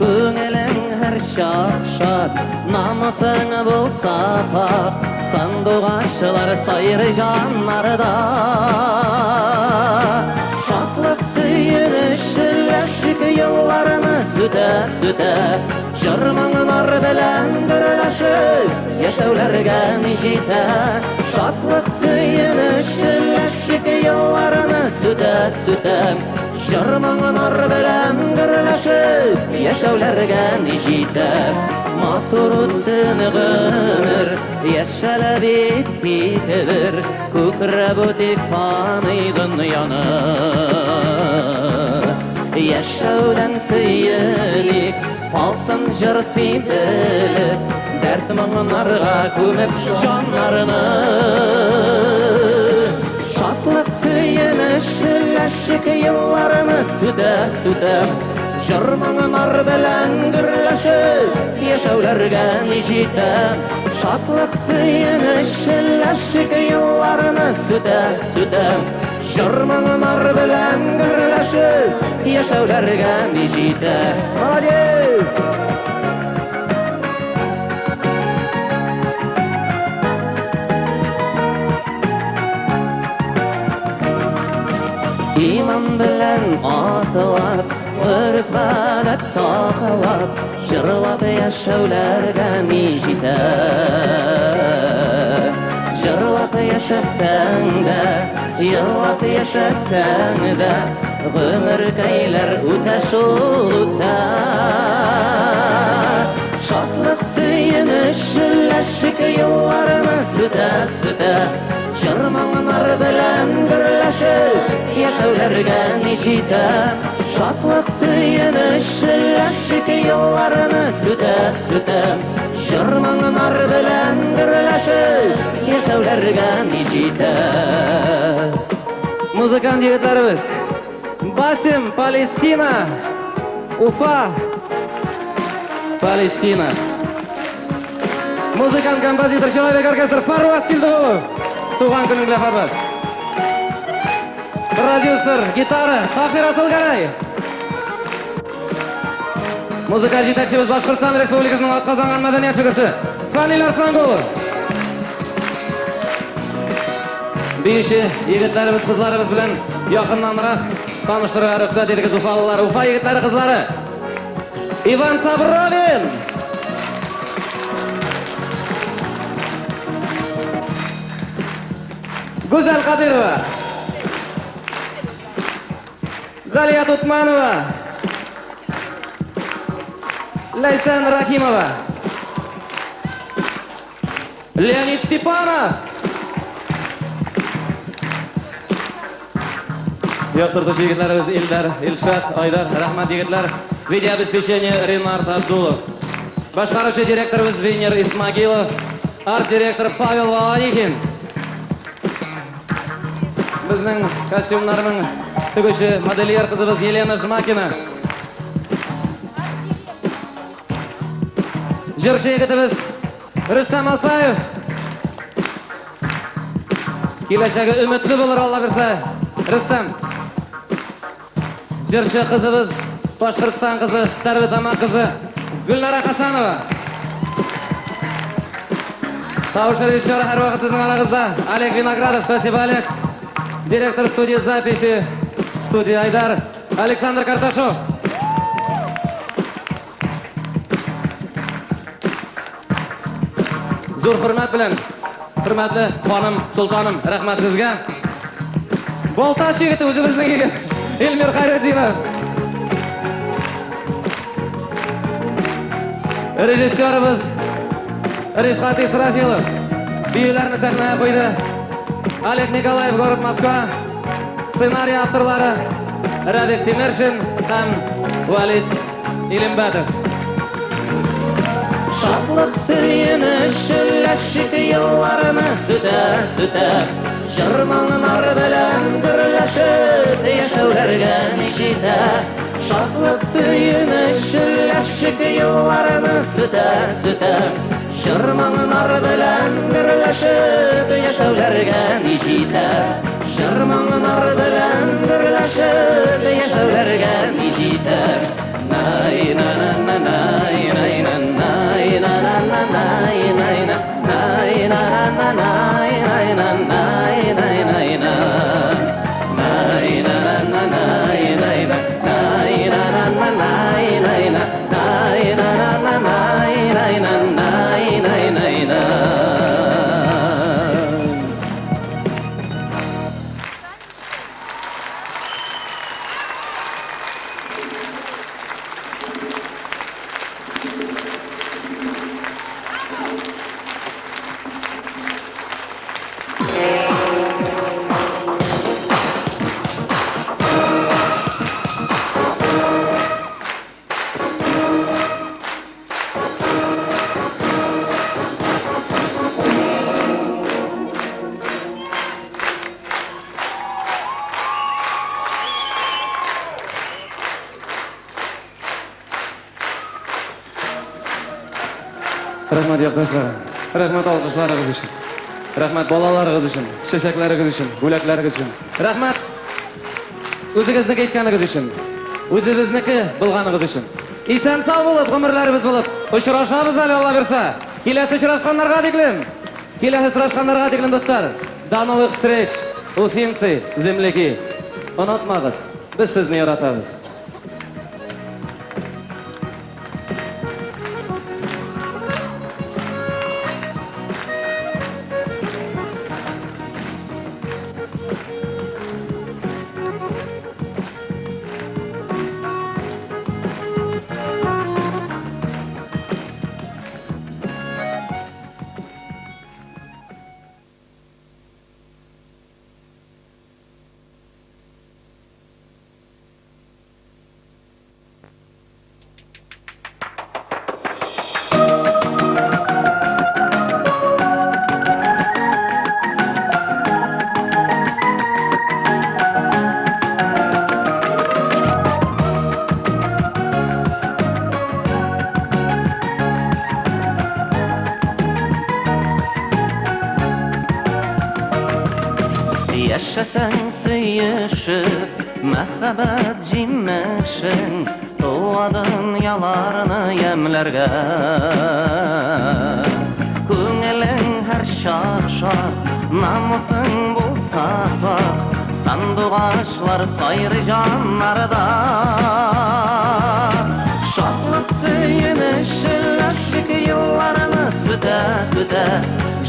Күңелең һәрчак шат, намусың булса пакь, сандугачлар сайрый җаннарда. Шатлык, сөенеч, өләшик елларны сүтә-сүтә, җыр моңнар белән гөрләшеп, яшәүләргә ни җитә? Шатлык, сөенеч, өләшик елларны сүтә-сүтә, җыр моңнар белән гөрләшеп, яшәүләргә ни җитә? Матур үтсен гомер, яшәлә бит тик бер, күкрәп үтик фани дөньяны. Яшәүдән сөеник, калсын җыр сибелеп, дәрт моңнарга күмеп җаннарны. Шатлык, сөенеч, өләшик елларны сүтә-сүтә, җыр моңнар белән гөрләшеп, яшәүләргә ни җитә? Шатлык, сөенеч, өләшик елларны сүтә-сүтә, җыр моңнар белән гөрләшеп, яшәүләргә ни җитә? Молодец! Иман белән атлап, гореф-гадәт саклап, җырлап яшәүләргә ни җитә? Җырлап яшәсәң дә, елап яшәсәң дә, гомеркәйләр үтә шул үтә. Шатлык, сөенеч, өләшик елларны сүтә-сүтә, җыр моңнар белән гөрләшеп, яшәүләргә ни җитә? Шатлык, сөенеч, өләшик елларны сүтә-сүтә, җыр моңнар белән гөрләшеп, яшәүләргә ни җитә? Музыкант егетләребез. Басим, Палестина, Уфа, Палестина. Музыкант, композитор, человек, оркестр Фарваз Килдеголов. Туган көнең белән, Фарваз. Продюсер, гитара, Тахир Асылгарай. Музыкаль җитәкчебез Башкортстан Республикасының атказанган мәдәният шәхесе Фанил Арслангулов. Биюче егетләребез, кызларыбыз белән якыннанрак таныштырырга рөхсәт итегез, уфалылар, Уфа егетләре, кызлары. Иван Сабровин! Гүзәл Кадырова! Галия Тутманова! Ләйсән Рахимова! Леонид Степанов! Яктыртучы егетләребез Илдар, Илшат, Айдар, рәхмәт егетләр. Видеообеспечение Ренард Абдулов. Башкаручы директорыбыз Венер Исмагилов, арт-директор Павел Волонихин. Безнең костюмнарның тегүче модельер кызыбыз Елена Жмакина. Җырчы егетебез Рөстәм Асаев. Киләчәге өметле булыр, Алла бирсә. Рөстәм. Җырчы кызыбыз, Башкортстан кызы, Стәрлетамак кызы Гөлнара Хасанова. Тавыш режиссеры һәрвакыт сезнең арагызда Олег Виноградов. Спасибо, Олег. Директор студии записи, студия Айдар, Александр Карташов. Зур хөрмәт белән, хөрмәтле ханым, солтаным, рәхмәт сезгә. Балтач егете, үзебезнең егет, Эльмир Хайретдинов. Режиссерыбыз Рифхат Исрафилов биюләрне сәхнәгә куйды. Олег Николаев, город Москва. Сценарий авторлары Радик Тимершин һәм Валид Илембәтов. Шатлык, сөенеч, өләшик елларны сүтә-сүтә, җыр моңнар белән гөрләшеп, яшәүләргә ни җитә? Шатлык, сөенеч, өләшик елларны сүтә-сүтә. Җыр-моңнар белән гөрләшеп яшәүләргә ни җитә? Җыр-моңнар белән гөрләшеп яшәүләргә ни җитә? Най на на на най най на най на на на най най на най на на на най най на най най най на най на на на най най на най на на на най най на най на на на най най на най най най на. Рәхмәт, якташлар. Рәхмәт алкышларыгыз өчен. Рәхмәт балаларыгыз өчен, чәчәкләрегез өчен, бүләкләрегез өчен. Рәхмәт үзегезнеке әйткәнегез өчен. Үзебезнеке булганыгыз өчен. Исән сау булып, гомерләребез булып, очрашабыз әле Алла бирсә. Киләсе очрашканнарга тиклем. Киләсе очрашканнарга тиклем, дуслар. До новых встреч, уфимцы, земляки. Онытмагыз, без сезне яратабыз. Яшәсәң сөешеп, мәхәббәт җимешең, туа дөньяларны ямьләргә. Күңелең һәрчак шат, намусың булса пакь, сандугачлар сайрый җаннарда. Шатлык, сөенеч, өләшик елларны сүтә-сүтә,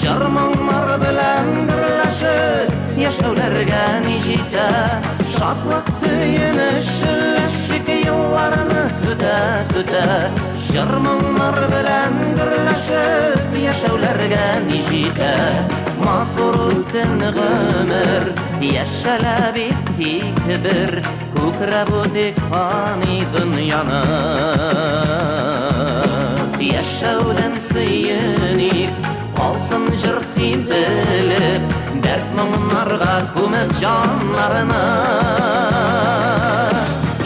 җыр-моңнар белән гөрләшеп, яшәүләргә ни җитә? Шатлык, сөенеч, өләшик елларны сүтә-сүтә, җыр-моңнар белән гөрләшеп, яшәүләргә ни җитә? Матур үтсен гомер, яшәлә бит тик бер, күкрәп үтик фани дөньяны. Яшәүдән сөеник, калсын җыр сибелеп, дәрт моңнарга күмеп җаннарны.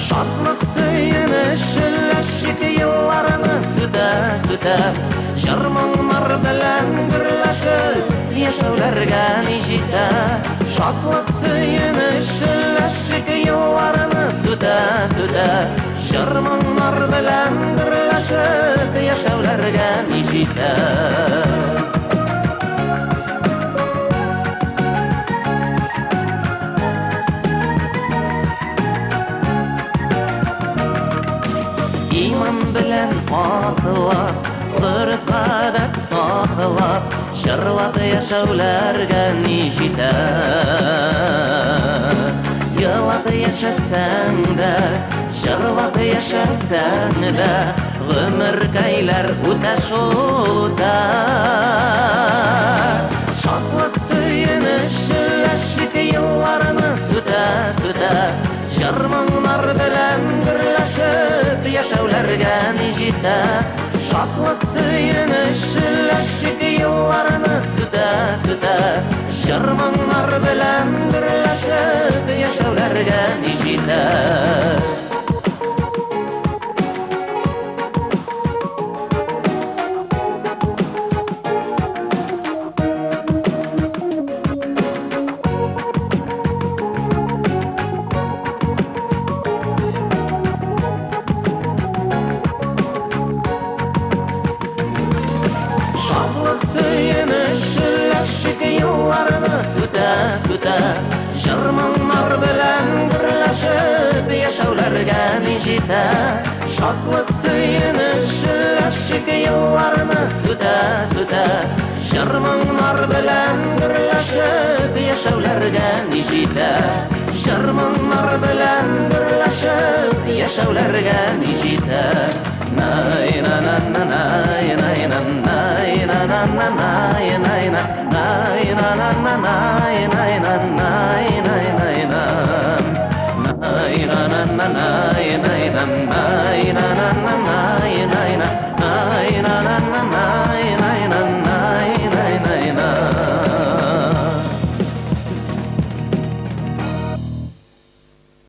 Шатлык, сөенеч, өләшик елларны сүтә-сүтә, җыр-моңнар белән гөрләшеп, яшәүләргә ни җитә? Шатлык, сөенеч, өләшик елларны сүтә-сүтә, җыр-моңнар белән гөрләшеп, яшәүләргә ни җитә? Иман белән атлап, гореф-гадәт саклап, җырлап яшәүләргә ни җитә? Елап яшәсәң дә, җырлап яшәсәң дә, гомеркәйләр үтә шул үтә. Шатлык, сөенеч, өләшик елларны сүтә-сүтә, җыр-моңнар белән гөрләшеп, яшәүләргә ни җитә? Шатлык, сөенеч, өләшик елларны сүтә-сүтә, җыр-моңнар белән гөрләшеп, яшәүләргә ни җитә? Шатлык, сөенеч, өләшик елларны сүтә-сүтә. Җыр-моңнар белән гөрләшеп яшәүләргә ни җитә? Шатлык, сөенеч, өләшик елларны сүтә-сүтә. Җыр-моңнар белән гөрләшеп яшәүләргә ни җитә? Җыр-моңнар белән гөрләшеп яшәүләргә ни җитә? Най на на на най най на най на на на най най на най на на на най най на най най най на най на на на най най на най на на